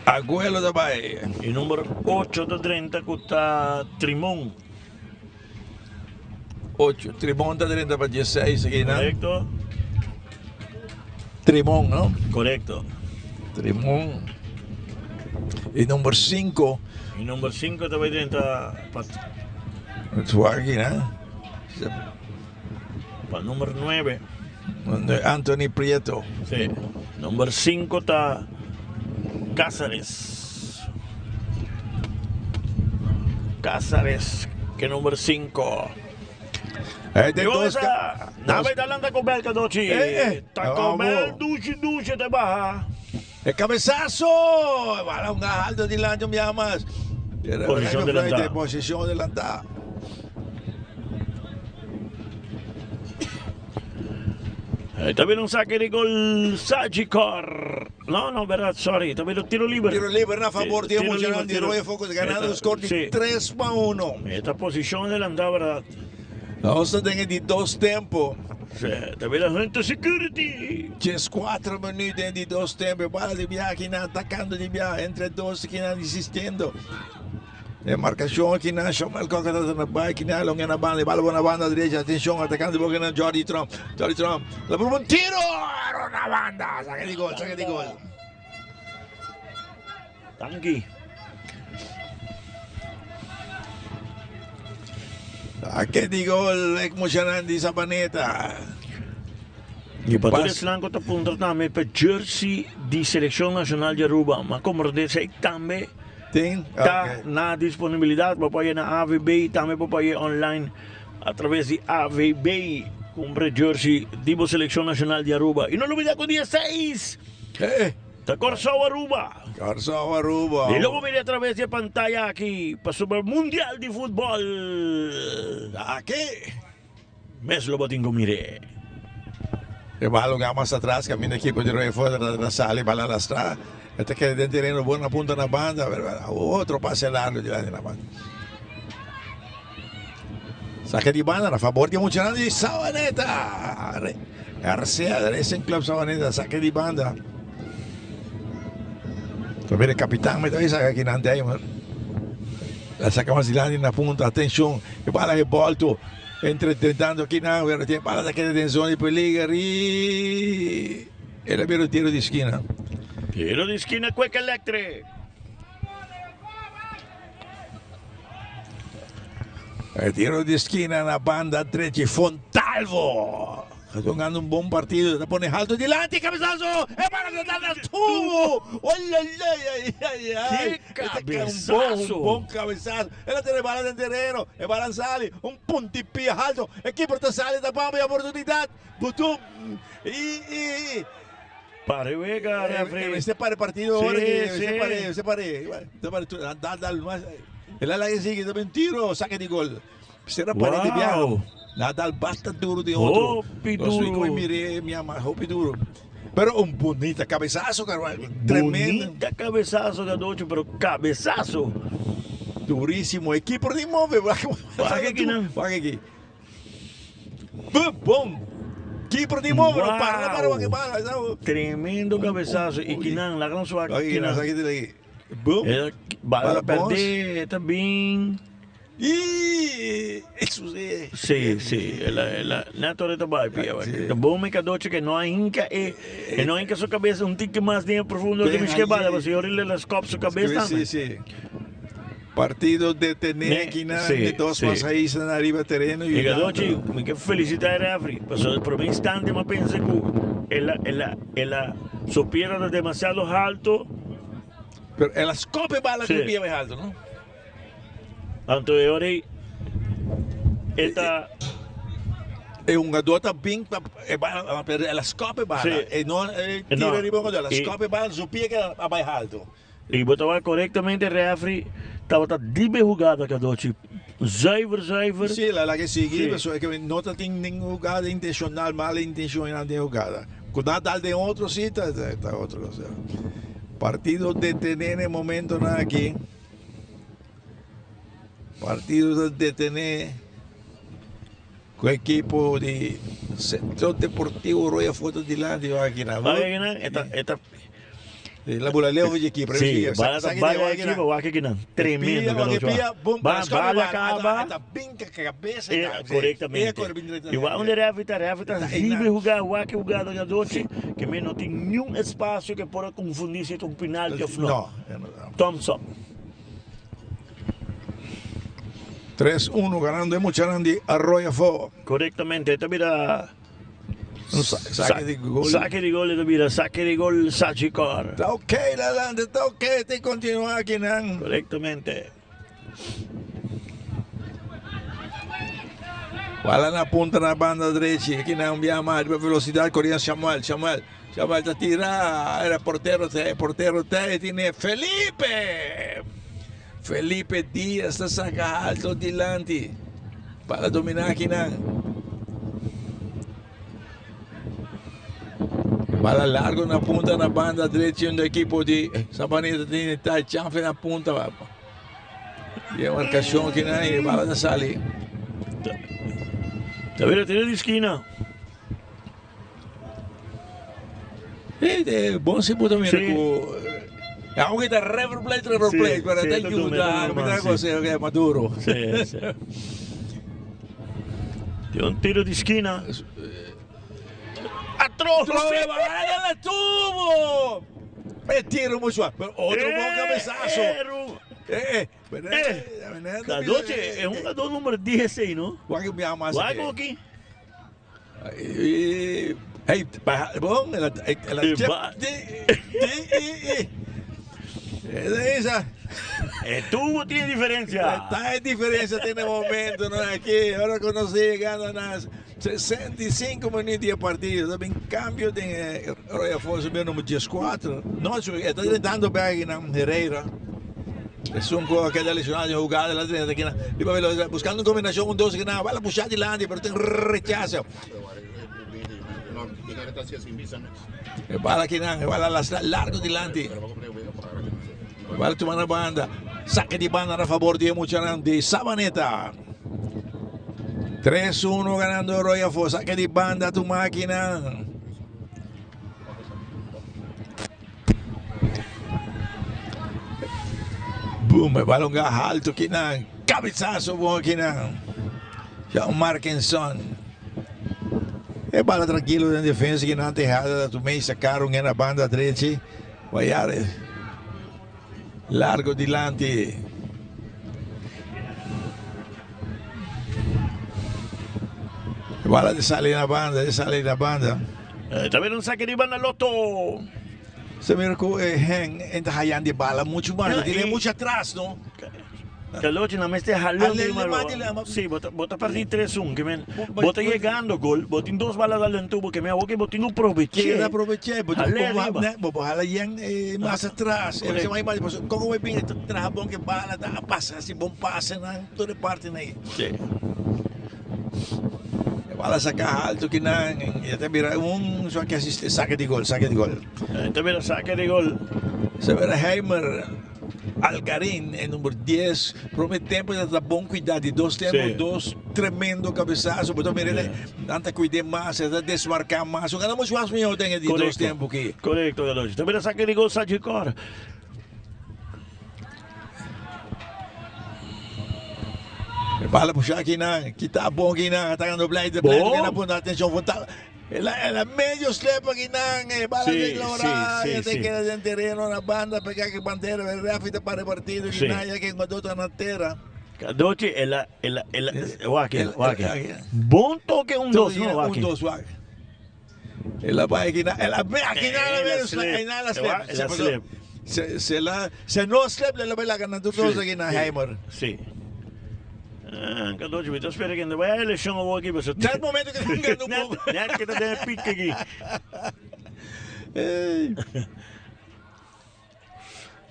Aguelo ta bai. Y number ocho ta drenta cu ta Trimon. Ocho. Trimon ta drenta pa dieseis aki nan. Correcto. Trimon, no? Correcto. Trimon. Y number cinco. Y number cinco ta bai drenta pa. Aki nan. Pa number nuebe. Anthony Prieto. Sí. Number 5 ta Cáceres. Cáceres, que number 5. Eh, de dos Nabe ta Taco Bell cadochi. Eh, eh. Taco Bell dushi dushi te baha. E cabezazo! Bala un alto dilanti un biaha mas. Posicion delantá. Posicion delantá. Ta bira un saque di gol Sagicor. No, no, verdad, sorry. Ta bira un tiro liber. Tiro liber na favor di Emocionan di Royal Focus ganando score di 3 pa 1. Esta posicion adelantá, verdad. Nos ta den e di dos tempo. Sí, ta bira Hunter Security. 14 minuut den di dos tempo. E bala di biaha kinan atacando di biaha entre dos kinan insistiendo. E marcacion akinan Samuel Coca ta na bai kinan longa na banda. E bala na banda derecha. Atencion atacando bo kinan Jordi Trump. Jordi Trump. La prueba un tiro. Na banda. Saca di gol, saca di gol. Danki. Saque di gol emocionante di Sabaneta. Y pa tur esnan cu ta puntra tambe pa jersey di seleccion nacional di Aruba, ma comprende esey tambe Tin? ta na disponibilidad. Bo por haye na AVB, tambe bo por haye online a traves di AVB. Cumpra jersey di bo seleccion nacional di Aruba. Y no lubida cu dia 6 ta Corsou Aruba. Corsou Aruba. Y lo bo mira a traves di e pantaya aki pa Super Mundial di Futbol. Aki. Mes lo bo tin ku mir'é. E bala lugar mas atras caminda equipo di Royal Force ta sali bala lastra e ta keda den tereno bon na punta na banda otro pase largo dilanti na banda saque di banda na favor di muchanan di Savaneta RCA Racing Club Savaneta saque di banda ta mira capitan mi ta bisa aki nan Dijmer la saca mas dilanti na punta atencion e bala e bolto Entre tentando kinan pero tin bala ta keda den zona di peliger y el a bira un tiro di skina. Tiro di skina Quick Electric. E tiro di skina na banda drechi Fontalvo. Ta jugando un bon partido, ta pone halto dilanti, cabezazo, e bala ta dal na tubo. Oy ay ay ay ay ay. Ke cabezazo. Un bon cabezazo. El a tene bala den tereno, e bala sali, un punti pia halto, e keeper ta sali ta bamba e oportunidad. Butum. Y y Pare wega, referee. Mester pare partido ahora ki, mester pare, mester pare. Mester pare, dal dal mas. El a laga sigui, ta un tiro, saque di gol. Sera pared di biaha. Na dal basta duro den otro. Hopi Nos duro. mi mire mi ama hopi duro. Pero un bunita cabezazo carnal. Tremendo. Bunita cabezazo Gadocho, pero cabezazo. Durísimo. Equipo ni move. Wak aki nan. Wak aki. Bum, bom. Keeper ni move. No para, para, wak para. Tremendo cabezazo. Y kinan, laga nos wak kinan. Boom. Bala perde, ta bin. Y eso sí. Sí, sí. El a, el a, neto de tabay pia. Sí. Bom me cadoche que no hinca e, e no hinca su cabeza un tique más de profundo que mis que bala, pues yo le las cop su cabeza. Sí, sí. Partido detenido aquí na sí, dos sí. más ahí están arriba terreno y Cadoche, me que felicitar a referee. Pues el primer instante me pensé que el el el su pierna demasiado alto. Pero el escope bala sí. que pia más alto, ¿no? Anto e ora ei e ta. E hungador ta bin pa e bala, pero el a skop e bala. E no e tira riba hungador, el a skop e bala, su pia keda a bai halto. Y bo ta wak corectamente referee tabata dibe hugada Cadochi. Zuiver zuiver. Si, la laga sigui Si. pasobra ke no ta tin ningun hugada intencional, mal intencional den hugada. Cu nan dal den otro si ta ta otro cosa. Partido detene na e momentonan aki. Partido ta detene cu ekipo di Centro Deportivo Royal Fort ta dilanti aki nan. Aki nan e ta e ta. La bula leu di ekipo. Si, bala ta bala ekipo wak aki nan. Tremendo Cadocho. Ba bala caba. Corectamente. Y wak unda referee ta, referee ta riba e huga, wak e hugada Cadochi, ke men no tin niun espacio ke por a confundi si ta un penalti of no. Thumbs up. 3-1 ganando e muchanan di Arroyo Afó. Corectamente, ta bira Sake di gol. Sake di gol e ta bira sake di gol Sagicor. Ta ok Lalande, ta ok, te continua akinan. Corectamente. Bala na punta na banda drechi, akinan un biaha mas riba velocidad coriendo Samuel, Samuel, Samuel ta tira, era portero te, portero te, y tiene Felipe. Felipe Diaz ta saca alto dilanti. Bala domina akinan. Bala largo na punta na banda drechi un equipo di Sabaneta tiene ta chanfe na punta. Y marcación akinan y bala ta sali. Ta bira tiro di esquina. Eh, bon si puta mira Sí. ku aunque ta River Plate, River Sí, Plate, pero sí, ta ta duro, ayuda, ta duro mira más, cosa sí. que Maduro. Sí, sí. Di un tiro di esquina. Atroz! Trove, la tuvo! E tiro muy suave, pero otro buen cabezazo. Eh, eh, Cadoche, es un jugador número 10, ¿no? Wak mi ama Wak aquí. Hey, bon, el, el, el, esa. Tuvo tiene diferencia. Está en diferencia tiene momento, ¿no? Aquí, ahora conocí, gana 65 minutos de partido. También cambio de Roy Afonso, meu número 14. No, está tentando bem na Herrera. Es un juego que lesionado de jugada la buscando una combinación, un 2 que nada, va a puxar adelante, pero tem rechazo. Bala aqui não, bala largo delante. Bala tomar na banda. Saque de banda a favor de Mucharan de Sabaneta. 3-1 ganando Royal Fo. Saque de banda tu máquina. Boom, balón alto aqui na cabeçaço bom aqui na. Já o Markinson. É bala tranquilo na defesa que não tem errada, tu meio sacaram na banda 13. Guaiares. Largo dilante. Bala de sale na banda, de sale na banda. También un saque de banda Lotto. Se mira que eh, hen entra de bala mucho más, No, tiene y- mucho atrás, ¿no? Caloche, na meste jalón Ale, de le mate, Sí, bota, bota partir 3-1, que men. Bota llegando gol, botin dos balas al tubo, que me hago que botin no aproveché. Quiere aprovechar, porque Jale como arriba. va- ojalá ya más atrás. Correcto. Se va a ir pues, ¿Cómo me viene? Traja bon que bala, da, pasa así, buen pase, na, toda parte ahí. Sí. Bala saca alto que na, ya te mira un so que asiste, saque de gol, saque de gol. Te mira saque de gol. Se verá Heimer Algarín en número 10. Promete tempo ya está bom cuidado de dos tempos, Sí. dos tremendo cabezazo. Pero mira, antes cuide más, se desmarcar más. Ganamos más mejor en de dos tempos que. Correcto, Caloche. Te mira saque de gol, Sagicor. Bala puxar aqui na, que tá bom aqui na, atacando Blade, Bom. Blade, na punta, atenção, frontal. Ela, ela medio slip aqui na, bala Sí, de Lora, sí, sí, ya te sí. queda en terreno na banda, pegar que bandera, rápido para el partido, Sí. que na, ya que encontró na terra. Cadoche, el, el, el, waki, waki. el- Bom toque, un dos, no, Un waki. dos, waki. Ela vai aqui na, ela vem aqui na, Ela ela meio slip. slip, na, ela Ela slip. slip. Se, se la, se no slip, ela vai lá ganando dos aqui na sí. Heimer. Sí. Ah, Cadoche, me espera que ainda vai a eleição agora aqui, você. Net momento que tá ganhando um pouco. Net que tá dando pique aqui. Ei.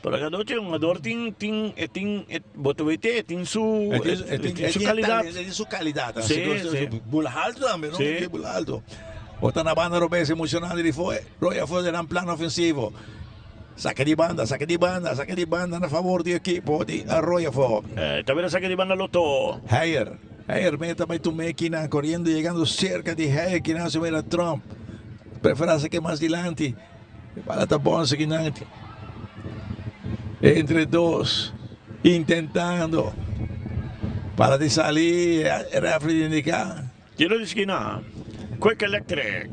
Pero Cadochi un jugador tin tin e tin e bo ta wete e tin su E tin e tin su calidad. E tin su calidad. Sí, sí. Bula alto tambe, no? Sí. Bula alto. O ta na banda robes emocionante di foe. Roy afo de nan plan ofensivo. Saque di banda, saque di banda, saque di banda na favor di equipo di Roy afo. Eh, ta bira saque di banda Lotto. Heyer, Heyer meta bay tume kinan corriendo llegando cerca di Heyer kinan se mira Trump. Prefera saque mas dilanti. E bala ta bon kinan. Entre dos intentando. Bala di sali, referee di indica. Tiro di skina, Quick Electric.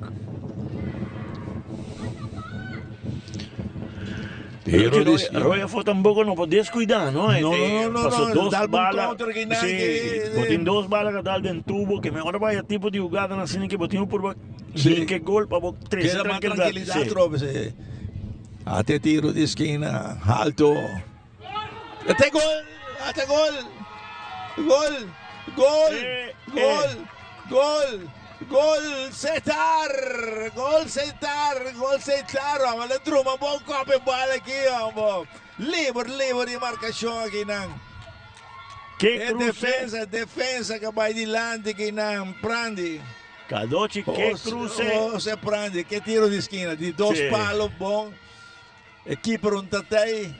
Tiro di skina. Roy afo tampoco no por descuida, no? No, no, no, no, Paso no, dos dal un bala. counter que Sí, que- bo tin dos bala que dal den tubo, que mejor vaya tipo di jugada na asina que bo tin por Sí. que gol pa bo trece Queda más tranquilidad. tranquilidad, Sí. trobe, sí. Ate tiro di esquina, alto. Ate gol, ate gol. Gol, gol, gol, gol, gol, Setar, gol Setar, gol Setar. Vamos, le truma, bom copo bala aqui, vamos. Libre, libre de marcação aqui, não. Que É cruce. defesa, defesa que vai dilante aqui, não. Prandi. Cadochi, que cruce. José Prandi, que tiro de esquina, de dos Sí. palos, bom. Equipo un tatei.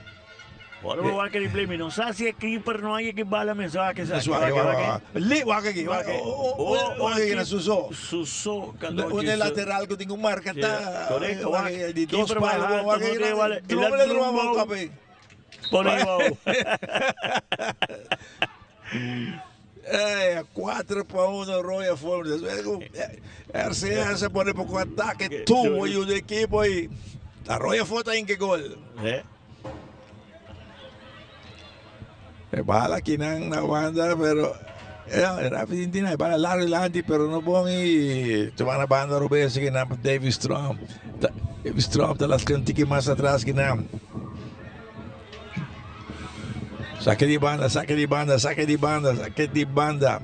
Ora bo wak replay mi no sa si e keeper no hay que bala mensaje sa. Suave, va, va, va. Li, wak aqui, wak, oh, oh, wak aqui na Suso. Suso, Cadochi. Un lateral que tem um marca, tá. Correcto, Wak wak. aqui, De dos Keeper vai palos, alto, wak no aqui, te vale. Truma, El le truma, trumbo. bom, capi. Pone wow. É, 4 para 1 Royal Force. RCA se pone poco ataque, tubo y un equipo y a Royal Force en que gol. Eh. Bala aquí na na banda, pero era bala largo delante, pero no bon y toma na banda Rubens que na Davis Trump. Davis Trump da las un tique más atrás que na. Saque de banda, saque de banda, saque de banda, saque de banda.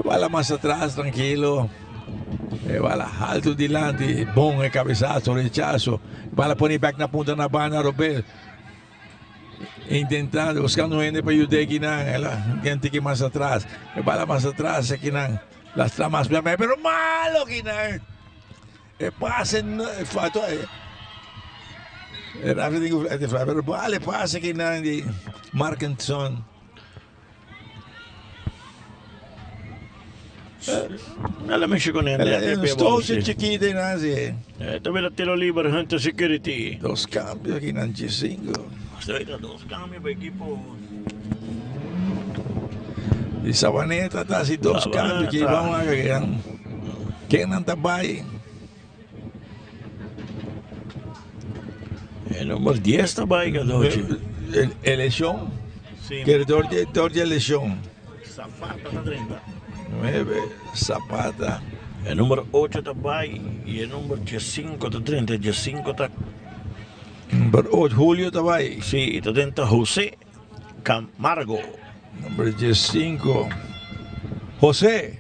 Bala más atrás, tranquilo. Bala alto delante, bom el cabezazo, rechazo. Bala pone back na punta na banda, Robert. Intentando, buscando gente para ayudar aquí, na, gente que más atrás. Bala más atrás, aquí, na, las tramas, pero malo, aquí, na. Pase, faltó. Pero vale, pase aquí, na, di Markinson. Nella mesce con El stootje chiquito y nada, sí. También la tiro libre, Hunter Security. Dos cambios aquí en G5. Dos cambios para equipo. Y Sabaneta está así, dos cambios aquí. Vamos a ver. ¿Quién anda ahí? El número 10 está ahí, Cadochi. Elección. Sí. Que Torje lesión. Zapata está 30. 9, Zapata. El número 8 está ahí y el número 5 está 30. El 5 está. Número 8, Julio está ahí. Sí, está 30 José Camargo. Número 5, José.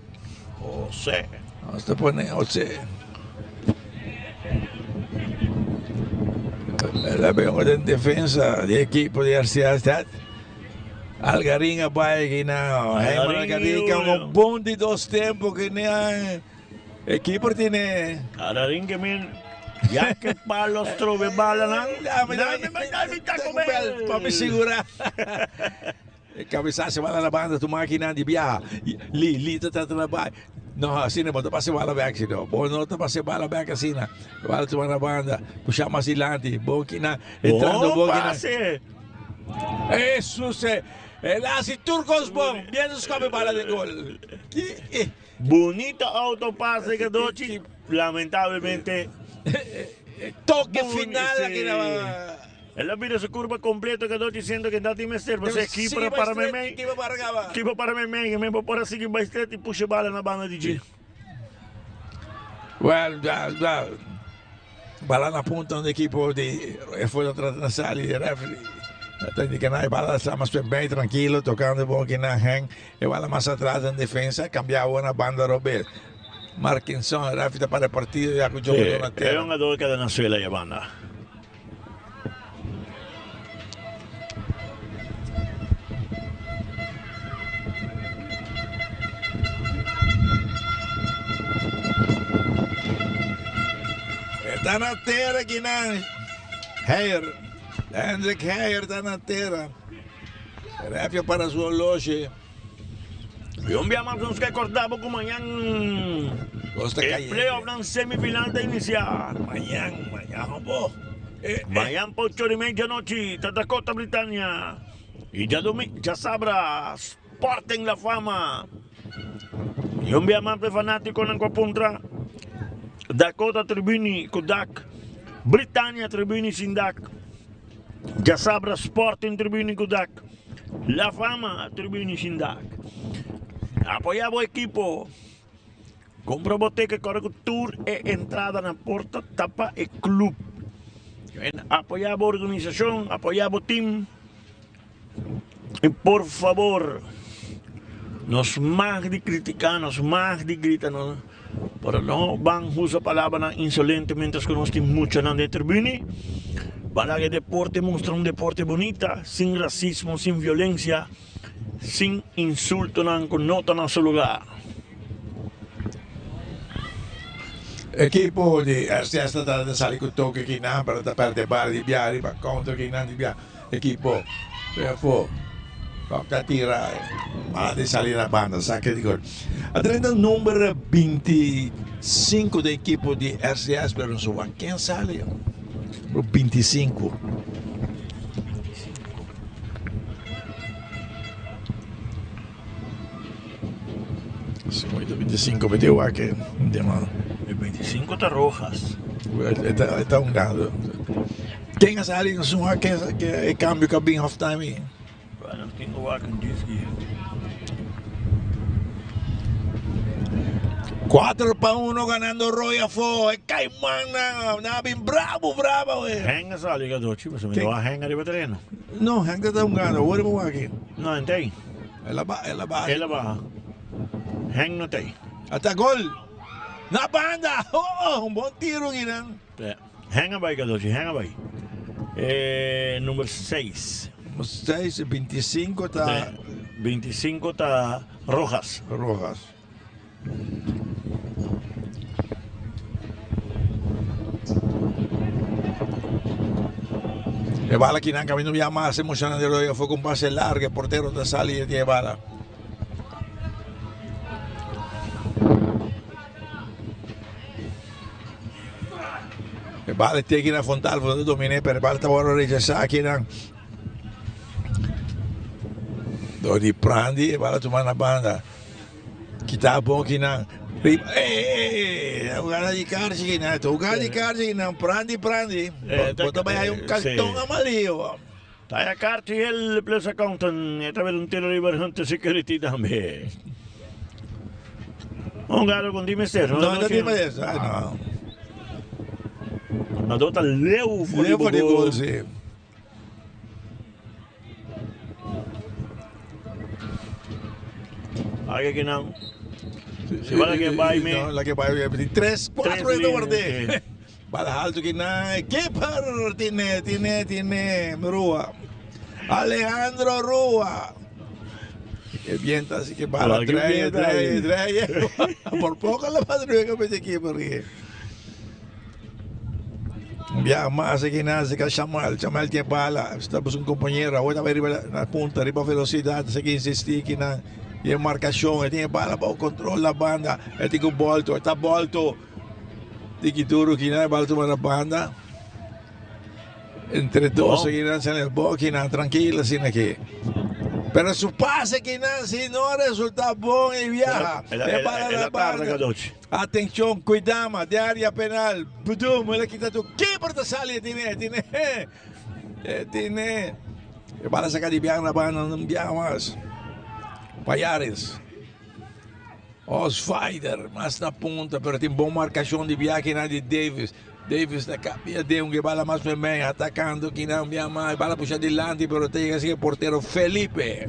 José. Vamos a poner José. La veo en defensa de equipo de RCA. Algarín vai aqui não. Algarín que é um bom de dos tempos que nem a equipo tiene. Algarín que min ya que palos trove bala não. Dame, dame, dame, Taco Bell para me segurar. Cabeçaço vai lá na banda, tu máquina de viaja. Li, li, tá trabalho. No, assim não, bota passe bala back, não. Bom, não tá passe bala back assim, não. Bala tu na banda, puxar mais adiante, bom que na, entrando bom que na. passe. Eso se, el hace Turcos bom, bien escape bala de gol. Bonita autopase que Dochi, lamentablemente. Toque final aqui na Ela vira su curva completa que Dochi diciendo que dá time ser, você aqui para para mim. Aqui para mim, me por assim que vai e puxa bala na banda de G. Well, well, Bala na punta do equipo de foi na sala de referee. Técnica na bala está mais bem tranquilo, tocando bom aqui na hang. E bala mais atrás em defesa, cambiava na banda Robert. Markinson, Rafi ta para partido ya ku jogador na tera. E hungador keda na suela ya banda. Ta na tera kinan. Heyer. Hendrik Heyer ta na tera. Refia para su horloge. Y un bia mas nos ke corda bo cu mañan e playoffnan semifinal ta inicia. Mañan, mañan bo. Mañan pa ocho di media nochi ta Dakota Britannia y djasabra Sporting La Fama. Y un bia mas pa e fanaticonan cu a puntra Dakota Tribune cu dak, Britannia Tribune sin dak, djasabra Sporting Tribune cu dak. La Fama Tribune sin dak. Apoya bo ekipo. Kumpra bo ticket kòrda ku tur e entrada na porta ta pa e club. Apoya bo organisashon, apoya bo team. I por fabor nos mag di kritika, nos mag di grita, nos pero no ban usa palabranan insolente mientras ku nos tin muchanan den tribune. Ban laga e deporte mustra un deporte bunita, sin rasismo, sin violencia, sin insultonan ku no ta na su lugar. Ekipo di RTS ta trata di sali ku toke kinan pero ta perde bala di bia riba counter kinan di bia. Ekipo afo kòk ta tira bala di sali na banda sake di gol. A drenta number 25 den ekipo di RCS pero no sa wak ken sali number 25. Si mooi ta 25 mete wak e de man. E 25 ta Rojas. E ta un gado. Ken a sali no sun wak e cambio ka bin half time ei. Bueno, tin ku wak un disky. 4-1 ganando Roy afo. E Caiman nan a bin bravo bravo. Henk a sali gadochi pasobra mi no wak Henk ariba tereno. No, Henk ta un gado. Awor mi wak aki. No, entei. El a baha, el a baha. El a baha. Henk no tei. Ata gol! Na banda! Oh, un bon tiro kinan. Henk a bai Cadochi, Henk a bai. E number 6. Number 6, 25 ta. 25 ta Rojas. Rojas. E bala kinan camino ya mas emocionante royo fue con pase largo, el portero ta sali y tiene bala. E bala teki na Fontalvo ta domine pero e bala ta wòrdu rechasá akinan dor di Prandi e bala tuma na banda. Kita bon kinan riba eh hugada di karchi kinan esto hugada di karchi kinan prandi prandi bo ta bai hay un carton amarillo. Taya karchi el plus accountant e ta ber un tiro riba hunter security tambe. Un gado con di mester no no di mester no. Ado ta leu for di gol si. Ay que nan. Si bala que bai me. No, la que bai me. Tres, cuatro de guarde. Bala alto que nan. Keeper tiene, tiene, tiene Rua. Alejandro Rua. Que viento así que bala. Trae, trae, trae. Por poco la patrulla que me keeper. Un biaha mas aki nan se ka Shamuel. Shamuel tin e bala. Sta busca un compañero. Awor ta bai riba na punta, riba velocidad. Ta sigui insisti aki nan. Y e marcacion. E tin e bala bao control na banda. E tin cu bolto. E ta bolto. Tiki duro aki nan. E bala tuma na banda. Entre dos aki nan sali bo aki nan. Trankilo asina aki. Pero su pase aki nan si no resulta bon e biaha. E bala na banda. Atencion, Kuidama den area penal, Budum, el a kita tur keeper ta sali, e tine, e tine, e tine, e bala saca di biaha na banda, no biaha mas, Payares, Osweider, mas na punta, pero tin bon marcacion di biaha kinan di Davis, Davis ta cambia den un bala mas memey, atacando kinan biaha mas, bala pusha dilanti, pero ta yega si e portero Felipe.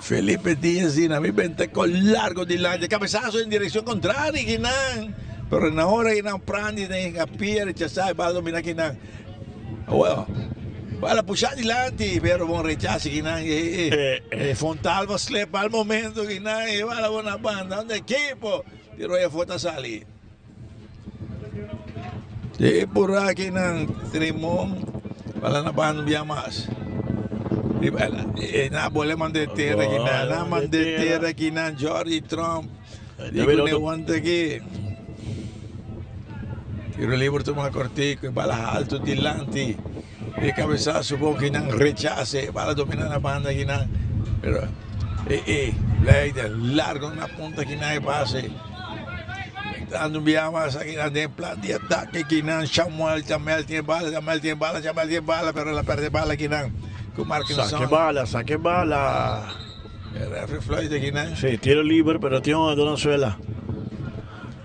Felipe Diaz di na mi bente con largo dilanti. Cabezazo en dirección contraria kinan. Pero na hora kinan prandi den a pia rechazá e bala domina kinan. Well, bala pusha dilanti pero bon rechace kinan. Eh, eh, eh, Fontalvo slip al momento kinan e bala bona banda. Un equipo di Royal Fort a sali. E por aki nan Tremon bala na banda un bia mas. E na bole mande tera ki nan, na mande tera ki nan Jordi Trump. Di ku ne wanta ki. Tiro libre tuma kortico e bala alto dilanti. E cabezazo bon ki nan rechace bala domina na banda ki nan. Pero e e Leiden largo na punta ki nan e pase. Dando un biaha mas aki nan den plan di atake kinan Samuel Chamel tin e bala Chamel tin e bala Chamel tin e bala pero el a perde bala kinan ku Markinson. Sake bala sake bala. E refri fluit akinan. Si tiro liber pero tin un jugador na suela.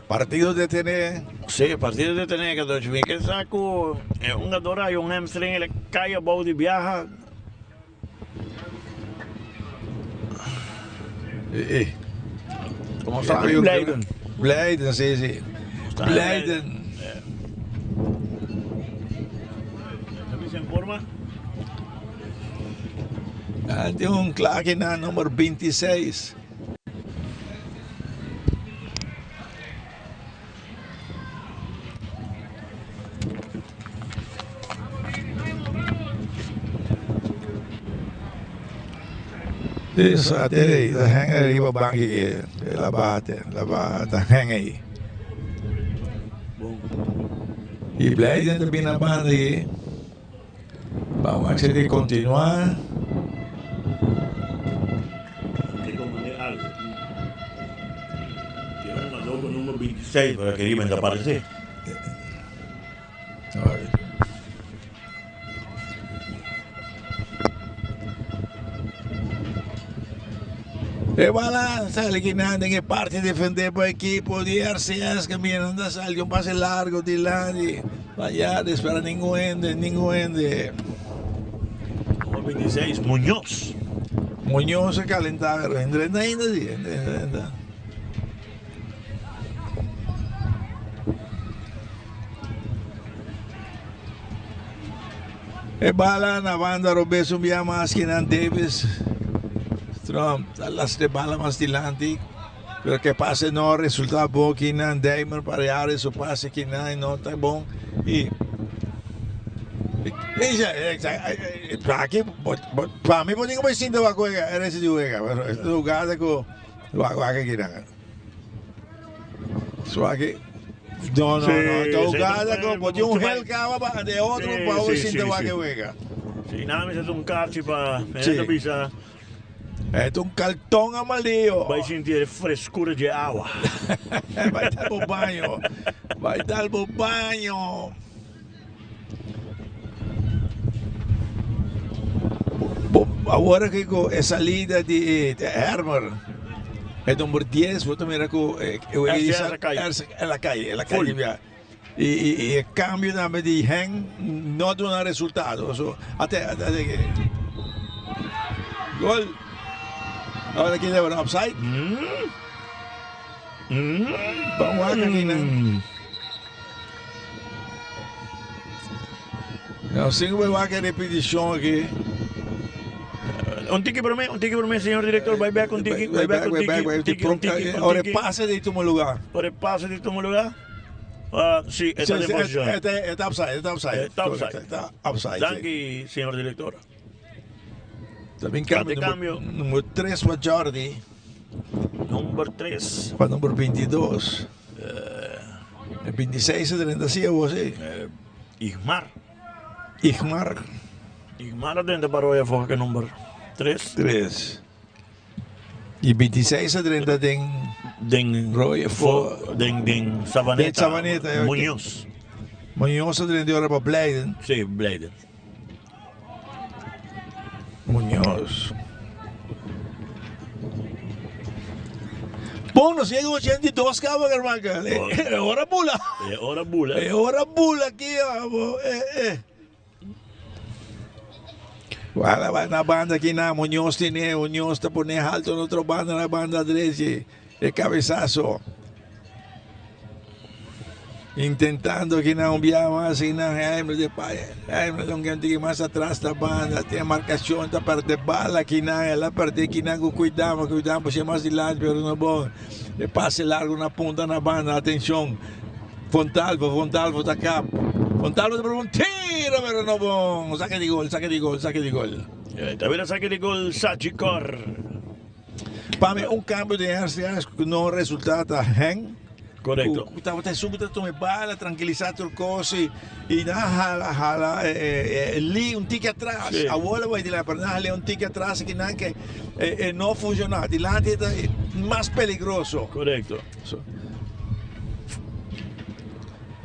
Partido detene. Si partido detene Kadosh mi ke sa ku e hungador a hay un hamstring el a kai abou di biaha. Como está Blijden. Blijden, sí, sí. Blijden. en forma? Tin un klaki na number 26. Esa te ta hang riba banki e la bate la ba ta hang ei. Y Blijden ta bini na banda ei. Vamos a di continua. Tiene un jugador con número 26, pero que dime, aparece. E bala sali kinan den e parti defende pa ekipo di RCS que miren sali un pase largo dilanti. Vaya, de espera ningun hende, ningun hende. Numero 26, Muñoz. Muñoz a calentá, pero entra ainda sí, entra, entra. E bala na banda robes un bia mas kinan Davis. Trump, las de bala mas dilanti. Pero ke pase no resulta bon kinan Deimer pareare su pase kinan no ta bon y aki pa mi por tin ku sinta wak wega e resti di wega pero e hugada ku wak wak kinan so aki no no no ta hugada ku bo tin un hel kaba pa de otro pa bo sinta wak e wega. Si nan mester un karchi pa bisa. E ta un kalton amarillo. Bai sinti e frescura dje awa. Bai dal bo baño. Bai dal bo baño. Bo, awor aki ku e salida di Hermer, e number 10, bo ta mira ku e el a kai, el a kai di bia. I, i, i e cambio tambe di Hen no duna resultado. So, ate, ate, ate, gol. Ahora aquí debe offside. Mm. Mm. Vamos a aquí, no. No, sin que repetición aquí. Un tiki por mí, un tiki por mí, señor director. Bye back, un tiki, bye back, un tiki, un tiki, un tiki. Ahora pase de tu lugar. Ahora pase de tu lugar. Ah, sí, está de posición. Está offside, está offside. Está offside. Está offside. Danke, señor director. También cambio. Cambio. Número 3 para Jordi. Número 3. Para número 22. El 26 se 35, vos sí. Igmar. Igmar. Igmar adentro para hoy que número 3. 3. Y 26 a 30 den den Roy fo, den den Sabaneta. Den Sabaneta Muñoz. Muñoz a 30 horas para Blijden. Sí, Blijden. Muñoz. Bom, nos llega 82 cabo, hermano. Eh, hora bula. Hora bula. Hora bula aquí, vamos. Eh, eh. Wala bai na banda aki na Muñoz tine, Muñoz ta pone alto na otro banda na banda drechi. E cabezazo. Intentando aki na un biaha mas aki na Heimler de pa Heimler un tiki mas atras ta banda tin marcacion ta perde bala aki na el a perde aki na cu cuidado cuidado pushe mas dilanti pero no bon. E pase largo na punta na banda atencion Fontalvo Fontalvo ta kap Fontalvo ta proba un tiro pero no bon sake di gol sake di gol sake di gol. Ta bira sake di gol Sagicor. Pa mi un cambio den RCS cu no resulta ta Henk. Correcto. Cu tabata esun cu ta tuma e bala, tranquilisa tur cos y y nan a hala hala Lee un tiki atras. Sí. Awor a bay dilanti pero nan a hala un tiki atras aki nan ke e no funciona. Dilanti ta mas peligroso. Correcto. So.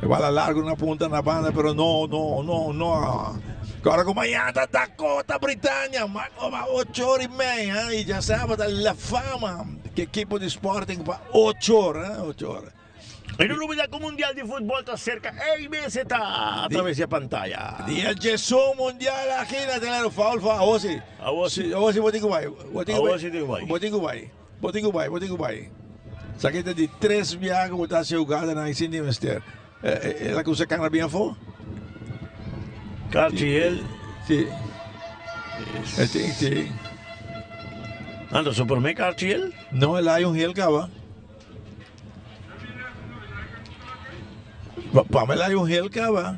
E bala largo na punta na banda pero no no no no. Ahora como mañana ta Dakota Britannia, ma 8 ora y media y ya sabe ta la fama que equipo de Sporting pa 8 ora, 8 ora. Y no olvida que Mundial de Fútbol está cerca. Ey, BZ a través de pantalla. Dia Jesús Mundial aquí na telero foul foul. Awo si. Awo si. Awo si botingo bai. Botingo Awo si tingo bai. Botingo bai. Bo tin ku bai, bo tin ku bai. Esaki ta di tres biaha ku bo ta hasi hugada nan sin di mester. El a kusa kana bien afó? Cartiel. Si. E tin, si. Anto su promé Cartiel? No, el a hay un hel kaba. Pa mi el a hay un hel kaba.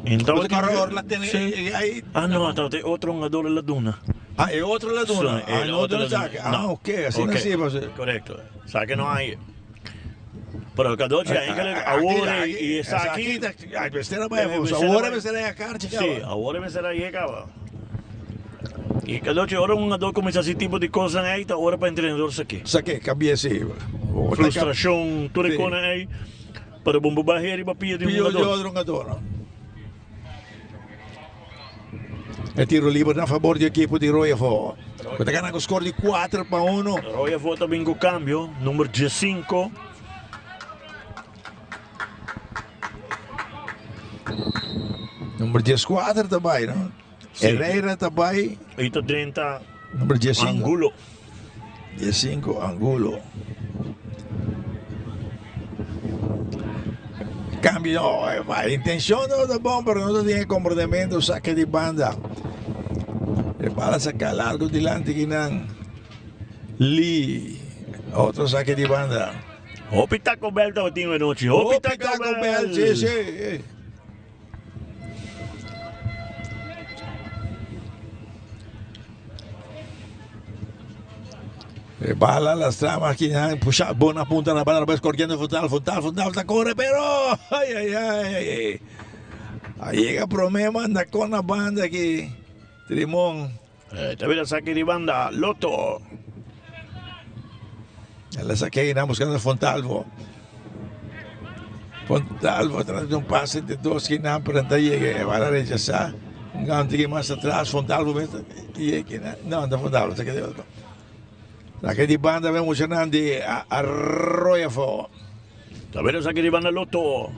Entonces, sí. Ah, no, entonces otro jugador la duna. Ah, e otro la duna. Ah, no, otro la saca. Ah, ok, así no sí, pues. Correcto. Saque no hay. Pero el cadoche ahí que ahora y está aquí. Ay, bestera vaya, ahora me será acá, Sí, ahora me será ahí, cabrón. Y cadoche, ahora un jugador comienza ese tipo de cosas ahí, ahora para entrenador saque. Saque, cambie sí. Frustración, tú reconoces ahí. Pero bombo baje riba pia di un Pio di jugador. otro jugador. E tiro liber na favor di equipo di Royal Fo. Cu ta gana cu score di 4 pa 1. Royal Fo ta bin cu cambio, number 15. Number 14 ta bay, no? Sí. Herrera ta bay. Y ta drenta Number 15. Angulo. 15, Angulo. Cambio, no, eh, va, intención no da bom, pero no tiene comportamiento, saque de banda. E bala saca largo dilanti kinan. Lee, otro saque de banda. Hopi Taco Bell tabatin anochi. Hopi Hopi Taco Taco Bell. Bell, sí, sí. E bala las tramas aquí, puxa, buena punta la bala, ves corriendo Fontal, Fontal, Fontal, está corre, pero ay, ay, ay, ay. Ahí llega Promema, anda con la banda aquí. Trimón. También la saque de banda, Loto. Ya la saqué y buscando a Fontalvo. Fontalvo tras de un pase de dos que pero hasta llegue, va a rechazar. Un que más atrás, Fontalvo, y no, anda Fontalvo, se quedó. Saque de banda, vemos Hernandi, Arroyo. También la saque de banda, Loto.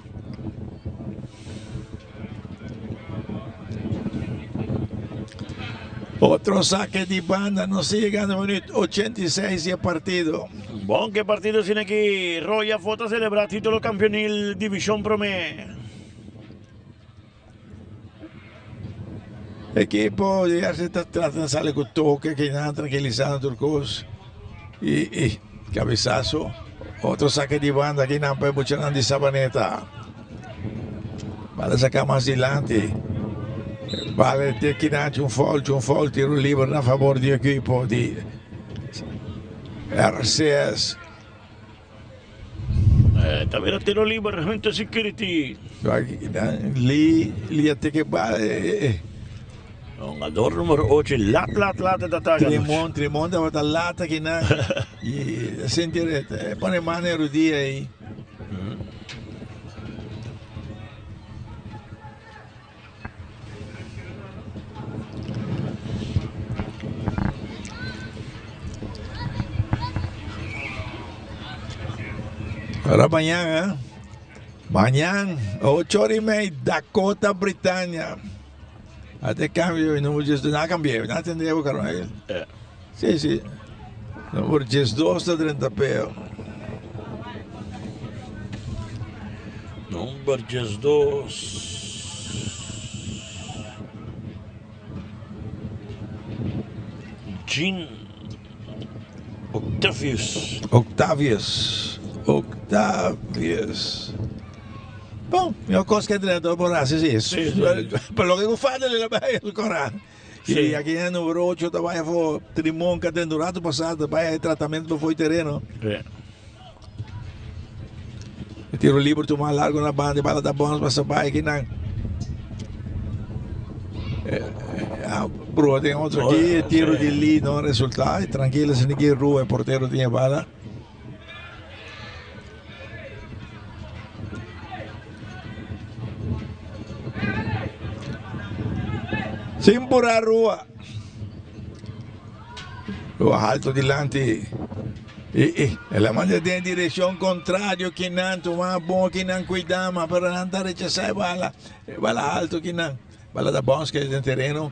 Otro saque de banda, no sigue llegando minuto 86 y el partido. Bon, qué partido tiene aquí. Roya Fota celebra título campeonil División Promé. Equipo ya se está tratando de salir con toque, que nada tranquilizando turcos. Y, y cabezazo. Otro saque de banda aquí en puede de Sabaneta. Vale sacar más adelante. Vale, tiene que un foul, un foul, tiro libre a favor del equipo de RCS. También tiro libre, Hunter Security. Lee, Lee, que va. Jugador número 8, lat, lat, lat, dat Trimón, Trimón, dat wordt lata que na. Y sentir, pone mano erudía ahí. Ahora mañana, ¿eh? Mañana, 8 horas y media, Dakota, Britannia. Ate cambio e numero 12 na cambia, na atende bo Carmichael. Si, si. Numero 12 ta drenta peo. Number 12. Jean Octavius. Octavius. Octavius. Bon, mihor kos ke entrenador por hasi si. Sí, sí. Pero loke ku falta le bai el kora. Sí. Y aki en numero 8 ta bai afo Trimon ka den un rato pasado ta bai e tratamento pa foi tereno. Sí. E tiro libre tuma largo na banda, e bala ta bons pasa bai aki nan. Eh, Brua den otro aki, e tiro di Lee no resulta. E tranquilo sin ki Rua e portero tin e bala. Sin pura Rua. Rua alto dilanti. E, e, el a manda den direccion contrario kinan tuma bon kinan cuidama pero nan ta rechasa e bala. E bala alto kinan. Bala ta bounce keda den tereno.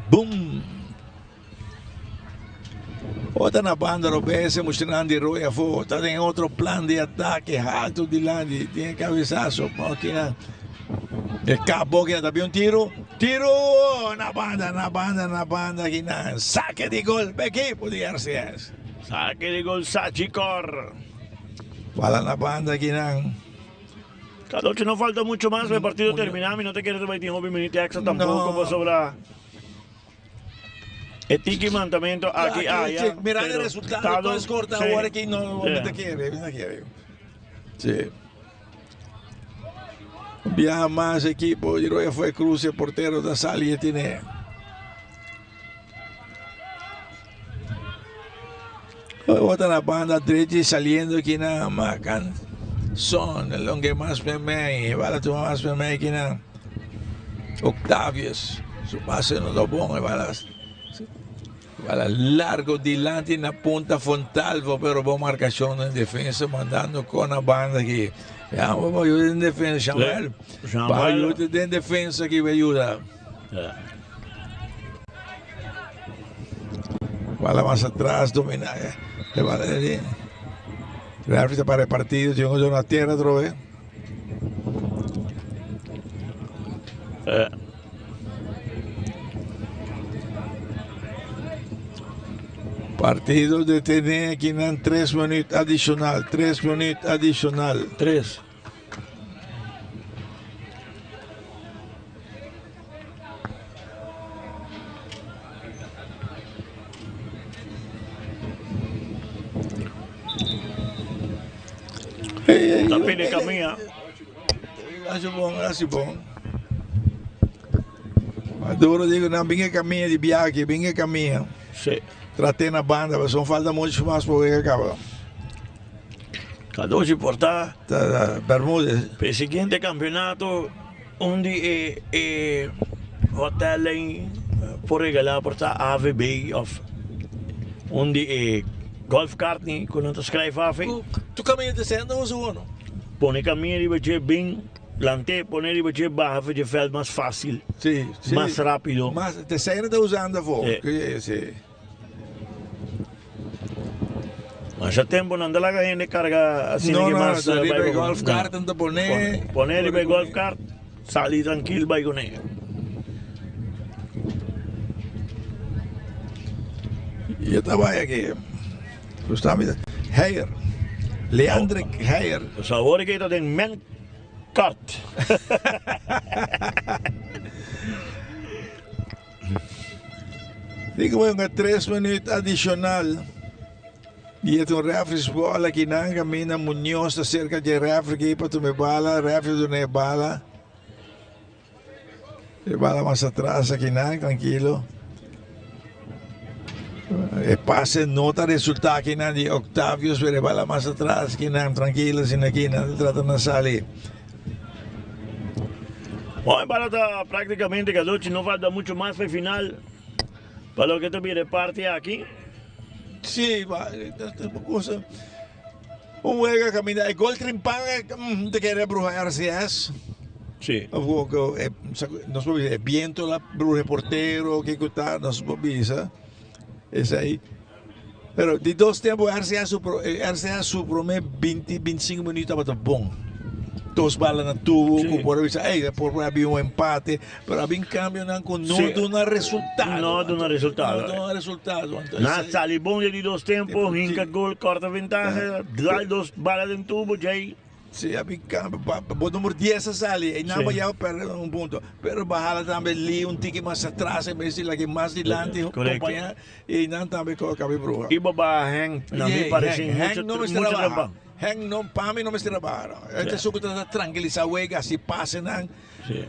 Boom! Ota na banda robes e muchanan di rooi afo ta den otro plan di atake halto dilanti tin e cabezazo pa kinan e cabo kinan ta bin un tiro tiro na banda na banda na banda kinan sake di gol pa ekipo di RCS. Sake di gol Sachicor. Bala na banda kinan. Cadochi no falta mucho mas pa e partido termina mi no ta kere ta bai tin hopi minuut extra tampoco pasobra. E tiki mandamento aki aya. Mira e resultado, todo corta ahora que no no te quiere, no quiere. Sí. Viaja más equipo, y ya fue cruce, portero da sali y tiene. Bota na banda derecha y saliendo aquí na macan. Son, el longue más pemei, bala tuma más pemei aquí na Octavius. Su pase no da bon, bala, bala largo dilante na punta Fontalvo, pero bon marcación en defensa, mandando con la banda aquí. Ya, vamos ayuda en defensa, Samuel. Va ayuda en defensa aquí, ayuda. Bala más atrás, domina. Eh. Bala, eh. El árbitro para el partido, llegó de una tierra otra vez. Eh. Partido detene aquí en 3 minutos adicional, 3 minutos adicional. 3. Ta pidi camia. Haci bon, haci bon. Maduro digo, nan bin e camia di biahe, bin e camia. Sí. Trate na banda, pero son falta mucho mas pa wega caba. Cadochi por ta. Bermudez. P'e siguiente campeonato un di e e hotelnan por regala por ta AVB of un di e golf cart ni cu nan ta schrijf af ei. Tu caminda ta sendo usa uno? Pone caminda riba dje bin lant'e pone riba dje baha for dje veld mas facil. Si, si. Mas rapido. Mas te sendo ta usando afo. Si. Si. Masha tempo nan ta laga hende carga asina No, ki no, mas ta riba bai e golf cart nan ta pone. Pone riba e golf cart, sali trankil bai cune. Y e ta bai aki. Justamente Heyer, Leandrick Heyer. Pues awor ke ta den men cart. Tin ku hunga tres minuut adishonal i e ta un refri bòl aki nan kaminda Muñoz ta serka dje refri aki pa tuma e bala refri duna e bala e bala mas atras aki nan trankilo e pase no ta resulta aki nan di Octavius pero e bala mas atras aki nan trankilo asina aki nan ta trata na sali. Bon, e bala ta prácticamente Gadochi, no falta mucho mas pa e final. Pa loke ta bira e parti aki. Sí, cosa. Un wega caminda. E gol trimpan te kere bruha RCS. Si. Of ku e nos por bisa e biento la bruha e portero kiko ta nos por bisa esei. Pero di dos tempo RCA su RCA su prome binti binti sinku minuut tabata bon. Dos bala na tubo ku por a bisa ey por por a bin un empate pero a bin cambionan ku no duna resultado. No duna resultado. No duna resultado. Anto Nan a sali bon di dos tempo hinka gol korta ventaha dal dos bala den tubo djey. Si, a bin cambio. Bo numero 10 a sali. E nan ya perde un punto. Pero bahala tambe Lee un tiki mas atras en vez di laki mas dilanti. Correcto. Compaña. Y nan tambe ko cabe bruha. Y baba Henk, na mi parece Henk mucho, no mester mucho baha. trampa. Henk no, pa mi no mester baha. No. Este Sí. suco ta tranquiliza wega, si pase nan. Sí.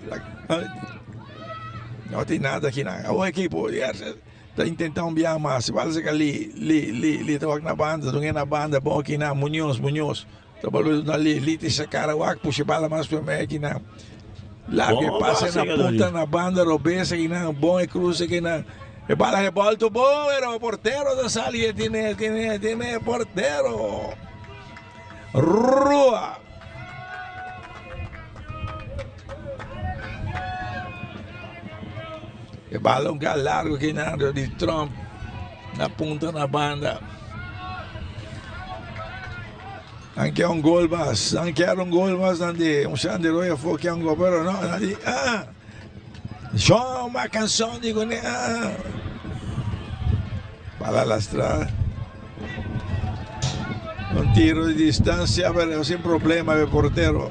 No tin nada aki nan. Awor equipo ta intenta un biaha mas. Bala seca Lee, Lee, Lee, Lee ta wak na banda, dun na banda, bon aki nan, Muñoz, Muñoz. Ta bolbe duna li, li ta sacar wak pusha bala mas prome aki nan. Larga e Bon pase pase na ka punta Dori. na banda robes aki nan, bon e cruce aki nan. E bala rebolto bon, pero e portero ta sali e tiene, tiene, tiene e portero. Rua. E bala un ka largo aki nan, di Trump na punta na banda. Nan kier un gol mas, nan kier un gol mas, nan di un Sandy Roy afó kier un gol, pero no, nan di ah, Jean Macanson di kuné ah, bala lastra, un tiro di distancia, pero sin problema e portero.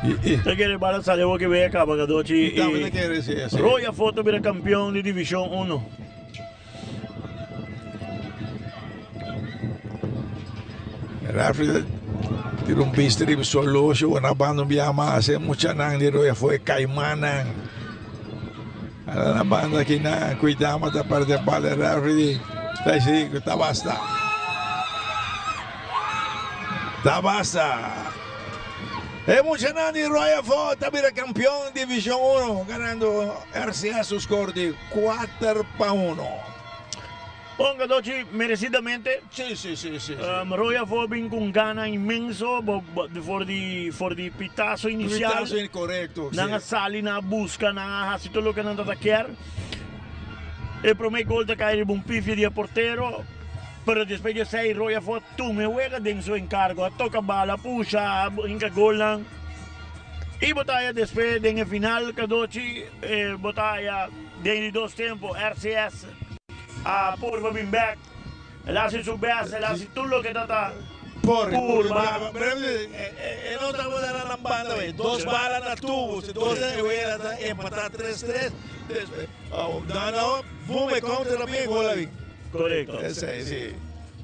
I, i. Ta kere bala sali awor ki wega kaba Gadochi I tambe ta kere, si, si. Roy afó ta bira kampeon di Divishon Uno. Referee ta tira un bista riba su horloge ora na banda un biaha mas e muchanan di roya for e caimannan ala na banda akinan Kuidama ta perde bal e referee ta disi cu ta basta ta basta e muchanan di roya for ta bira campeon division uno ganando RCS su score di kuater pa uno. Bon Gadochi, merecidamente. Sí, sí, sí, sí. Roy afo bin cu un gana inmenso for di for di pitazo inicial. Pitazo incorrecto, sí. Nan a sali, nan a busca, nan a haci tur loke nan tata kier. E prome gol ta cay riba un pifia di e portero, pero despues di esey Roy afo a tuma e wega den su encargo, a toca bala, a pusha, a hinca golnan. Y bo ta haya despues den e final Cadochi, bo ta haya den di dos tempo RCS a purba bin bek. El a haci su best, el a haci tur loke ta ta purba. E no tabata na nan banda wey, dos bala na tubo, si dos e wega ta empata tres tres, despues nan boom e counter a bin e gol a bin. Corecto. Esey si.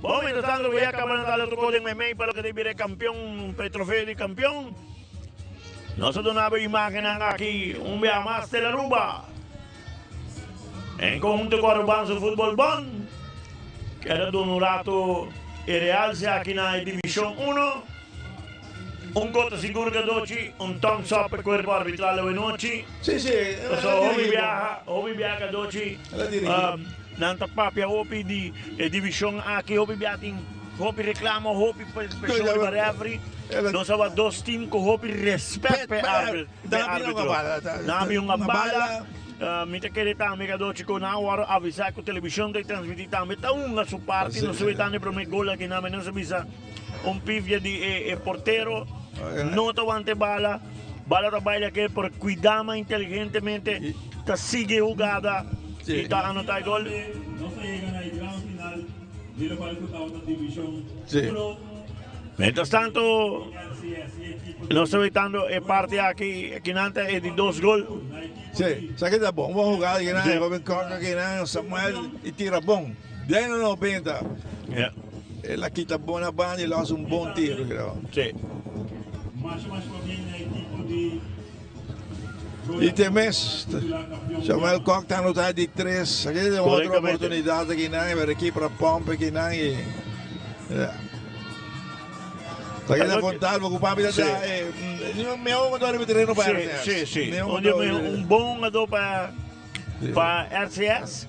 Bon, mientras tanto wega caba nan ta al otro gol den meimei pa loke ta bira e campeon, pa e trofeo di campeon. Nos a duna bo imagennan aki un bia mas del Aruba. En conhunto cu Arubanse Futbol Bond keda duna un rato e realce aki na e Division Uno. Un cota sigur cadochi, un thumbs up e cuerpo arbitral awenochi. Sí, sí. Pasobra hopi biaha, hopi biaha cadochi, nan ta papia hopi di e division aki, hopi biaha tin Hopi reclamo, hopi presion riba referee. Nos a wak dos team cu hopi respet pa e arbitro. Nan a bin hunga bala. Mi ta kere tambe Cadochi cu nan a worde avisa cu television ta transmiti tambe ta hunga su parti. Nos a wak tanda e prome gol aki nan, nos a bisa un pifia di e portero no ta wanta e bala. Bala ta baila ke por cuida mas inteligentemente ta sigui e hugada y ta anota e gol. Mientras tanto, nos ta wetando e parti aki, akinan ta e di dos gol. Sí, sa ki ta bon, bon jugada akinan, sí. Robin Koch akinan, Samuel y tira bon. Den no 90. Yeah. El a kita bon na banda y lo hace un bon tiro, creo. Sí. Y te mes, Samuel Kok ta anota di tres. Aquí tem outra oportunidade aqui não, ver aqui para pompa aqui não e. Aqui na Fontalvo, o papi tá meu jogador de terreno para RCS. Sim, sim. Um bom jogador para para RCS.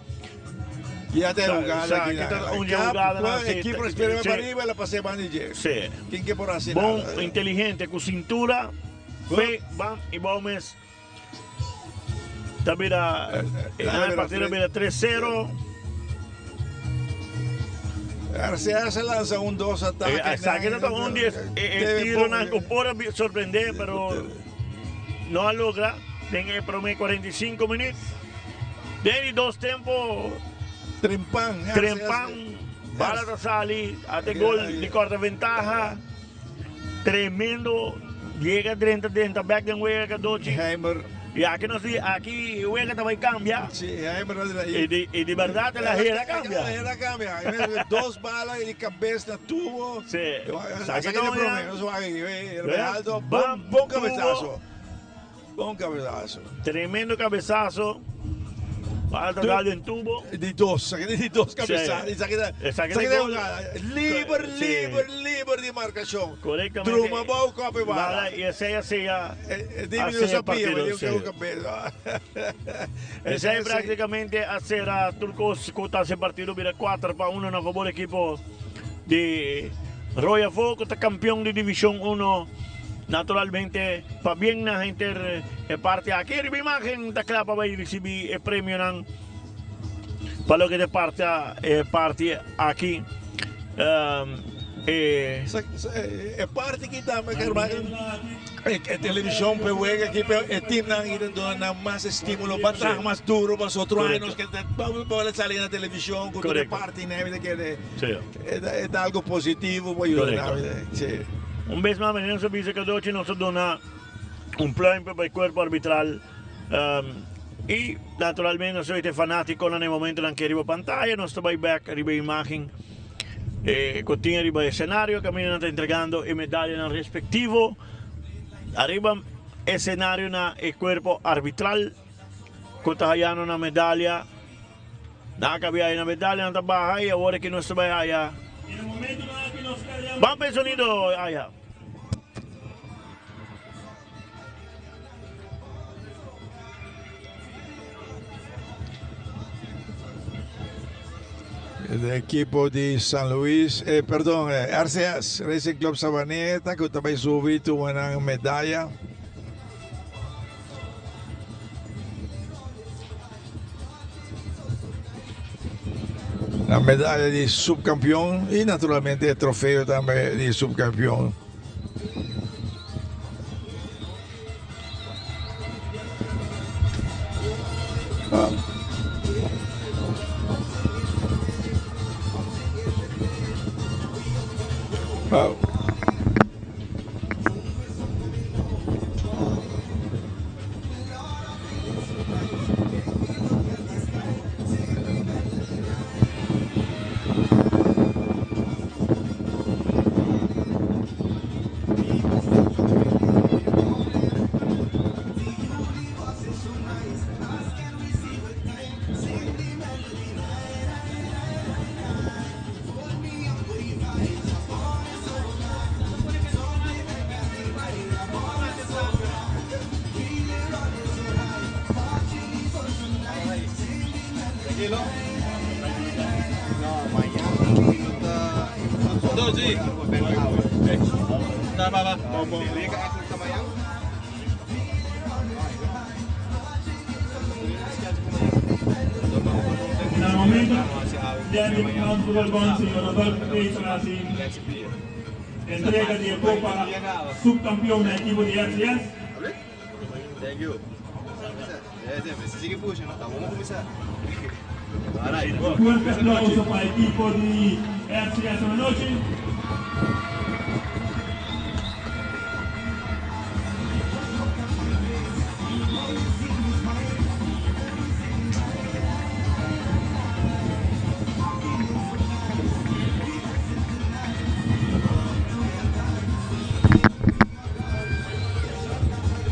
Y ya te jugada aquí. Un jugada. Equipo espera para arriba, la pasé van de Sí. ¿Quién que por así? Bom, inteligente, com cintura. Fe, bam y bou mes. Ta bira e partido bira 3-0. RCS a lansa un dos atake. Esaki ta un di e tironan ku por a sorprende pero no a logra den e prome 45 minuut. Den di dos tempo Trempan, Trempan bala ta sali ate gol di korta ventaha. Tremendo yega drenta drenta bek den wega Cadochi. Heimer. Y aki nos di aki wega ta bay cambia. Si, Heimer a dira. Y di y di berdad el a hera cambia. El a hera cambia. Heimer dos bala y di cabes na tubo. Si. Sa ke prome nos wak aki. Alto bon bon cabezazo. Bon cabezazo. Tremendo cabezazo. Bala ta dal den tubo. Di dos, sa di dos cabezazo. Sí. Esaki ta, esaki ta gol. Liber, liber, liber di marcacion. Correctamente. Druma bou cope bala. Bala y esey a sea. Dimi no sabia, ma di un cabeza. Esey practicamente a cera tur cos cu ta haci partido bira 4 pa 1 na favor equipo di Royal Folk cu ta campeon di Division 1. Naturalmente pabien na henter e parti aki riba imagen ta kla pa bai ricibi e premionan pa loke ta parti e parti aki. E e parti aki tambe e television pe wega aki pe e teamnan aki ta duna nan mas estimulo pa traha mas duro pasobra otro aña nos ke ta sali na television ku tur e parti nan ta kere E ta algo positivo pa yuda nan. Sí. Un bes mas manera nos a bisa Cadochi nos a duna un pluimpje pa e cuerpo arbitral y naturalmente nos ta fanaticonan na e momentonan ke riba pantaya nos ta bay bek riba e imagen cu tin riba e escenario caminda nan ta entregando e medayanan respectivo ariba escenario na e cuerpo arbitral cu ta hayando nan medaya. Nan a kabia na medalha, nan ta baha y awor aki nos ta bay haya. Ban pa e sonido aya. E ekipo di San Luis, eh, perdon, RCS, Racing Club Savaneta, ku ta bai subi tuma nan medaya. La medalla di subcampeon y naturalmente e trofeo tambe di subcampeon. Wow. Entrega di e Copa Subcampeon na ekipo di RCS. Fuerte aplauso pa ekipo di RCS anochi.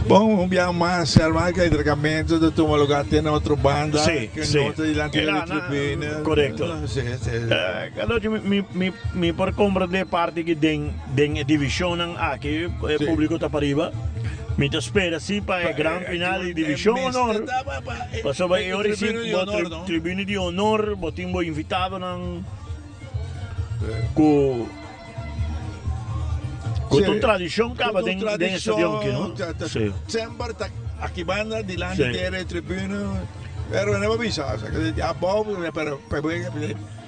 Bon, un biaha mas, hermano, que entregamiento ta tuma lugar te na otro banda, Sí, que sí. no ta dilanti Era di na- tribuna. Correcto. No, sí, sí. Eh, Carlochi, mi, mi, mi, mi por comprende parti que den, den e divisionnan aki, e Sí. publico ta pariba. Mi ta spera si pa e gran final di Divishon Honor. Pasobra e ora si bo tribuna di honor, bo tin bo invitadonan ku Ku ta un tradishon kaba den den e stadion aki, no? Si. Semper ta aki banda dilanti di e tribuna, pero no por bisa, abou, pero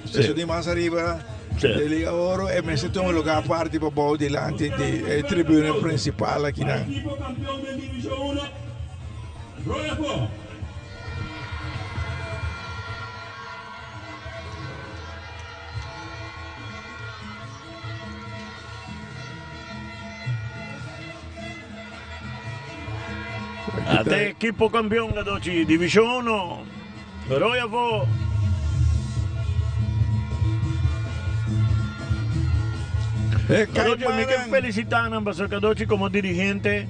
eso di mas ariba di Liga Oro e mester tuma lugar aparte pa bou dilanti di e tribuna principal akinan. Ate equipo campeón Gadochi, División 1, Royal Fo. Cadochi, mi ke felicita nan pasobra Cadochi como dirigente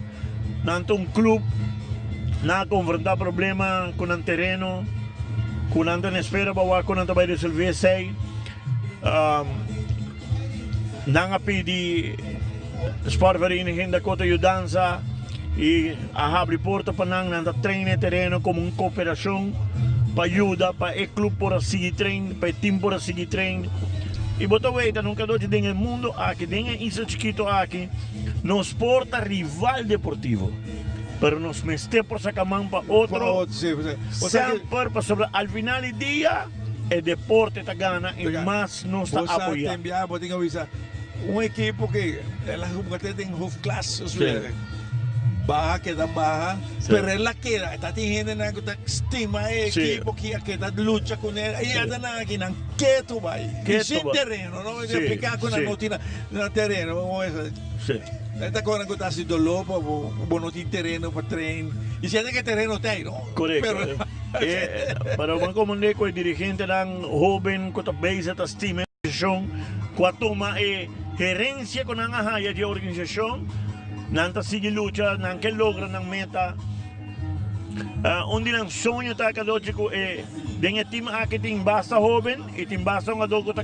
nan ta un club nan a confronta problema cu nan tereno cu nan ta na espera pa wak cu nan ta bay resolve esey. Nan a pidi Sportvereniging Dakota yudansa y a habri porta pa nan. Nan ta train e tereno como un cooperacion pa yuda pa e club por a sigui train, pa e team por a sigui train. Y bo ta weta nunca dochi den e mundo aki, den e isla chikito aki, nos por ta rival deportivo, pero nos mester por saca man pa otro semper pasobra al final di dia, E deporte ta gana y mas nos ta apoya. Bo sa tin bia bo tin avisa un ekipo ke el a hunga te den hoofdklas baha keda baha pero el a keda ta tin hendenan ku ta stima e ekipo ki a keda lucha kuné y ata nan aki nan ketu bai y sin tereno no pika ku nan no tin na tereno. Ta kora ku ta hasi doló pa bo bo no tin tereno pa train y si ata ke tereno ta ei no. Korekto. Pero bo komprendé ku e dirigentenan hóben ku ta bezig ta stima e organisashon ku a tuma e herensia ku nan a haya di e organisashon, nan ta sigui lucha, nan ke logra nan meta. Un di nan soño ta kadochi ku e den e tim aki tin basta hóben i tin basta hungadó ku ta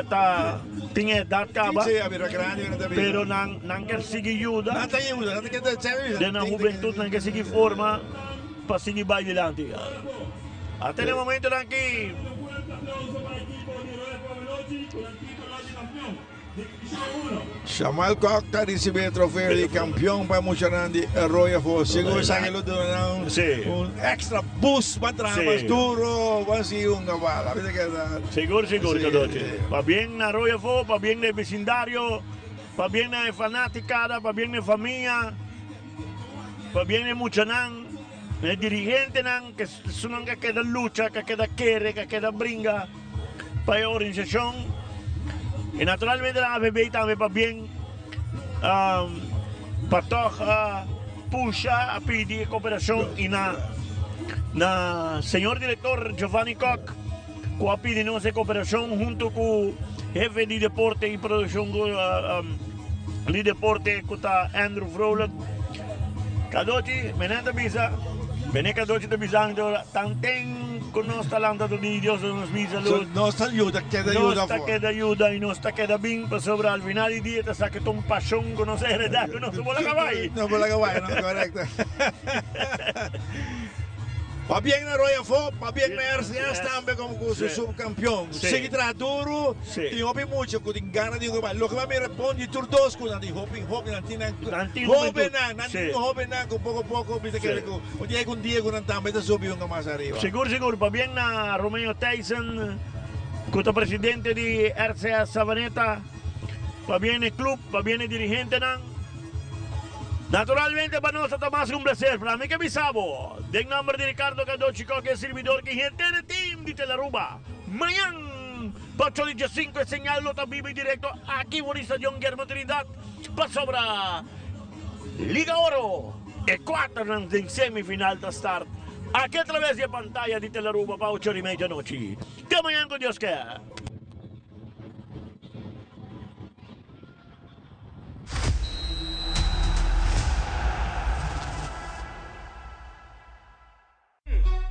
ta tin e edat kaba, pero nan nan ke sigui yuda den nan hubentut, nan ke sigui forma pa sigui bai dilanti. Ata den e momentonan aki. Samuel Kok ta ricibi e trofeo di campeon pa e muchanan di Royal Force. Sigur esaki lo duna nan un extra boost pa traha mas duro pa sigui hunga bala. Sigur sigur Cadochi. Pabien na Royal Force, pabien na e vecindario, pabien na e fanaticada, pabien na e famia, pabien na e muchanan, na e dirigentenan ke esunnan ke a keda lucha, ke a keda kere, ke a keda bringa. pa e organisacion y naturalmente nan AVB tambe pa bien pa tog pusha a pidi e cooperacion y na na señor director Giovanni Kock cu a pidi nos e cooperacion hunto cu hefe di deporte y produccion di deporte cu ta Andrew Vrolijk. Cadochi, menen ta bisa, menen Cadochi ta bisando tanten cu nos ta lanta tur di Dios ta nos bisa luz. So, nos ta yuda, keda yuda Nos ta keda yuda y nos ta keda bin pasobra al final di dia ta sa cu ta un pasion cu nos a hereda cu nos no por laga bay. No por laga bay, no, correcto. Pabien na Royal Fo, pabien na RCS tambe como cu su subcampeon. Sigui traha duro, tin hopi mucha cu tin gana di hunga bay. Loke bo a mira bon di tur dos cu nan tin hopi hopi, nan tin nan hobennan, nan tin hobennan cu poco poco bisa kere cu un dia un dia cu nan tambe ta subi hunga mas ariba. Sigur sigur, pabien na Romeo Thijssen cu ta presidente di RCS Savaneta, pabien na e club, pabien na e dirigentenan. Naturalmente pa nos ta ta mas ku un placer. Pero ami ke bisa bo, den nomber di Ricardo Cadochi Kock e sirbidor ki henter e team di Telaruba, mañan pa ocho di djasinko e señal lo ta biba y directo aki for di Stadion Guillermo Trinidad pasobra Liga Oro e kuaternan den semifinal ta start aki atraves di e pantaya di Telaruba pa ocho di media nochi. Te mañan ku Dios ke.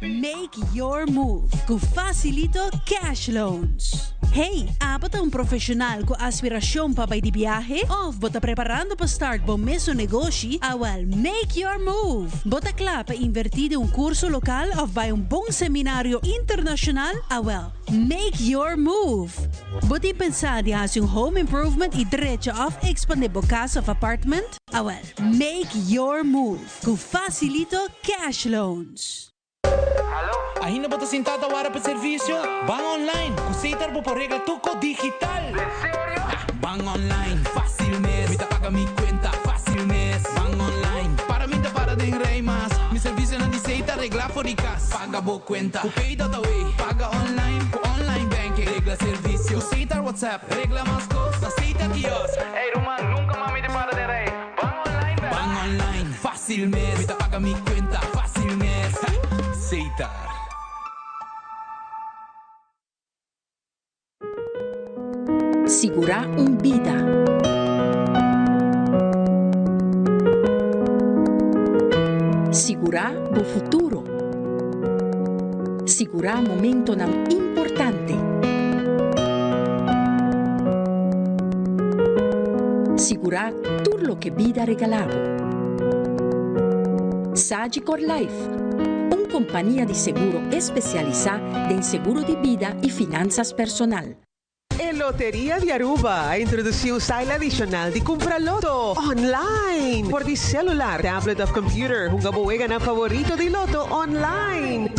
Make your move ku Facilito Cash Loans. Hey, abo ta un profesional ku aspiracion pa bai di biahe? Of bo ta preparando pa start bo mesun negoshi? Awel, make your move! Bo ta kla pa inverti den un curso local of bai un bon seminario internacional? Awel, make your move! Bo tin pensa di hasi un home improvement y drecha of expande bo cas of apartment? Awel, make your move ku Facilito Cash Loans. Ainda bo ta sintá ta wara pa servisio? Ban online! Ku Setar bo por regla tur kos digital! Ban online, fásil mes! Mi ta paga mi kuenta, fásil mes! Ban online, para mi ta para den rei mas! Mi servisionan di Setar reglá for di kas! Paga bo kuenta ku Pay.awe, paga online ku online banking, regla servisio ku Setar WhatsApp, regla mas kos na Setar kiosk! Ey ruman, nunka mas mi ta para den rei! Ban online bèrdad? Ban online, fásil mes! Mi ta paga mi kuenta, fásil mes! Setar. Sigurá un bida. Sigurá bo futuro. Sigurá momentonan importante. Sigurá tur loke bida regalá bo. Sagicor Life, un kompania di seguro espesialisá den seguro di bida i finansas personal. E Loteria di Aruba a introduci un style adicional di cumpra loto online for di celular, tablet of computer. Hunga bo weganan favorito di loto online.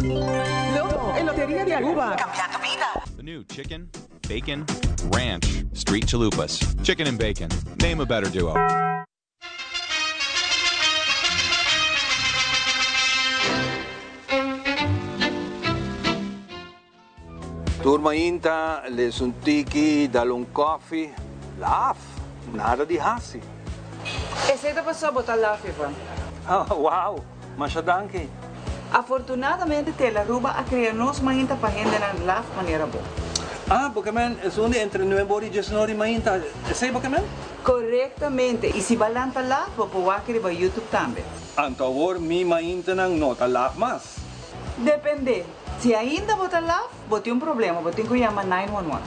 Loto, e Loteria di Aruba, cambiando bida. The new chicken, bacon, ranch, street chalupas. Chicken and bacon. Name a better duo. Tur mainta les un tiki, dal un koffie, laf, nada di hasi. Esei ta pasobra bo ta laf, Ivan. Wow, masha danki. Afortunadamente Telaruba a crea nos mainta pa hendenan laf manera bo. Ah, bo ke men esun di entre nuebe ora y diesnor di mainta, esei bo ke men? Corectamente, y si ba lanta laf bo por wak riba YouTube tambe. Anto awor mi maintanan no ta laf mas. Depende, si ainda bo ta laf, bo tin un problema, bo tin cu yama 911.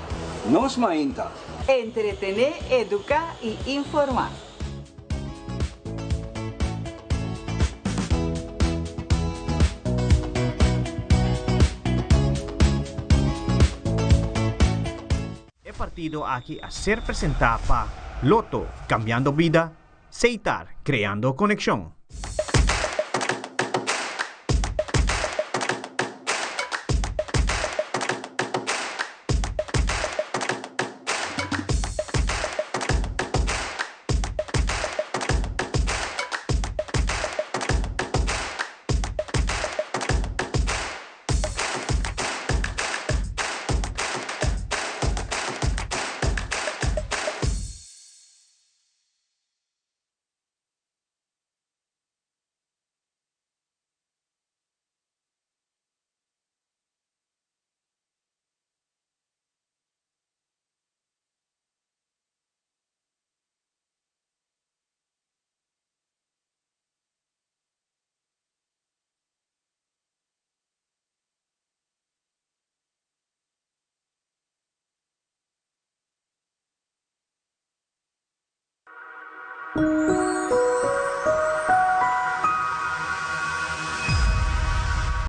Nos mainta. Entretene, educa y informa. E partido aki a ser presentá pa Lotto, cambiando bida, Seitar, creando conexion.